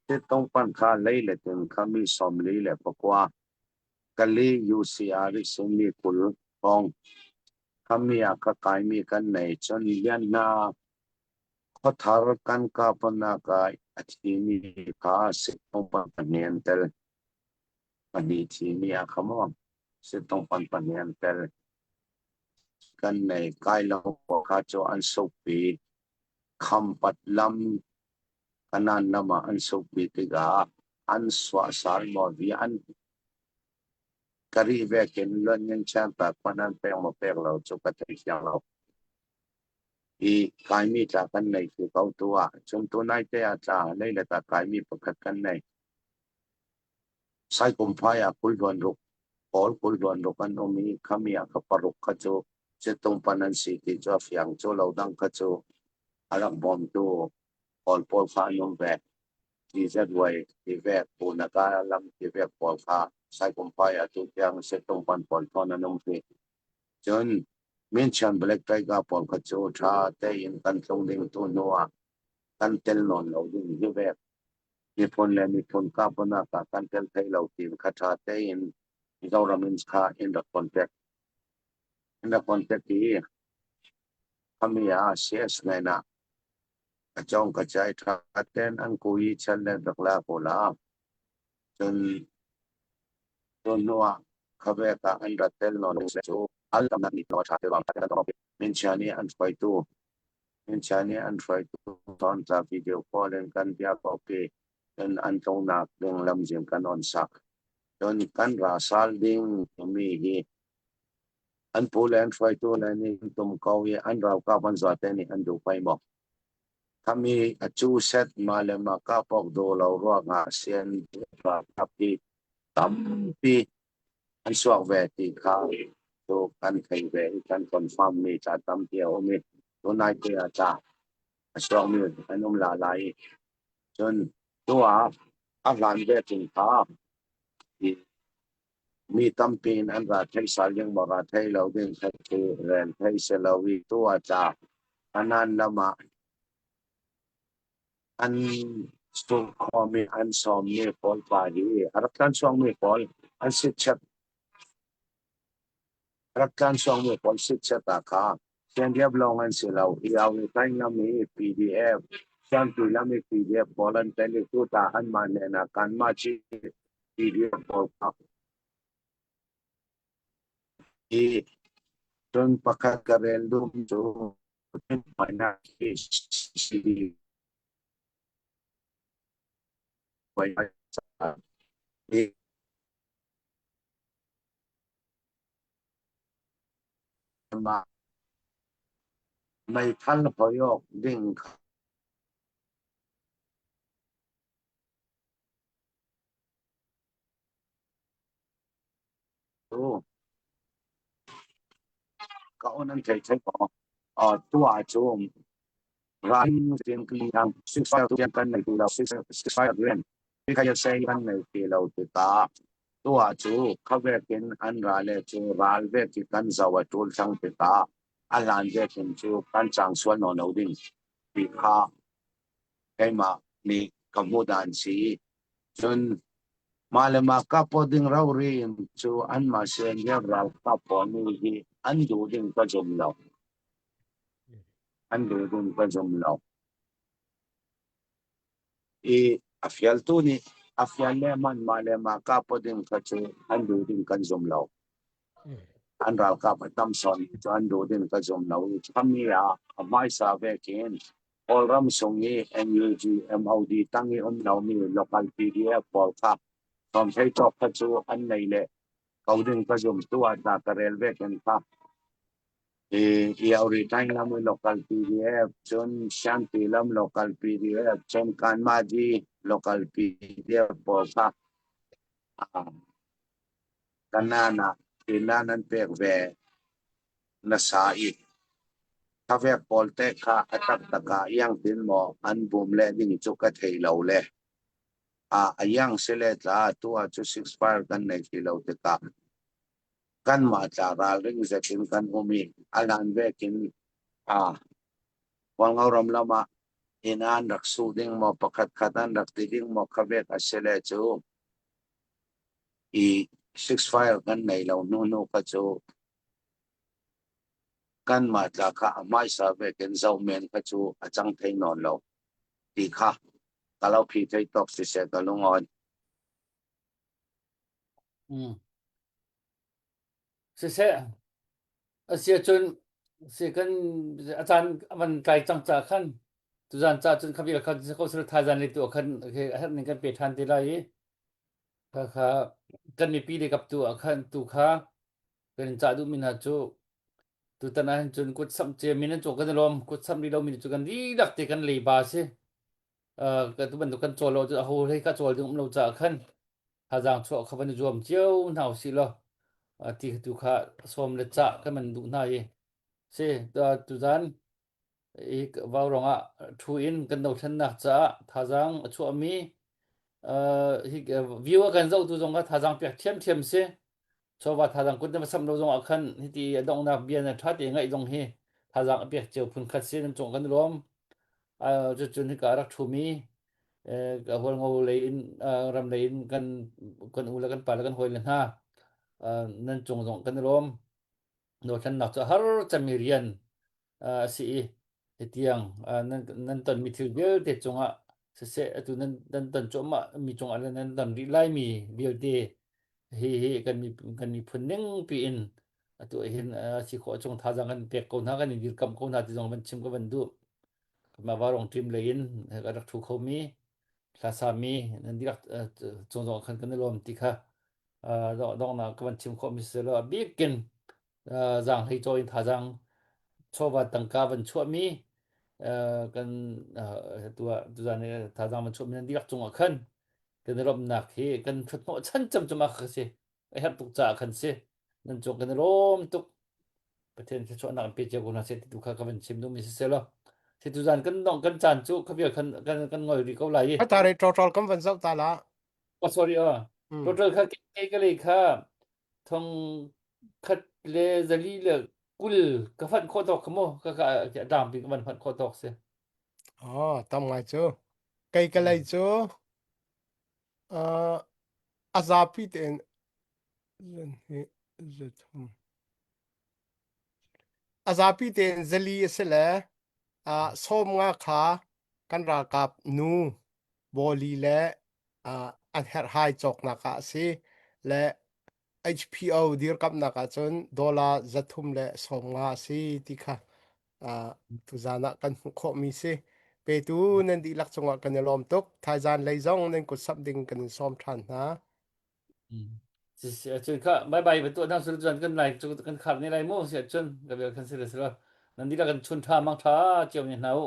Situngpan kha lei le tin kha mi 44 kali UCR i simi 20. Kong khami ah ka kaimi kan nei. Cun Lianhna khuathar kan kahpanak ah a thimi kha situngpan pahnih an tel. Pahnih thimi ah kha maw situngpan pahnih an tel. Kan nei kai lo kha cu an sukpi. Khampat lam kanan lam ah an sukpi tikah an suahsal maw vi an Ka rih vekin luan chiangta khuan an pek maw pek lo cu ka thei fiang lo. I kaimi tla kan nei ti ko tu ah cun tunai te ah tla leilet ah kaimi pakhat kan nei. Saikumphai ah kulhluan ruk pawl kulhluan ruk an um i khami ah ka paruk kha cu Cetungpan an si ti cu a fiang cu lo dang kha cu a rak bawmtu pawl pawl kha an um ve. TZY tivek Punaka lam tivek pawl kha Saikumpai ah tutiang Setungpan pawl thawn an um rih. Cun Minchian Black Tiger pawl kha cu ṭha tein kan tlung ding tu hnu ah kan tel nawn lo ding hi vek. Miphun le miphun kahponak ah kan tel thai lo ti kha ṭha tein Mizoram in kha in rak contact. In rak contact i khami ah CS nen ah A cawng ka cai ṭha tein an kui i chan le rak la ko la. Cun cu hnu ah khavek ah an rat tel nawn cu al tamnak nih ṭha te bang Minchia nih an hruaitu Minchia nih an hruaitu thawng tla video call in kan bia ko pi cun an tlungnak ding lamzin kan on sak. Cun kan ra sal ding mi hi An pu le an hruaitu le nih an tum ko i an ralkap an zate nih an duh pei maw? Khami a cu set mah le mah kap awk duh lo ruangah sian ralkap hi tampi an suak ve ti kha cu kan thei ve i kan confirm mi ca tampi a um i tunai te ah ca a suakmi an um la lai i cun tu ah a hlan ve ting kha Mi tampi in an ra thei sal ding maw ra thei lo ding kha cu rel thei si lo i tu ah tla anan lam ah an sung khomi an sawmmi pawl pa hi a rak tlanchuangmi pawl an sitchat rak tlanchuangmi pawl sitchat ah kha Siangriap lawng an si lo. Iau i lam i PDF, Siangpi lam i PDF pawl an tel i tuta anmah hnen ah kanmah chi PDF pawl kha i cun pakhat ka rel dum cu Meithal hoi awk ding kha cu ka on an thei thei ko. Tuah cu Tuah cu khavek in an ra le cu ral vek i kan zoh a ṭul cang tikah a hlan vekin cu kan cang sual nawn lo ding ti kha keimah nih ka hmuh dan si. Cun mah le mah kap ding rori in cu anmah CNDF ralkap pawl nih hi an duh ding ka zum lo. An duh ding ka zum lo. I a fialtu nih a fial le man mah le mah kap ding kha cu an duh ding kan zum lo. An ralkap a tam sawn cu an duh ding ka zum lo. I thami ah a hmaisa vekin Kawlram sung i NUG MOD tang i um lomi local PDF pawl kha thawngthei cawk kha cu an nei le ko ding ka zum tu ah ta ka rel ve ken kha. I Iauri Taing lam i local PDF cun Shanti lam local PDF cun Kanmadi local PDF pawl kha kanan ah tinan an pek ve nasa i Khavek pawl te kha a taktak ah iangtin maw an bum le ding cu ka thei lo le a iang si le tla tu ah cu 65 kan nei ti lo tikah kanmah tla ralring zet in kan um i a lan vekin a Hualngo ram lam ah inn an rak su ding maw pakhat khat an rak ti ding maw khavek a si le cu i 65 kan nei lo hnu hnu kha cu. Kanmah tla kha a hmaisa vekin zoh men kha cu a cang thei nawn lo ti kha ka lo phi thei tawk siseh ka lungawi. Mm. Siseh, a si ahcun si kan a caan a van tlai cang caah khan tuzaan ca cun kha vial kha ko sel thaizan le tu ah khan a herh ning kan pe ṭhan te lai i kha kha kan mipi le kap tu ah khan tu kha kan in cah duhmi hna cu tutan ah hin cun kut samh cia mi nan cawk kan i lawm kut samh rih lomi cu kan dihlak te kan leiba si uh, tu bantuk kan cawl lo cu aho hlei ka cawl ding um lo caah khan thazaang chuah kha van i zuam cio hna usih law ti tu kha sawm le cah kan man duh hna i si tuzan i vaurawng ah thu in kan dothlennak caah thazaang a chuahmi hi view a kan zohtu zong kha thazaang pek ṭhiamṭhiam si. Chawva thazaang kut na va samh lo zong ah khan hiti a donghnak bia na ṭha te ngaih zong hi thazaang a pek cio phun khat si nan cung kan i lawm. Cucun hika a rak ṭhumi Hualngo lei in ram lei in kan kan u le kan pa le kan hawi le hna nan cung zong kan i lawm. Dothlennak cu har cemmi rian a si i hitiang nan nan tonmi thil vialte cungah siseh atu nan nan ton cuahmah mi cungah le nan ton rih laimi vialte hi hi kan mi kan miphun ning piin atu hin a si khawh chung thazaang kan pek ko hna kan in dirkamh ko hna ti zong van chim ka van duh kanmah varong team lei in ka rak thu khomi hlasami nan dihlak cung zong khan kan i lawm ti kha donghnak ka van chim khawh mi si lo a bikin zaanghlei caw in thazaang chawva tangka van chuahmi kan tuah tuzan i thazaang van chuahmi nan dihlak cungah khan kan i lawmhnak hi kan ṭhuthnawh chan cem cem ah kha si a herh tuk caah khan si nan cung kan i lawm tuk Pathian thluachuahnak in pe cio ko hna seh ti tu kha ka van chim duhmi si seh law si tuzan kan dong kan caan cu kha vial khan kan kan ngol rih ko lai i Atare total kan van zoh ta la. Oh, sorry oh. Total kha ke ka lei kha thong khat le zali le 20 ka fanh khawh tawk kha mu ka ka a tlangpi ka van fanh khawh tawk si. Oh, tam ngai cu. Kei ka lei cu uh, a zapi tein zan hi zathum. A zapi tein zali a si le uh, sawm nga kha kan ralkap nu bawli le uh, an herhhai cawknak ah a si le HPO dirkamnak ahcun dollar 350 a si ti kha uh, tuzan ah kan hmuh khawhmi si. Petu nan dihlak cungah kan i lawm tuk. Thaizan lei zong nan kut samh ding kan in sawm ṭhan hna. Cun kha bye bye va tuah hna sul cun kan lai cu kan khar ne lai mu si cun ka bel kan si le si lo nan dihlak kan chun ṭha mang ṭha cio ne hna u.